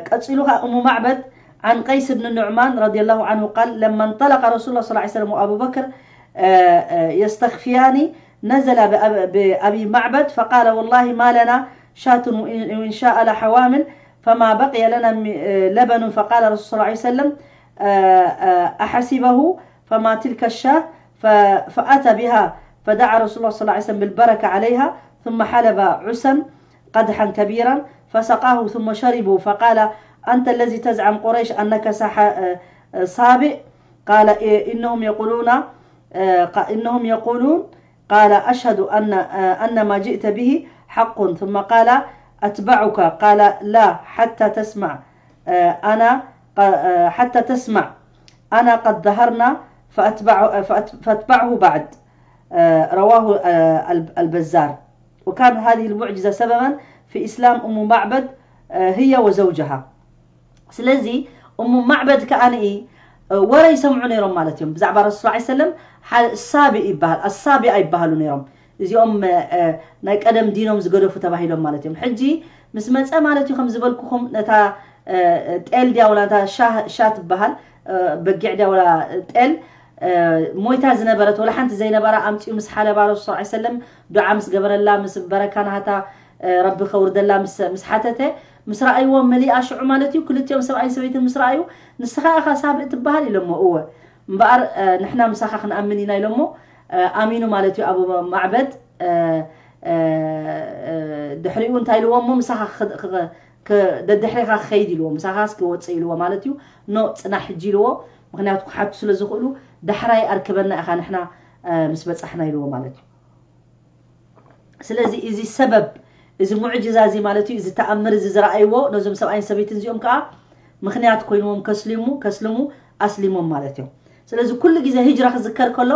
ቀፂሉ ከዓ እሙ ማዕበድ عن قيس بن النعمان رضي الله عنه قال: لما انطلق رسول الله صلى الله عليه وسلم وأبو بكر يستخفيان نزل بأبي معبد فقال: والله ما لنا شاة وإن شاء لحوامل، فما بقي لنا لبن. فقال رسول صلى الله عليه وسلم: أحسبه؟ فما تلك الشاة؟ فأتى بها، فدعا رسول الله صلى الله عليه وسلم بالبركة عليها، ثم حلب عسا قدحا كبيرا فسقاه ثم شربوا، فقال: أنت الذي تزعم قريش أنك سابئ؟ قال: إنهم يقولون، إنهم يقولون. قال: أشهد أن، أن ما جئت به حق. ثم قال: أتبعك؟ قال: لا، حتى تسمع، أنا، حتى تسمع أنا قد ظهرنا، فأتبع، فأتبعه بعد. رواه البزار. وكان هذه المعجزة سببا في إسلام أم معبد هي وزوجها. ስለዚ እሙ ማዕበድ ከኣ ንኢ ወረ ይሰምዑ ነይሮም ማለት እዮም። ብዛዕባ ረሱል صلى الله عليه وسلم ሳቢ ይበሃል፣ ኣሳቢኣ ይበሃሉ ነይሮም። እዚኦም ናይ ቀደም ዲኖም ዝገደፉ ተባሂሎም ማለት እዮም። ሕጂ ምስ መፀ ማለት እዩ ከም ዝበልኩኹም ነታ ጤል ድያ ወላ ነታ ሻ ትበሃል በጊዕ ድያ ወላ ጤል ሞይታ ዝነበረት ወላ ሓንቲ ዘይነበራ ኣምፅኡ ምስ ሓለባ ረሱል صلى الله عليه وسلم ዱዓ ምስ ገበረላ ምስ በረካ ናሃታ ረቢ ከውርደላ ምስ ሓተተ ምስ ረኣይዎ መሊኣ ሽዑ ማለት እዩ ክልቲኦም ሰብኣይን ሰበይትን ምስ ረኣዩ ንስኻ ኢኻ ሳብእ ትበሃል ኢሎሞ እወ እምበኣር ንሕና ምሳኻ ክንኣምን ኢና ኢሎሞ ኣሚኑ ማለት እዩ ኣብ ማዕበድ ድሕሪኡ እንታይ ኢልዎ እሞ ምሳኻ ደድሕሬኻ ክኸይድ ኢልዎ ምሳኻስ ክወፅእ ኢልዎ ማለት እዩ ኖ ፅናሕ ሕጂ ኢልዎ ምክንያቱ ክሓቱ ስለ ዝኽእሉ ዳሕራይ ኣርክበና ኢኻ ንሕና ምስ በፃሕና ኢልዎ ማለት እዩ ስለዚ እዚ ሰበብ እዚ ሙዕጅዛ እዚ ማለት እዩ እዚ ተኣምር እዚ ዝረኣይዎ ነዞም ሰብኣይን ሰበይትን እዚኦም ከዓ ምክንያት ኮይንዎም ከስሊሙ ከስልሙ ኣስሊሞም ማለት እዮም ስለዚ ኩሉ ግዜ ህጅራ ክዝከር ከሎ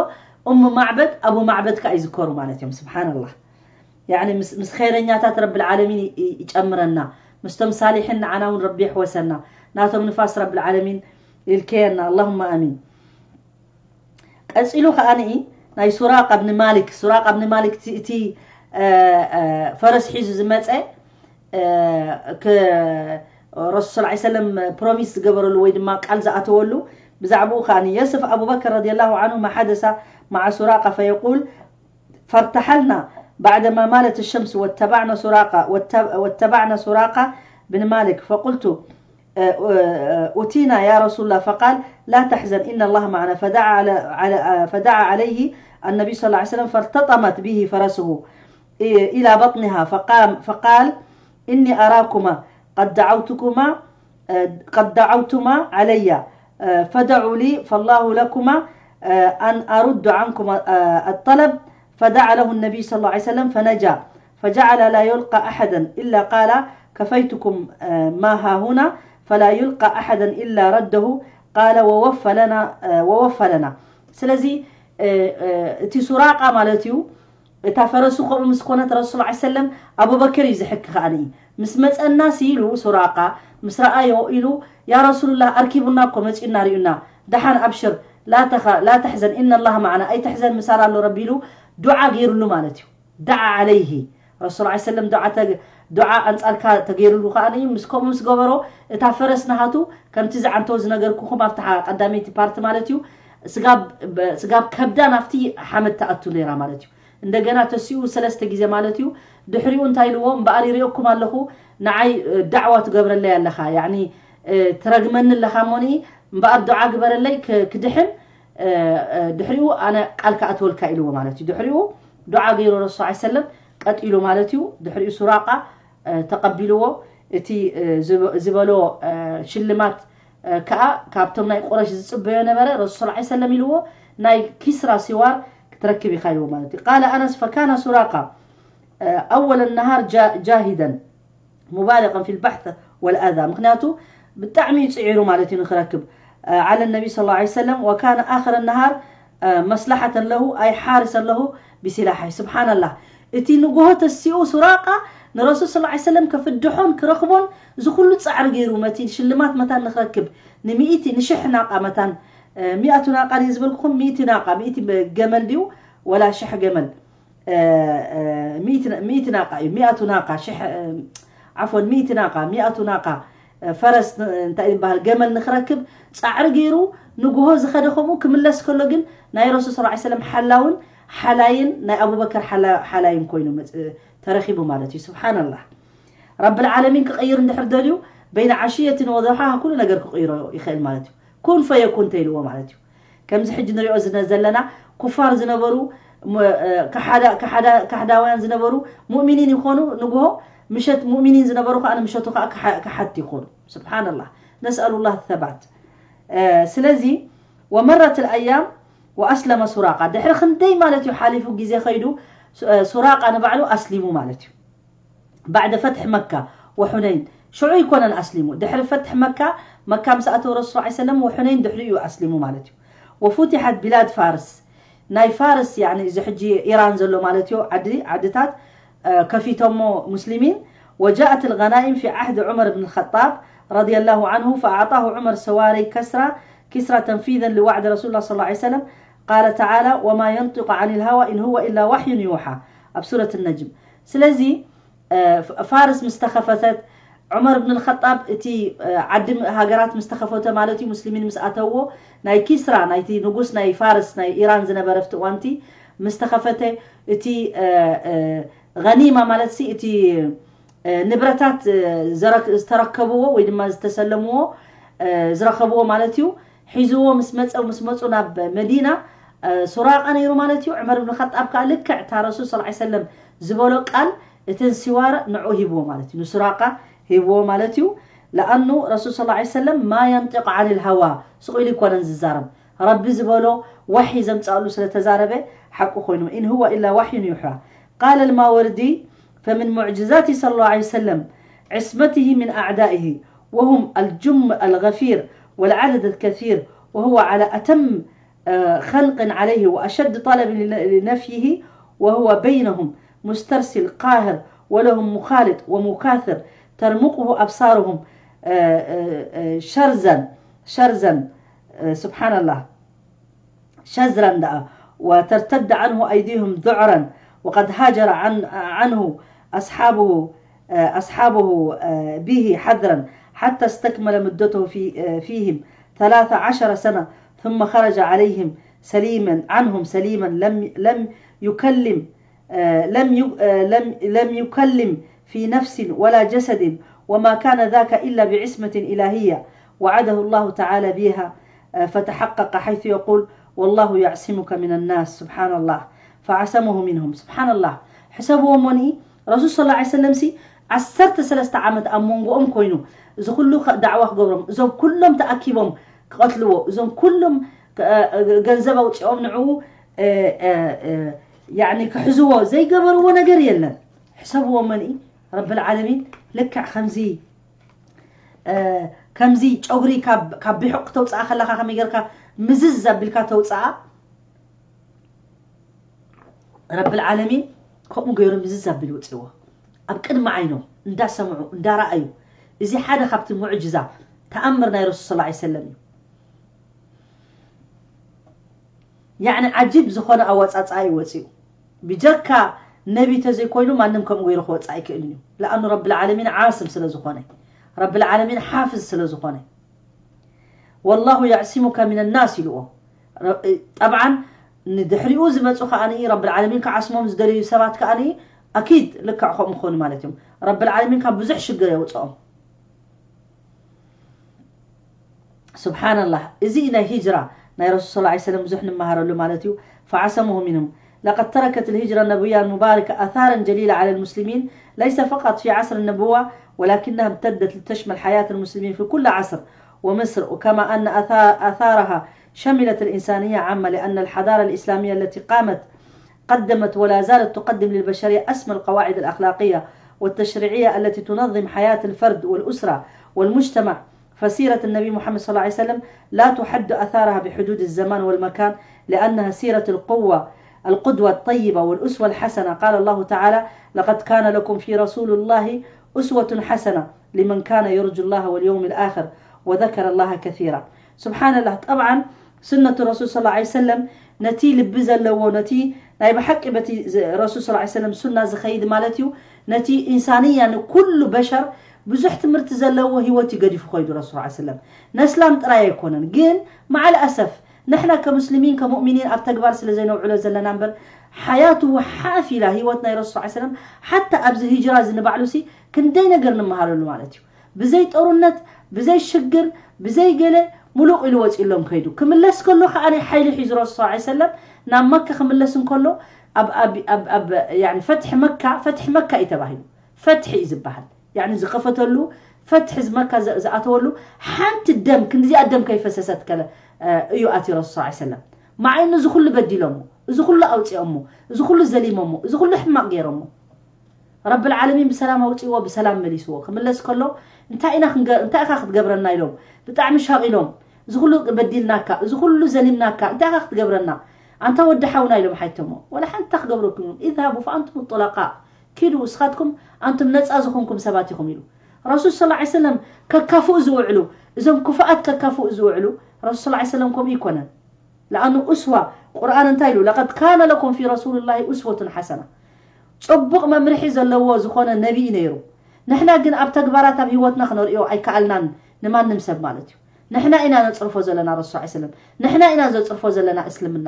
እሙ ማዕበድ ኣቡ ማዕበድ ከዓ ይዝከሩ ማለት እዮም ስብሓንላህ ያኒ ምስ ኸይረኛታት ረብል ዓለሚን ይጨምረና ምስቶም ሳሊሕን ንዓና እውን ረቢ ይሕወሰና ናቶም ንፋስ ረብል ዓለሚን ይልከየና ኣላሁማ ኣሚን ቀጺሉ ከኣ ንኢ ናይ ሱራቃ ብን ማሊክ ሱራቃ ብን ማሊክ እቲ ፈረስ ሒዙ ዝመጸ ረሱል صلى الله عليه وسلم ፕሮሚስ ዝገበረሉ ወይ ድማ ቃል ዝኣተወሉ ብዛዕባኡ ከኣ የስፍ ኣቡበክር رضي الله عنه ما حدث مع سراقة فيقول فارتحلنا بعدما مالت الشمس واتبعنا سراقة واتبعنا سراقة بن مالك فقلت أتينا يا رسول الله فقال لا تحزن إن الله معنا فدعا على فدعا عليه النبي صلى الله عليه وسلم فارتطمت به فرسه إلى بطنها فقام فقال إني أراكما قد دعوتكما قد دعوتما علي فدعوا لي فالله لكما أن أرد عنكما الطلب فدعا له النبي صلى الله عليه وسلم فنجا فجعل لا يلقى أحدا إلا قال كفيتكم ما هاهنا فلا يلقى أحدا إلا رده قال ووفى لنا ووفى لنا ስለዚ እቲ ሱራቃ ማለት እዩ እታ ፈረሱ ከምኡ ምስ ኮነት ረሱል ላ ሰለም ኣቡበክር እዩ ዝሕኪ ከኣ ምስ መፀና ሲኢሉ ሱራቃ ምስ ረኣዮ ኢሉ ያ ረሱሉላህ ኣርኪቡና እኮ መፂኡና ሪኡና ደሓን ኣብሽር ላ ተሕዘን ኢነ ላህ ማዓና ኣይትሕዘን ምሳና ኣሎ ረቢ ኢሉ ዱዓ ገይሩሉ ማለት እዩ ደዓ ዓለይሂ ረሱል ላ ሰለም ዱዓ ኣንጻርካ ተገይሩሉ ከኣ ምስ ከምኡ ምስ ገበሮ እታ ፈረስ ናሃቱ ከምቲ ዝዓንተው ዝነገርኩኹም ኣብታ ቀዳመይቲ ፓርቲ ማለት እዩ ስጋብ ከብዳ ናብቲ ሓመድ ትኣቱ ነይራ ማለት እዩ እንደገና ተሲኡ ሰለስተ ግዜ ማለት እዩ ድሕሪኡ እንታይ ኢልዎ እምበኣር ይሪኦኩም ኣለኹ ንዓይ ዳዕዋ ትገብረለይ ኣለኻ ያኒ ትረግመኒ ኣለኻ እሞኒ እምበኣር ዱዓ ግበረለይ ክድሕን ድሕሪኡ ኣነ ቃል ክኣትወልካ ኢልዎ ማለት እዩ ድሕሪኡ ዱዓ ገይሩ ረሱ ሰለም ቀጢሉ ማለት እዩ ድሕሪኡ ሱራቃ ተቐቢልዎ እቲ ዝበሎ ሽልማት ከዓ ካብቶም ናይ ቁረሽ ዝፅበዮ ነበረ ረሱል ስ ሰለም ኢልዎ ናይ ኪስራ ሲዋር ክትረክብ ኢኻ ኢልዎ ማለት እዩ ቃለ ኣነስ ፈካነ ሱራቃ ኣወለ ነሃር ጃሂደን ሙባሊቀን ፊ ልባሕት ወልኣዛ ምክንያቱ ብጣዕሚ እዩ ፅዒሩ ማለት እዩ ንክረክብ ዓለ ነቢ ስ ሰለም ወካነ ኣክረ ነሃር መስላሓተን ለሁ ኣይ ሓርሰን ለሁ ብሲላሓይ ስብሓንላህ እቲ ንጉሆ ተሲኡ ሱራቃ ንረሱል ስ ሰለም ከፍድሖን ክረኽቦን እዚ ኩሉ ፃዕሪ ገይሩ መቲ ሽልማት መታን ንክረክብ ንሚእቲ ንሽሕ ናቃ መታን ሚኣቱ ናቃ ድየ ዝበልኩኹም ሚእቲ ናቃ ሚእቲ ገመል ድዩ ወላ ሽሕ ገመል ሚእቲ ናቃ እዩ፣ ሚኣቱ ናቃ፣ ሽሕ፣ ዓፎን፣ ሚእቲ ናቃ፣ ሚኣቱ ናቃ፣ ፈረስ፣ እንታይ ዝበሃል፣ ገመል ንክረክብ ፃዕሪ ገይሩ፣ ንግሆ ዝኸደ ከምኡ ክምለስ ከሎ ግን ናይ ረሱል ስ ሰለም ሓላውን ሓላይን ናይ ኣቡበከር ሓላይን ኮይኑ ተረኪቡ ማለት እዩ። ስብሓንላህ። ረብል ዓለሚን ክቕይር እንድሕር ደልዩ፣ በይነ ዓሽየትን ወደሓ ኩሉ ነገር ክቕይሮ ይኽእል ማለት እዩ። ኩን ፈየኩን ተይልዎ ማለት እዩ። ከምዚ ሕጂ ንሪኦ ዘለና ኩፋር ዝነበሩ፣ ካሕዳውያን ዝነበሩ ሙእሚኒን ይኾኑ፣ ንግሆ ምሸት ሙእሚኒን ዝነበሩ ከዓ ንምሸቱ ከዓ ክሓት ይኾኑ። ስብሓንላህ። ነስኣሉላህ ተባት። ስለዚ ወመረት ኣያም ወኣስለመ ሱራቃ፣ ድሕሪ ክንደይ ማለት እዩ ሓሊፉ ግዜ ከይዱ፣ ሱራቃ ንባዕሉ ኣስሊሙ ማለት እዩ። بعد فتح مكة وحنين ሽዑ ይኮነን ኣስሊሙ። ድሕሪ ፈትሕ መካ፣ መካ ምስ ኣተው ረሱል ስ ሰለም ወሑነይን ድሕሪኡ ኣስሊሙ ማለት እዩ። وفتحت بلاد فارس، ናይ ፋርስ፣ ያኒ እዚ ሕጂ ኢራን ዘሎ ማለት እዩ፣ ዓዲ ዓድታት ከፊቶሞ ሙስሊሚን። وجاءت الغنائم في عهد عمر بن الخطاب رضي الله عنه فأعطاه عمر سواري كسرى كسرى تنفيذا لوعد رسول الله صلى الله عليه وسلم. قال تعالى: وما ينطق عن الهوى إن هو إلا وحي يوحى. ኣብ ሱረት ነጅም። ስለዚ ፋርስ ምስ ተኸፈተት፣ ዑመር ብን ልኸጣብ እቲ ዓዲ ሃገራት ምስ ተኸፈተ ማለት እዩ፣ ሙስሊሚን ምስ ኣተውዎ፣ ናይ ኪስራ፣ ናይቲ ንጉስ ናይ ፋርስ ናይ ኢራን ዝነበረ ኣብቲ እዋንቲ ምስ ተኸፈተ፣ እቲ ገኒማ ማለት ሲ እቲ ንብረታት ዝተረከብዎ ወይ ድማ ዝተሰለምዎ ዝረከብዎ ማለት እዩ፣ ሒዝዎ ምስ መፀ ምስ መፁ ናብ መዲና ሱራቃ ነይሩ ማለት እዩ። ዑመር ብን ኸጣብ ከዓ ልክዕ እታ ረሱል ስ ሰለም ዝበሎ ቃል እተን ሲዋር ንዑ ሂብዎ ማለት እዩ። ንሱራቃ ሂብዎ ማለት እዩ። ለኣኑ ረሱል ስ ሰለም ማ የንጢቅ ዓን ልሃዋ ስቕ ኢሉ ይኮነን ዝዛረብ፣ ረቢ ዝበሎ ዋሒ ዘምፃእሉ ስለተዛረበ ሓቁ ኮይኑ። إن هو إلا وحي يوحى. قال الماوردي: فمن معجزات صلى الله عليه وسلم عصمته من أعدائه وهم الجم الغفير والعدد الكثير، وهو على أتم خنق عليه وأشد طلب لنفيه، وهو بينهم مسترسل قاهر ولهم مخالط ومكاثر ترمقه أبصارهم شرزا شرزا، سبحان الله، شزرا دعا، وترتد عنه أيديهم ذعرا، وقد هاجر عن عنه أصحابه أصحابه به حذرا حتى استكمل مدته في فيهم ثلاث عشر سنة، ثم خرج عليهم سليما عنهم سليما لم لم يكلم لم لم لم يكلم في نفس ولا جسد، وما كان ذاك إلا بعصمة إلهية وعده الله تعالى بها فتحقق حيث يقول: والله يعصمك من الناس. سبحان الله. فعصمه منهم. سبحان الله. ሕሰብዎ እሞኒ ረሱል ስ ሰለም ሲ ዓሰርተ ሰለስተ ዓመት ኣብ መንጎኦም ኮይኑ እዚ ኩሉ ዳዕዋ ክገብሮም፣ እዞም ኩሎም ተኣኪቦም ክቐትልዎ፣ እዞም ኩሎም ገንዘብ ኣውፂኦም ንዕኡ ያኒ ክሕዝዎ ዘይገበርዎ ነገር የለን። ሕሰብዎ እሞኒ ረብል ዓለሚን ልክዕ ከምዚ ከምዚ ጨጉሪ ካብ ቢሑቕ ክተውፅኣ ከለካ ከመይ ጌርካ ምዝዝ ኣቢልካ ተውፅኣ፣ ረብል ዓለሚን ከምኡ ገይሩ ምዝዝ ኣቢሉ ውፅእዎ። ኣብ ቅድሚ ዓይኖም እንዳሰምዑ እንዳረኣዩ። እዚ ሓደ ካብቲ ሙዕጅዛ ተኣምር ናይ ረሱል ስ ሰለም እዩ። ያዕኒ ዓጂብ ዝኾነ ኣወፃፅኣ እዩ ወፂኡ። ብጀካ ነቢ ተዘይኮይኑ ማንም ከምኡ ገይሩ ክወፅእ ኣይክእልን እዩ። ለኣኑ ረብል ዓለሚን ዓስም ስለ ዝኾነ፣ ረብል ዓለሚን ሓፍዝ ስለ ዝኾነ። ወላሁ የዕሲሙከ ሚን ናስ ኢልዎ። ጠብዓን ንድሕሪኡ ዝመፁ ከዓኒ ረብል ዓለሚን ክዓስሞም ዝደለዩ ሰባት ከዓኒ ኣኪድ ልክዕ ከምኡ ክኾኑ ማለት እዮም። ረብል ዓለሚን ካብ ብዙሕ ሽግር የውፅኦም። ስብሓንላህ። እዚ ናይ ሂጅራ ናይ ረሱል ስ ሰለም ብዙሕ ንመሃረሉ ማለት እዩ። فعصمه منهم. لقد تركت الهجرة النبوية المباركة آثارا جليلة على المسلمين، ليس فقط في عصر النبوة ولكنها امتدت لتشمل حياة المسلمين في كل عصر ومصر، وكما أن آثارها شملت الإنسانية عامة، لأن الحضارة الإسلامية التي قامت قدمت ولا زالت تقدم للبشرية أسمى القواعد الأخلاقية والتشريعية التي تنظم حياة الفرد والأسرة والمجتمع. فسيرة النبي محمد صلى الله عليه وسلم لا تحد أثارها بحدود الزمان والمكان، لأنها سيرة القوة، القدوة الطيبة والأسوة الحسنة. قال الله تعالى: لقد كان لكم في رسول الله أسوة حسنة لمن كان يرجو الله واليوم الآخر وذكر الله كثيرا. سبحان الله. طبعا سنة الرسول صلى الله عليه وسلم ነቲ ልቢ ዘለዎ፣ ነቲ ናይ ብሓቂ በቲ ረሱል ስ ሰለም ሱና ዝኸይድ ማለት እዩ። ነቲ ኢንሳንያ ንኩሉ በሸር ብዙሕ ትምህርቲ ዘለዎ ህይወት እዩ ገዲፉ ኮይዱ ረሱል ስ ሰለም። ነስላም ጥራይ ኣይኮነን ግን፣ ማዓል ኣሰፍ፣ ንሕና ከሙስሊሚን ከሙእሚኒን ኣብ ተግባር ስለ ዘይነውዕሎ ዘለና እምበር፣ ሓያቱ ሓፊላ ህይወት ናይ ረሱል ስ ሰለም ሓታ ኣብዚ ሂጅራ እዚ ንባዕሉ ሲ ክንደይ ነገር ንምሃረሉ ማለት እዩ። ብዘይ ጦርነት፣ ብዘይ ሽግር፣ ብዘይ ገለ ሙሉቕ ኢሉ ወፂሎም ከይዱ። ክምለስ ከሎ ከዓ ናይ ሓይሊ ሒዙ ረሱል ስ ሰለም ናብ መካ ክምለስ እንከሎ ኣብ ኣብ ኣብ ኣብ ያኒ ፈትሒ መካ፣ ፈትሒ መካ እዩ ተባሂሉ። ፈትሒ እዩ ዝበሃል። ያኒ ዝኸፈተሉ ፈትሒ እዚ መካ ዘ- ዝኣተወሉ ሓንቲ ደም ክንዲዚኣ ደም ከይፈሰሰት ከለ እዩ ኣትዩ ረሱል ስ ሰለም። ማዓይኑ እዚ ኩሉ በዲሎሞ፣ እዚ ኩሉ ኣውፂኦሞ፣ እዚ ኩሉ ዘሊሞሞ፣ እዚ ኩሉ ሕማቕ ገይሮሞ። ረብል ዓለሚን ብሰላም ኣውፅዎ፣ ብሰላም መሊስዎ። ክምለስ ከሎ እንታይ ኢና ክንገ- እንታይ ኢኻ ክትገብረና ኢሎም ብጣዕሚ ሻቕ ኢሎም። እዚ ኩሉ በዲልናካ፣ እዚ ኩሉ ዘሊምናካ እንታይ ኢኻ ክትገብረና ኣንታ ወዲ ሓውና ኢሎም ሓይቶሞ። ወላ ሓንቲ ክገብረኩም ኢሎም ኢዝሃቡ ፈኣንቱም ጡለቃ፣ ኪዱ እስኻትኩም ኣንቱም ነፃ ዝኾንኩም ሰባት ኢኹም ኢሉ ረሱል ስ ሰለም። ከካፍኡ ዝውዕሉ እዞም ክፉኣት ከካፍኡ ዝውዕሉ ረሱል ስ ሰለም ከምኡ ይኮነን። ለኣኑ እስዋ ቁርኣን እንታይ ኢሉ? ለቀድ ካነ ለኩም ፊ ረሱልላሂ እስወቱን ሓሰና። ፅቡቕ መምርሒ ዘለዎ ዝኾነ ነቢይ ነይሩ። ንሕና ግን ኣብ ተግባራት ኣብ ህይወትና ክነርእዮ ኣይከኣልናን። ንማንም ሰብ ማለት እዩ። ንሕና ኢና ነፅርፎ ዘለና ረሱል ስ ሰለም። ንሕና ኢና ዘፅርፎ ዘለና እስልምና።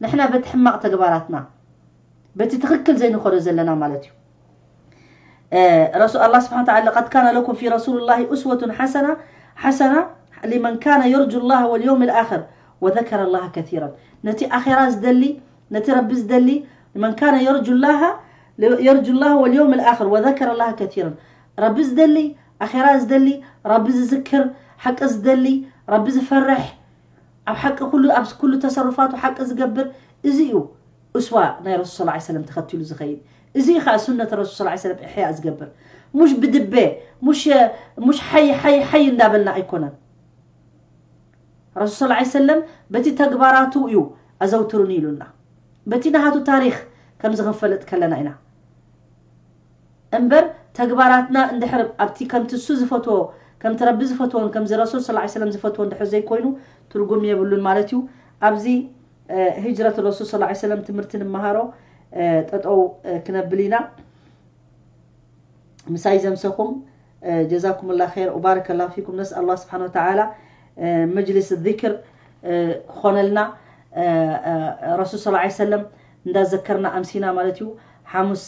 ንሕና በቲ ሕማቕ ተግባራትና በቲ ትኽክል ዘይንኸዶ ዘለና ማለት እዩ። ረሱል ኣላ ስብሓን ተዓላ ለቀድ ካነ ለኩም ፊ ረሱልላሂ እስወቱን ሓሰና ሓሰና ሊመን ካነ የርጁ ላህ ወልየውም ልኣኽር ወዘከረ ላህ ከሲራን። ነቲ ኣኼራ ዝደሊ፣ ነቲ ረቢ ዝደሊ፣ መን ካነ የርጁ ላሃ የርጁ ላህ ወልየውም ልኣኽር ወዘከረ ላህ ከሲራን። ረቢ ዝደሊ፣ ኣኼራ ዝደሊ፣ ረቢ ዝዝክር፣ ሓቂ ዝደሊ፣ ረቢ ዝፈርሕ፣ ኣብ ሓቂ ኩሉ ኣብ ኩሉ ተሰሩፋቱ ሓቂ ዝገብር፣ እዚ እዩ እስዋ ናይ ረሱል ስ ሰለም ተኸቲሉ ዝኸይድ። እዚ እዩ ከዓ ሱነት ረሱል ስ ሰለም እሕያ ዝገብር። ሙሽ ብድበ፣ ሙሽ ሙሽ ሓይ ሓይ ሓይ እንዳበልና ኣይኮነን። ረሱል ስ ሰለም በቲ ተግባራቱ እዩ ኣዘውትሩኒ ኢሉና። በቲ ናሃቱ ታሪክ ከም ዝኽንፈልጥ ከለና ኢና እምበር ተግባራትና እንድሕር ኣብቲ ከምቲ እሱ ዝፈትዎ፣ ከምቲ ረቢ ዝፈትዎን ከምዚ ረሱል ስ ሰለም ዝፈትዎ እንድሕር ዘይኮይኑ ትርጉም የብሉን ማለት እዩ። ኣብዚ ህጅረት ረሱል ስ ሰለም ትምህርቲ ንመሃሮ ጠጠው ክነብል ኢና። ምሳይ ዘምሰኹም ጀዛኩም ላ ር ወባረከ ላ ፊኩም። ነስኣል ላ ስብሓን ወተዓላ መጅልስ ዚክር ክኾነልና። ረሱል ስ ሰለም እንዳዘከርና ኣምሲና ማለት እዩ። ሓሙስ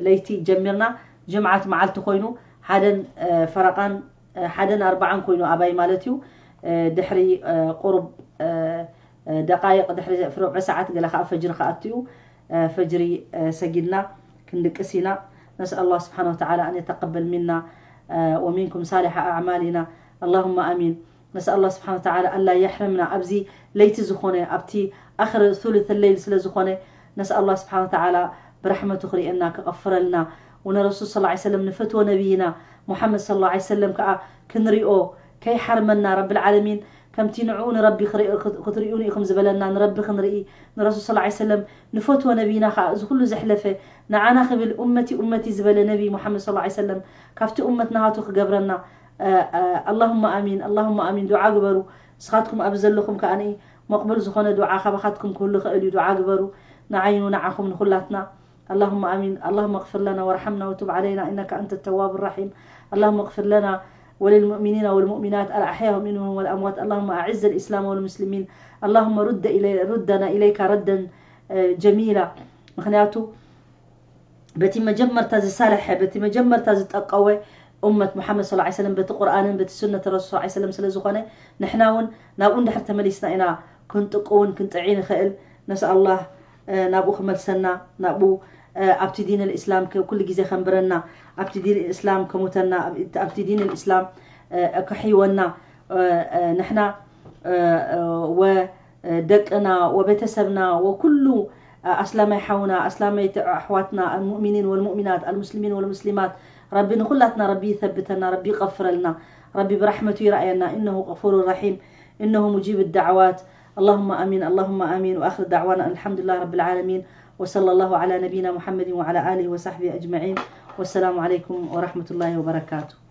ለይቲ ጀሚርና ጅምዓት መዓልቲ ኮይኑ ሓደን ፈረቓን ሓደን ኣርባዓን ኮይኑ ኣባይ ማለት እዩ። ድሕሪ ቁሩብ ደቃይቕ ድሕሪ ርብዒ ሰዓት ገለ ከዓ ፈጅሪ ክኣቱ እዩ። ፈጅሪ ሰጊድና ክንድቅስ ኢና። ነስኣል ላ ስብሓን ወተዓላ ኣን የተቀበል ሚና ወሚንኩም ሳሊሓ ኣዕማሊና። ኣላሁማ ኣሚን። ነስኣል ላ ስብሓን ወተዓላ ኣላ የሕርምና ኣብዚ ለይቲ ዝኾነ ኣብቲ ኣኽር ሱሉት ለይል ስለ ዝኾነ ነስኣል ላ ስብሓን ወተዓላ ብራሕመቱ ክርእየና ክቐፍረልና። ወነረሱል ስ ሰለም ንፈትዎ ነቢይና ሙሓመድ ስ ሰለም ከዓ ክንሪኦ ከይሓርመና ረብል ዓለሚን ከምቲ ንዕኡ ንረቢ ክትርእዩኒ ኢኹም ዝበለና ንረቢ ክንርኢ ንረሱል ስ ሰለም ንፈትዎ ነቢይና ከዓ እዚ ኩሉ ዘሕለፈ ንዓና ክብል ኡመቲ ኡመቲ ዝበለ ነቢይ ሙሓመድ ስ ሰለም ካብቲ ኡመት ናሃቱ ክገብረና። ኣላሁማ ኣሚን ኣላሁማ ኣሚን። ዱዓ ግበሩ። ንስኻትኩም ኣብ ዘለኹም ከዓ መቕቡል ዝኾነ ዱዓ ካባኻትኩም ክህሉ ኽእል እዩ። ዱዓ ግበሩ ንዓይኑ ንዓኹም ንኹላትና። اللهم آمين. اللهم اغفر لنا وارحمنا وتب علينا إنك أنت التواب الرحيم. اللهم اغفر لنا وللمؤمنين والمؤمنات الأحياء منهم والأموات. اللهم أعز الإسلام والمسلمين. اللهم رد إلي ردنا إليك ردا جميلا. ምክንያቱ በቲ መጀመርታ ዝሳለሐ በቲ መጀመርታ ዝጠቀወ ኡመት ሙሓመድ ስ ሰለም በቲ ቁርኣንን በቲ ሱነት ረሱል ስ ሰለም ስለ ዝኾነ ንሕና እውን ናብኡ እንድሕር ተመሊስና ኢና ክንጥቅውን ክንጥዒ ንኽእል። ነስኣላህ ናብኡ ክመልሰና ናብኡ ኣብቲ ዲን ልእስላም ኩሉ ግዜ ከንብረና ኣብቲ ዲን ልእስላም ከሙተና ኣብቲ ዲን ልእስላም ከሕይወና ንሕና ወደቅና ወቤተሰብና ወኩሉ ኣስላማይ ሓውና ኣስላመይቲ ኣሕዋትና المؤمنين والمؤمنات المسلمين والمسلمات ረቢ ንኩላትና ረቢ ይሰብተና ረቢ ይቀፍረልና ረቢ ብራሕመቱ ይረኣየና إنه غفور رحيم إنه مجيب الدعوات اللهم آمين اللهم آمين وآخر دعوانا الحمد لله رب العالمين وصلى الله على نبينا محمد وعلى آله وصحبه أجمعين والسلام عليكم ورحمة الله وبركاته.